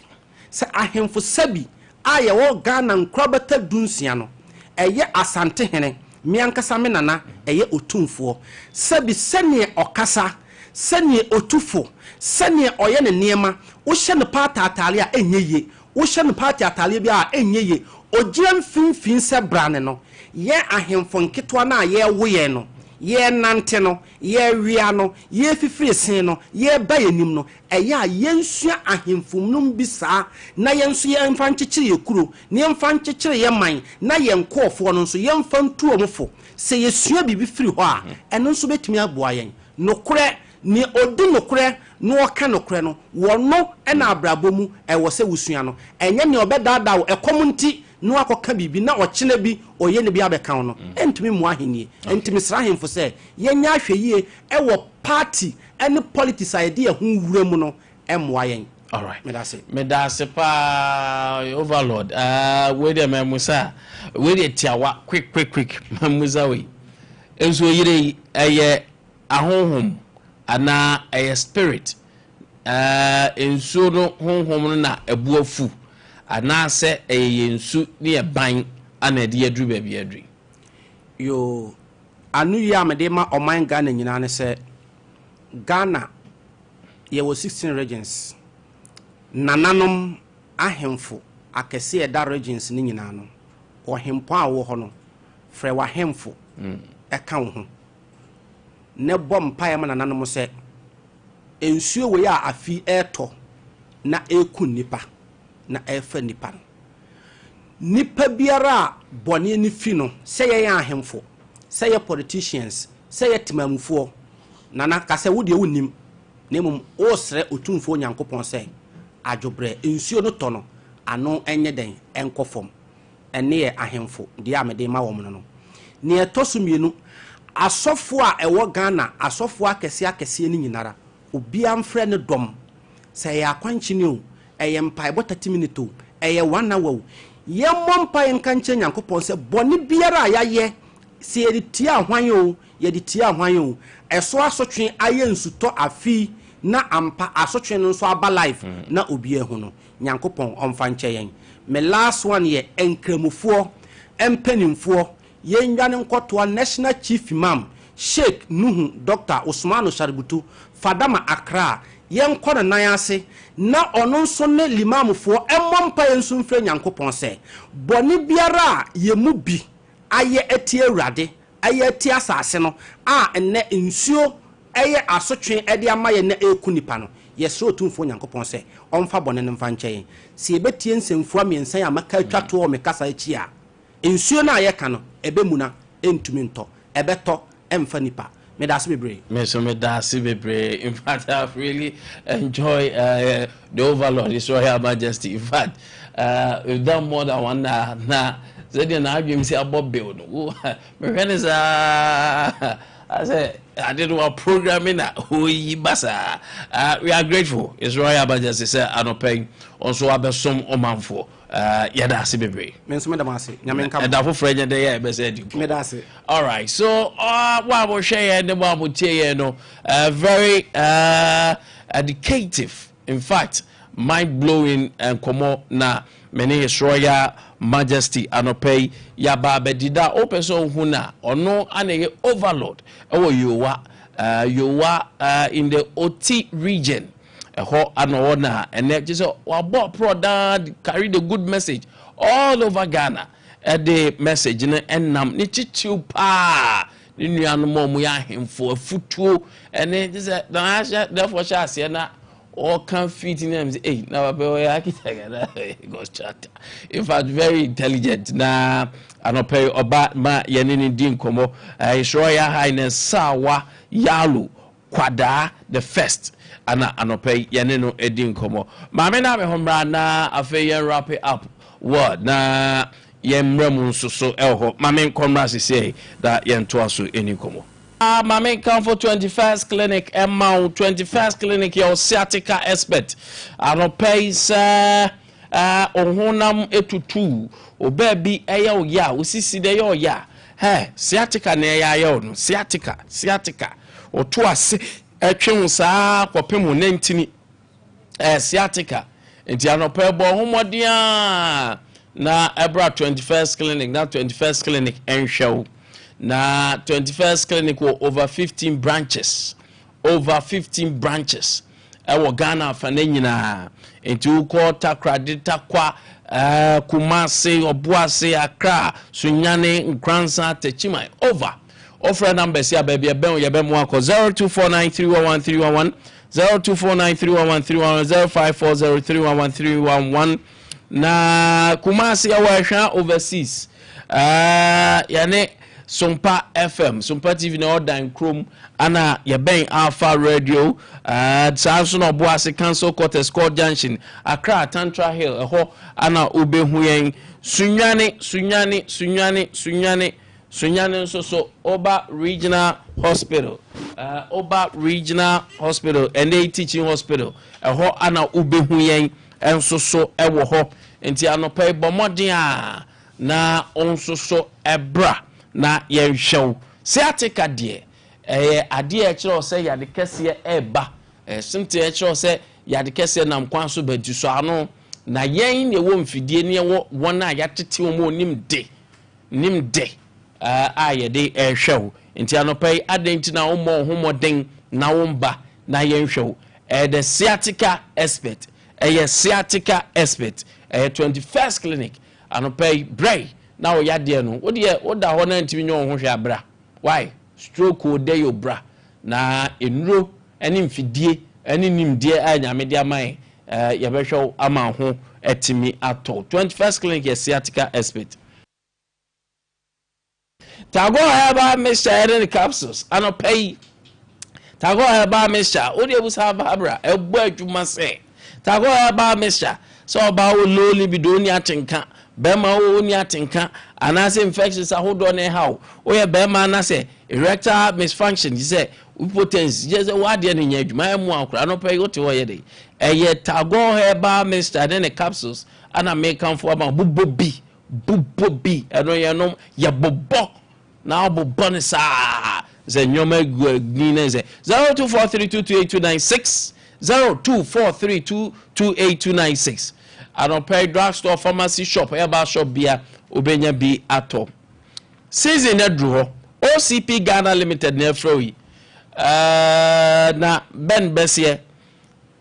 sɛ ahemfo sɛbi a yɛwɔ Ghana nkorabata dunsia no, ɛyɛ Asantehene, me ankasa me nana, ɛyɛ Otumfoɔ, sɛbi sɛdeɛ ɔkasa, sɛdeɛ ɔtu fo, sɛdeɛ ɔyɛ ne nneɛma, wohyɛ no paata atadeɛ a ɛnyɛ yie, wohyɛ no paati atadeɛ biara a ɛnyɛ yie, ɔgyina mfimfini sɛ brane no, yɛn ahemfo nketewa no a yɛrewo yɛn no, yɛrenante no, yɛrewea no, yɛrefifiri se no, yɛreba yɛn anim no, ɛyɛ a yɛnsua ahemfo nom bi saa na yɛn nso yɛmfa nkyekyere yɛn kuro, na yɛmfa nkyekyere yɛn man, na yɛn nkurɔfoɔ no nso yɛmfa ntu wɔn fo. Sɛ yɛsua biribi firi hɔ a, ɛno nso bɛtumi aboa yɛn. Nokorɛ, nea ɔdi nokorɛ na ɔka nokorɛ no, wɔno na abrabɔ mu ɛwɔ sɛ wosua no. Ɛnyɛ nea ɔbɛdaadaa wo ɛkɔm nti na wakɔka biribi na ɔkyena bi ɔyɛ ne bi abɛka wo no, ɛntumi mmoa ahennie. Enti mesrɛ ahemfo sɛ yɛnyɛ ahwɛyie wɔ party ne politics a yɛde yɛn ho wura mu no mmoa yɛn. Alright. Medase. Medase paa Overlord. Ah, wei deɛ mamusa. Wei deɛ tiawa quick quick quick. Mamusa wei. Nsuo yire yi ɛyɛ ahonhom anaa ɛyɛ spirit? Eh, nsuo no honhom no na ɛbo afu anaasɛ ɛyɛ yɛn su ne yɛn ban ana ɛde yɛaduru baabi aduru yi? Yoo, anoyie a mede ma ɔman Ghana nyinaa ne sɛ, Ghana yɛwɔ 16 regions. Nananom ahemfo akɛseɛ a ɛda regions no nyinaa no, ɔhempɔn a wowɔ hɔ no, frɛ w'ahemfo ka wo ho na bɔ mpaeɛ ma nananom sɛ, nsuo wei a afe ɛretɔ na ɛreku nnipa na ɛrefa nnipa no, nipa biara a bɔne no fi no, sɛ yɛyɛ ahemfo, sɛ yɛ politicians, sɛ yɛ temamufoɔ, Nana, ka sɛ wo deɛ wonnim, na mmom woresrɛ Otumfoɔ Nyankopɔn sɛ adwobrɛ nsuo no tɔ no ano nyɛ dɛn nkɔ fam. Ɛnne yɛ ahemfo deɛ a mede rema wɔn no no. Nea ɛtɔ so mmienu, asɔfoɔ a ɛwɔ Ghana, asɔfoɔ akɛseɛ akɛseɛ no nyinara, obiara mfrɛ ne dɔm. Sɛ ɛyɛ akwankyene o, ɛyɛ mpaebɔ 30 minute o, ɛyɛ one hour o, yɛmmɔ mpaeɛ nka nkyerɛ Nyankopɔn sɛ bɔne biara a yɛayɛ, sɛ yɛde tiaa hwan o, yɛde tiaa hwan o, ɛso asotwe ayɛ nsutɔ afe yi na ampa asotwe no nso aba live na obiara ahu no. Nyankopɔn ɔmfa nkyɛ yɛn. Me last one yɛ Nkramofoɔ mpaninfoɔ yɛnnwane nkɔtoa National Chief Imam Sheik Nuhu Doctor Usmanu Sharubutu Fadama Accra yɛnkɔ ne nan ase na ɔno nso ne Limamfoɔ mmɔ mpaeɛ nsu mfrɛ Nyankopɔn sɛ bɔne biara a yɛn mu bi ayɛ atia Awurade ayɛ atia asase no a nnɛ nsuo yɛ asotwe de ama yɛn na ɛreku nnipa no, yɛsrɛ Otumfoɔ Nyankopɔn sɛ ɔmfa bɔne no mfa nkyɛ yɛn. Sɛ yɛbɛtie nsɛmfua mmiɛnsa yi a maka atwa toɔ wɔ me kasa akyi a, nsuo no a yɛka no, ɛbɛmuna, ɛntumi ntɔ, ɛbɛtɔ, ɛmfa nnipa. Meda ase bebree. Me nso meda ase bebree. In fact, I've really enjoyed the Overlord, His Royal Majesty. In fact, we've done more than one hour. Na sɛdeɛ n'adwene si abɔ bill no, wo mehwɛ ne saa asɛ ade no wa programming na oyi ba saa. We are grateful, His Royal Majesty, sɛ anɔpa yi ɔnso abɛsom ɔmanfoɔ. Yɛda ase bebree. Me nso meda mo ase. Nyame nka mo. Ɛda foforɔ nyɛ dɛ yɛ a ɛbɛsɛ adi nkɔmmɔ. Meda ase. All right, so mo a mohwɛ yɛn ne mo a motie yɛn no, very educative, in fact, mind blowing nkɔmmɔ na me ne His Royal Majesty anɔpa yi yɛaba abɛdi da. Wopɛ sɛ ohu no a, ɔno ana ɛyɛ overlord ɛwɔ Yowa, Yowa in the Oti region. Ɛhɔ ana ɔwɔ na ɛnɛ kyerɛ sɛ wabɔ aprɔ daa carry the good message all over Ghana. Ɛde message no ɛnam ne kyikyiw paa ne nuanom a wɔyɛ ahemfo afutuo ɛne kyerɛ sɛ na ahyɛ therefore hyɛ aseɛ na ɔka fit ne ɛm sɛ ei na papa ɔyɛ architect na constructor, in fact very intelligent. Na anɔpɛ yi ɔba ma yɛne ne di nkɔmmɔ, His Royal Highness Sawa Yalo Kwadaa the first ana anɔpa yi yɛne no adi nkɔmmɔ. Maame na me ho mmra na afei yɛn wrap it up word na yɛn mmerɛ mu nso so ɛwɔ hɔ. Maame nkɔ mmra sesei na yɛntoa so ɛni nkɔmmɔ. Maame nkamfo 21st Clinic ɛma wo. 21st Clinic yɛ wo sciatica expert. Anɔpa yi sɛ wo honam etutu, wo baabi ɛyɛ wo ya, wo sisi de ɛyɛ wo ya. Hɛ, sciatica na ɛyɛ ayɛ wo no, sciatica, sciatica. Ɔto ase ɛtwe wo saa kɔpem wo nantini. Ɛyɛ sciatica. Nti anɔpa ɛbɔ ho mmɔden a na ɛbra 21st Clinic na 21st Clinic ɛnhwɛ wo. Na 21st Clinic wɔ over 15 branches, over 15 branches ɛwɔ Ghana afa ne nyinaa. Nti wokɔ Takoradi, Takwa, Kumase, Ɔboase, Accra, Sunyani, Nkransa, Techiman, over. Ɔfrɛ numbers yi a, baabi ɛbɛn yɛbɛmo akɔ: 0249311311, 0249311311, 0540311311. Na Kumase yɛwɔ Ɛhwɛ Overseas, yɛne Sompa FM, Sompa TV na ɔdan kurom ana yɛbɛn Alpha Radio. Saa nso na Ɔboase Council Quarters, Court Junction, Accra Tantra Hill, ɛhɔ ana wobɛhu yɛn. Sunyani, Sunyani, Sunyani, Sunyani, Sunyani nso so, Oba Regional Hospital, Oba Regional Hospital ɛnɛ Teaching Hospital, ɛhɔ ana wobɛhu yɛn nso so ɛwɔ hɔ. Nti anɔpa yi, bɔ mmɔden a na nso so ɛbra na yɛnhwɛ wo. Sciatica deɛ, ɛyɛ adeɛ a ɛkyerɛ wo sɛ yade kɛseɛ ɛɛba. Ɛyɛ symptom ɛkyerɛ wo sɛ yade kɛseɛ nam kwan so bɛnti so ano. Na yɛn na ɛwɔ mfidie ne ɛwɔ wɔn a yɛatete wɔn a onim de nim de a yɛde ɛrehwɛ wo. Nti anɔpa yi, adan nti na wɔmmɔ wo ho mmɔden na wɔmba na yɛnhwɛ wo? Ɛyɛ the sciatica expert, ɛyɛ sciatica expert, ɛyɛ 21st Clinic. Anɔpa yi, brɛ na wɔyɛ adeɛ no, wodeɛ woda hɔ na ntumi nyɛ wɔn ho hwɛ abra. Why stroke o de yɛ bra na nnuro ne mfidie ne nimdeɛ a Nyame de ama yɛn, yɛbɛhwɛ wo ama ho atumi atɔ. 21st Clinic yɛ sciatica expert. Tago Herbal Mixture ɛne ne capsules. Anɔpa yi, Tago Herbal Mixture wode ebusa ababra ɛbɔ adwuma sɛ Tago Herbal Mixture sɛ ɔbaa wo low libido, ni atenka, bɛrima wo ni atenka, anaasɛ infections ahodoɔ na ɛha wo, woyɛ bɛrima anaasɛ erectile misfunction sɛ impotence yɛ sɛ wadeɛ no nyɛ adwuma ɛmu akora. Anɔpa yi, wote hɔ yɛ de ɛyɛ Tago Herbal Mixture ne ne capsules ana mekamfo ama. Bobɔ bi, bobɔ bi, ɛno yɛnom yɛbobɔ na wobobɔ no saa sɛ nneɔma agu ani ne sɛ 0243228296, 0243228296. Anɔpɛ yi, drug store, pharmacy shop, herbal shop bia wobɛnya bi atɔ. Season aduru hɔ. OCP Ghana Limited na ɛfrɛ wo yi. Na Ben bɛseɛ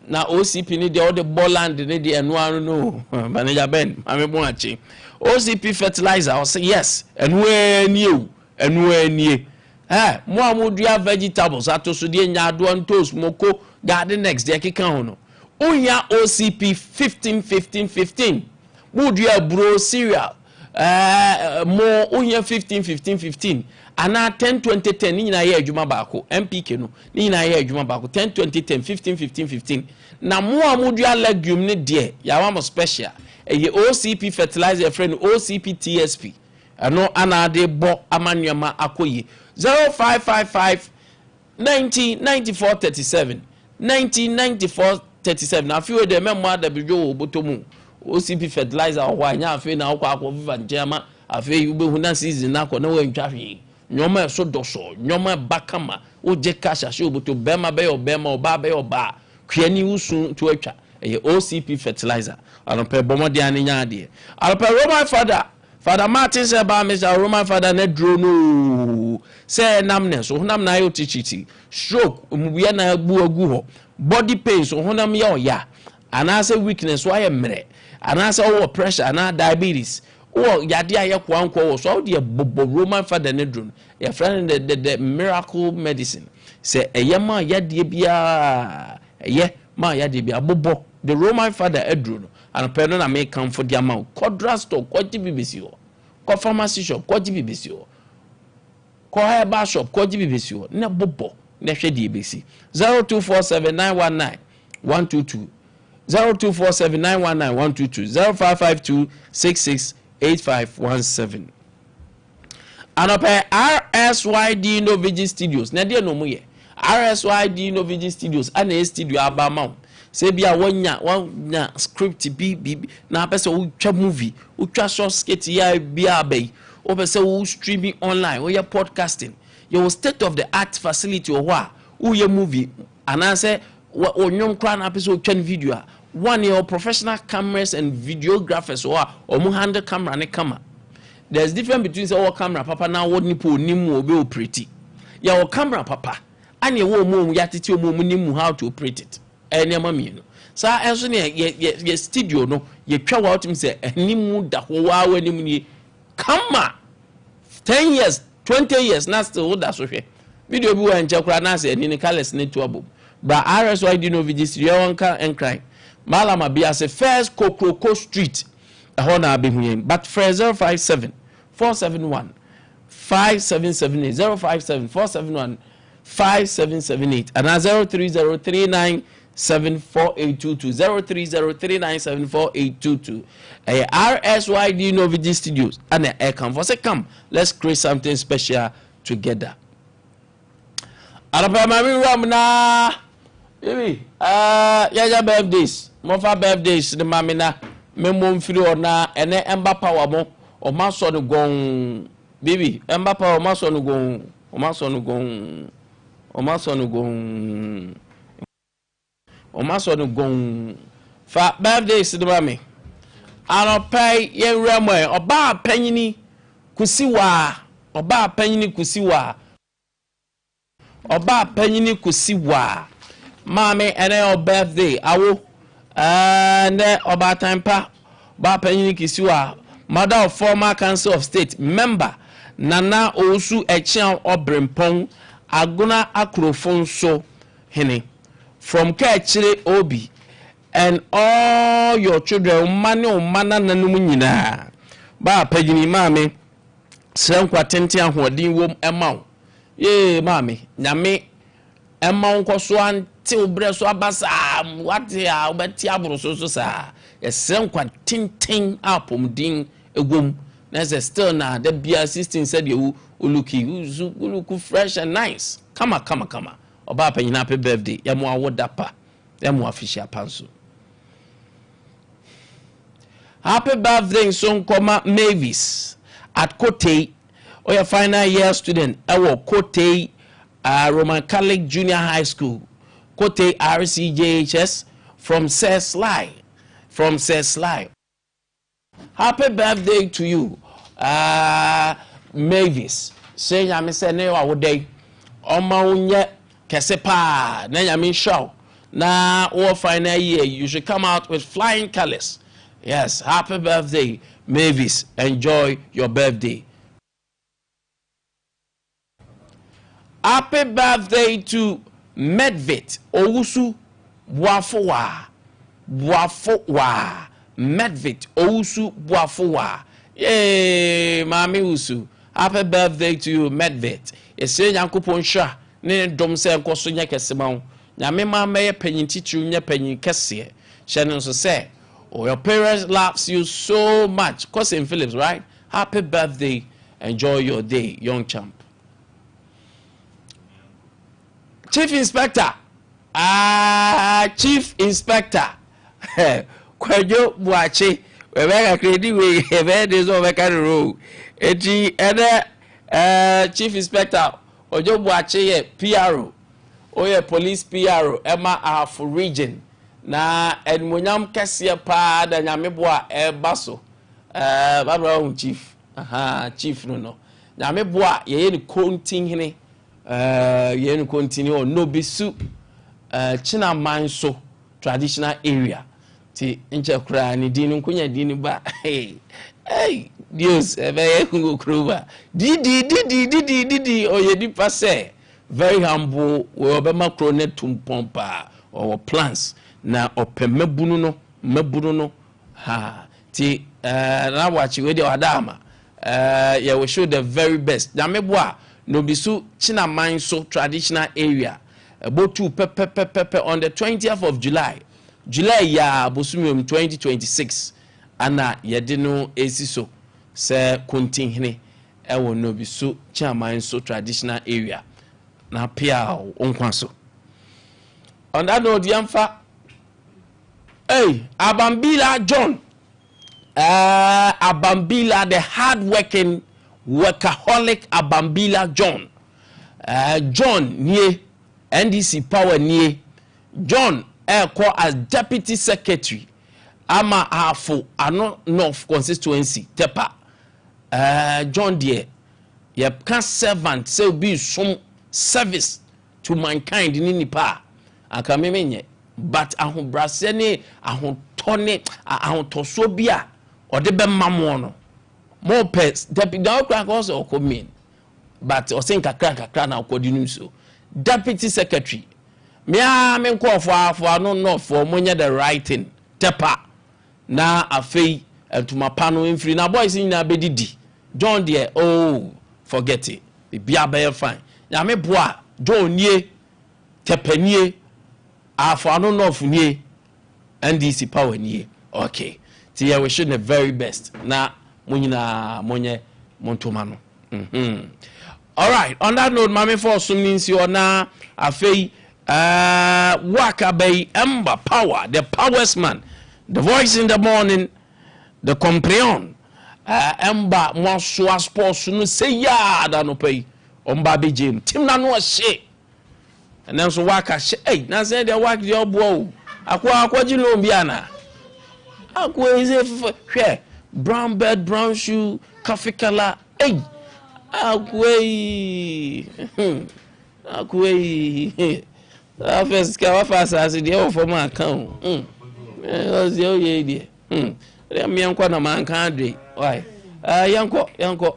na OCP ne deɛ wode bɔ land ne deɛ, ɛno ano no. Manager Ben, maame bo akye OCP fertilizer, ɔsɛ yes, ɛno nie o, ɛno nie. Ɛ mo a modua vegetables, atosodeɛ, nyaadoa, ntos, moko, garden eggs, deɛ ɛkeka ho no, wonya OCP 15 15 15. Modua aburo, cereal, mo wohia 15 15 15 anaa 10 20 10. Ne nyinaa yɛ adwuma baako. NPK no ne nyinaa yɛ adwuma baako: 10 20 10, 15 15 15. Na mo a modua legume ne deɛ, yɛawa mo special, ɛyɛ OCP fertilizer, yɛfrɛ no OCP TSP. Ɛno ana ade bɔ ama nneɛma akɔ yie. 0555 90 94 37, 90 94 37. Afei wo deɛ, mɛmmɔ adabidwo wɔ bɔtɔ mu. OCP fertilizer wɔ hɔ a, nyɛ afei na wokɔ akɔ fifa nkyɛn ama afei wobɛhu na season na akɔ na woantwa hwee. Nneɛma ɛso dɔsɔ, nneɛma ɛba kama, wogye cash ahyɛ oboto. Bɛrima bɛyɛ ɔbɛrima, ɔbaa bɛyɛ ɔbaa, kuani wusu to atwa. Ɛyɛ OCP fertilizer. Anɔpɛ, bɔmmɔden ane nya adeɛ. Anɔpɛ, Roman Father, Father Martin sɛ baa mi sɛ Roman Father na duro no sɛ ɛnam ne so honam na ayɛ otikyiti, stroke, mmubuya na abu agu hɔ, body pains, honam yɛ ɔya, anaasɛ weakness, wayɛ mmerɛ, anaasɛ ɔwɔ pressure anaa diabetes, wɔ yade a yɛ koa nkɔ wɔ so a, wode bɔbɔ Roman Father ne duro no, yɛfrɛ no the miracle medicine sɛ ɛyɛ ma yadeɛ biara, ɛyɛ ma yadeɛ biara. Bobɔ the Roman Father aduro no anɔpɛ no na mekamfo de ama wo. Kɔ drug store, kɔgye bi bɛsi hɔ. Kɔ pharmacy shop, kɔgye bi bɛsi hɔ. Kɔ herbal shop, kɔgye bi bɛsi hɔ na bobɔ na hwɛ deɛ ɛbɛsi. 0247 919 122, 0247 919 122, 0552 668517. Anɔpɛ, RSYD Novigi Studios na ɛdeɛ na ɔmo yɛ. RSYD Novigi Studios ana ɛyɛ studio aba ama wo sɛ bi a wanya script bi bi na apɛ sɛ wotwa movie, wotwa short skit yi a bi aba yi. Wopɛ sɛ wo streaming online, woyɛ podcasting. Yɛwɔ state of the art facility wɔ hɔ a woyɛ movie anaasɛ wo nnwom koraa na apɛ sɛ wotwa no video a, one yɛwɔ professional cameras and videographers wɔ hɔ a wɔn handle camera ne kama. There's difference between sɛ wɔwɔ camera papa na wɔ nipa onim mu obi operate. Yɛwɔ camera papa ana yɛwɔ wɔn a yɛatete wɔn a wɔn nim mu how to operate it. Ɛyɛ nneɛma mmienu. Saa ɛnso ne yɛ studio no yɛtwa wɔ a wotumi sɛ anim da hɔ waa wɔ anim nie kama 10 years, 20 years na still woda so hwɛ video bi wɔ nkyɛn koraa na asɛ ani ne colours ne to abom. Bra RSYD no VG studio, ɛwɔ nka Nkran Malama bi ase, First Kokroko Street, ɛhɔ na abɛhu yɛn. But frɛ 057 471 5778, 057 471 5778, anaa 0303974822, 0303974822. Ɛyɛ RSYD Novg Studios ɛna ɛkamfo sɛ come, let's create something special together. Anɔpa maame wura mu na bibi yɛyɛ birthdays. Mɔfa birthdays ne maame na memmɔ mfiri hɔ na ɛnɛ ɛmba power mo ɔma sɔ no gɔn. Bibi ɛmba power, ɔma sɔ no gɔn, ɔma sɔ no gɔn, ɔma sɔ no gɔn, ɔma sɔ no gɔn. Fa birthdays ne ma me. Anɔpa yi yɛnwura mu ɛ ɔbaa panyini Kusi Waa, ɔbaa panyini Kusi Waa, ɔbaa panyini Kusi Waa. Maame, ɛnɛ yɛ birthday awo ɛnɛ. Ɔbaatan pa, ɔbaa panyini Kusi Waa, mother of former Council of State member Nana Owusu Ɛkyeaw Ɔbrempɔn, Agona Akorofo nso hene from Kɛkyere Obi, and all your children, mma ne mma nananom nyinaa. Baa panyini maame, srɛ nkwa tenten, ahoɔden wom ɛma wo. Yee maame, Nyame ɛma wo nkɔ so ante wo berɛ so aba saa wate a wobɛte aboro so so saa. Yɛsrɛ nkwa tenten a apɔmuden ɛwom na sɛ still na da bia 16 sɛdeɛ wo wo look, wo look fresh and nice, kama kama kama. Ɔbaa panyin, happy birthday. Yɛmo awo da pa, yɛmo afihyia pa nso. Happy birthday nso nkɔma Mavis at Kotei. Ɔyɛ final year student ɛwɔ Kotei Roman Catholic Junior High School, Kotei RCJHS, from Sir Sly, from Sir Sly. Happy birthday to you, Mavis. Sɛ Nyame sɛ ne wawoda yi ɔma wo nyɛ kɛse paa na Nyame nhyira wo na wɔ final year, you should come out with flying colours. Yes, happy birthday, Mavis. Enjoy your birthday. Happy birthday to Medvit Owusu Boafowa, Boafowa, Medvit Owusu Boafowa. Yay, Maame Wusu, happy birthday to you, Medvit. Yɛsrɛ Nyankopɔn nhyira ne ne dɔm sɛ nkɔ so nyɛ kɛse ma wo. Nyame ma mɛyɛ panyin titiriw, nyɛ panyin kɛseɛ. Hyɛ no nso sɛ oh, your parents loves you so much. Kɔ St Phillips, right? Happy birthday, enjoy your day, young champ. Chief Inspector, Chief Inspector Kwadwo Buakye, ɛbɛyɛ kakra edi wei ɛbɛyɛ de sɛ ɔbɛka ne role eti ɛnɛ. Chief Inspector Kwadwo Buakye yɛ PRO, oyɛ police PRO ɛma Ahafo Region na animonyam kɛseɛ paa da Nyame boa ɛba so. Babra ohun chief, aha chief no Nyame boa yɛyɛ ne kontinhene, yɛyɛ ne kontini wɔ Nobisu Kyinaman so traditional area. Ti nkyɛ koraa ne din no nkonya din no ba hey Dios ɛbɛyɛ wɔ kurom a didi didi didi didi. Ɔyɛ nipa sɛ very humble, wɔ ɔbɛma kuro ne tu mpɔn paa. Ɔwɔ plans na ɔpɛ mmabunu no, mmabunu no ha. Ti na wakye wei deɛ wada ama yɛ wish you the very best. Nyame boa, Nobisu Kyinaman so traditional area ɛbɔtu pɛpɛpɛpɛ on the 20th of July, July yaa bosomi om 2026 ana yɛde no esi so sɛ kontinhene ɛwɔ Nobisu Kyinaman so traditional area na pia nkwa so. On that note, yɛmfa hey Abambila John, Abambila the hardworking. Workaholic Abambila John. John nie, NDC power nie. John ɛrekɔ as deputy secretary ama Ahafo Ano North constituency, Tepa. John deɛ, yɛka servant sɛ obi som, service to mankind ne nipa a, anka me menyɛ, but ahobrɛaseɛ ne ahotɔ ne ahotɔsoɔ bi a ɔde bɛma moɔ no, mopɛ deputy na ɔkora nka ɔsɛ ɔkɔ main, but ɔsɛ nkakra nkakra na ɔkɔ no so deputy secretary. Mea me nkɔɔfoɔ Ahafo Ano Northfoɔ, monyɛ the right thing, Tepa, na afei ntoma pa no mfiri na boys nyinaa bɛdidi. John deɛ, oh, forget it, biribiara bɛyɛ fine. Nyame boa. John nie, Tepa nie, Ahafo Ano North nie, NDC power nie. Okay, ti yɛ wish the very best na mo nyinaa monyɛ mo ntoma no. Alright, on that note, maame fɔ ɔsom ne nsi hɔ na afei waka bɛyi Ember Power, the powers man, the voice in the morning, the compreon Ember mo asoa sports no sɛ yaa da no pɛ yi ɔmba abɛgye mu tim na no ɔhye. Ɛnɛ nso waka hyɛ ɛy nansi deɛ waka deɛ ɔboa o, akoa akɔgye loan bi ana akoa yi sɛ fɛfɛ. Hwɛ, brown bed, brown shoe, coffee colour. Ɛy, akoa yi, akoa yi afɛ sika wafa asase deɛ ɛwɔ fam aka o. Ɔsi ɔyɛ yi deɛ ɛdeɛ mmea nkɔ na maa nka adwe wae. Yɛnkɔ, yɛnkɔ.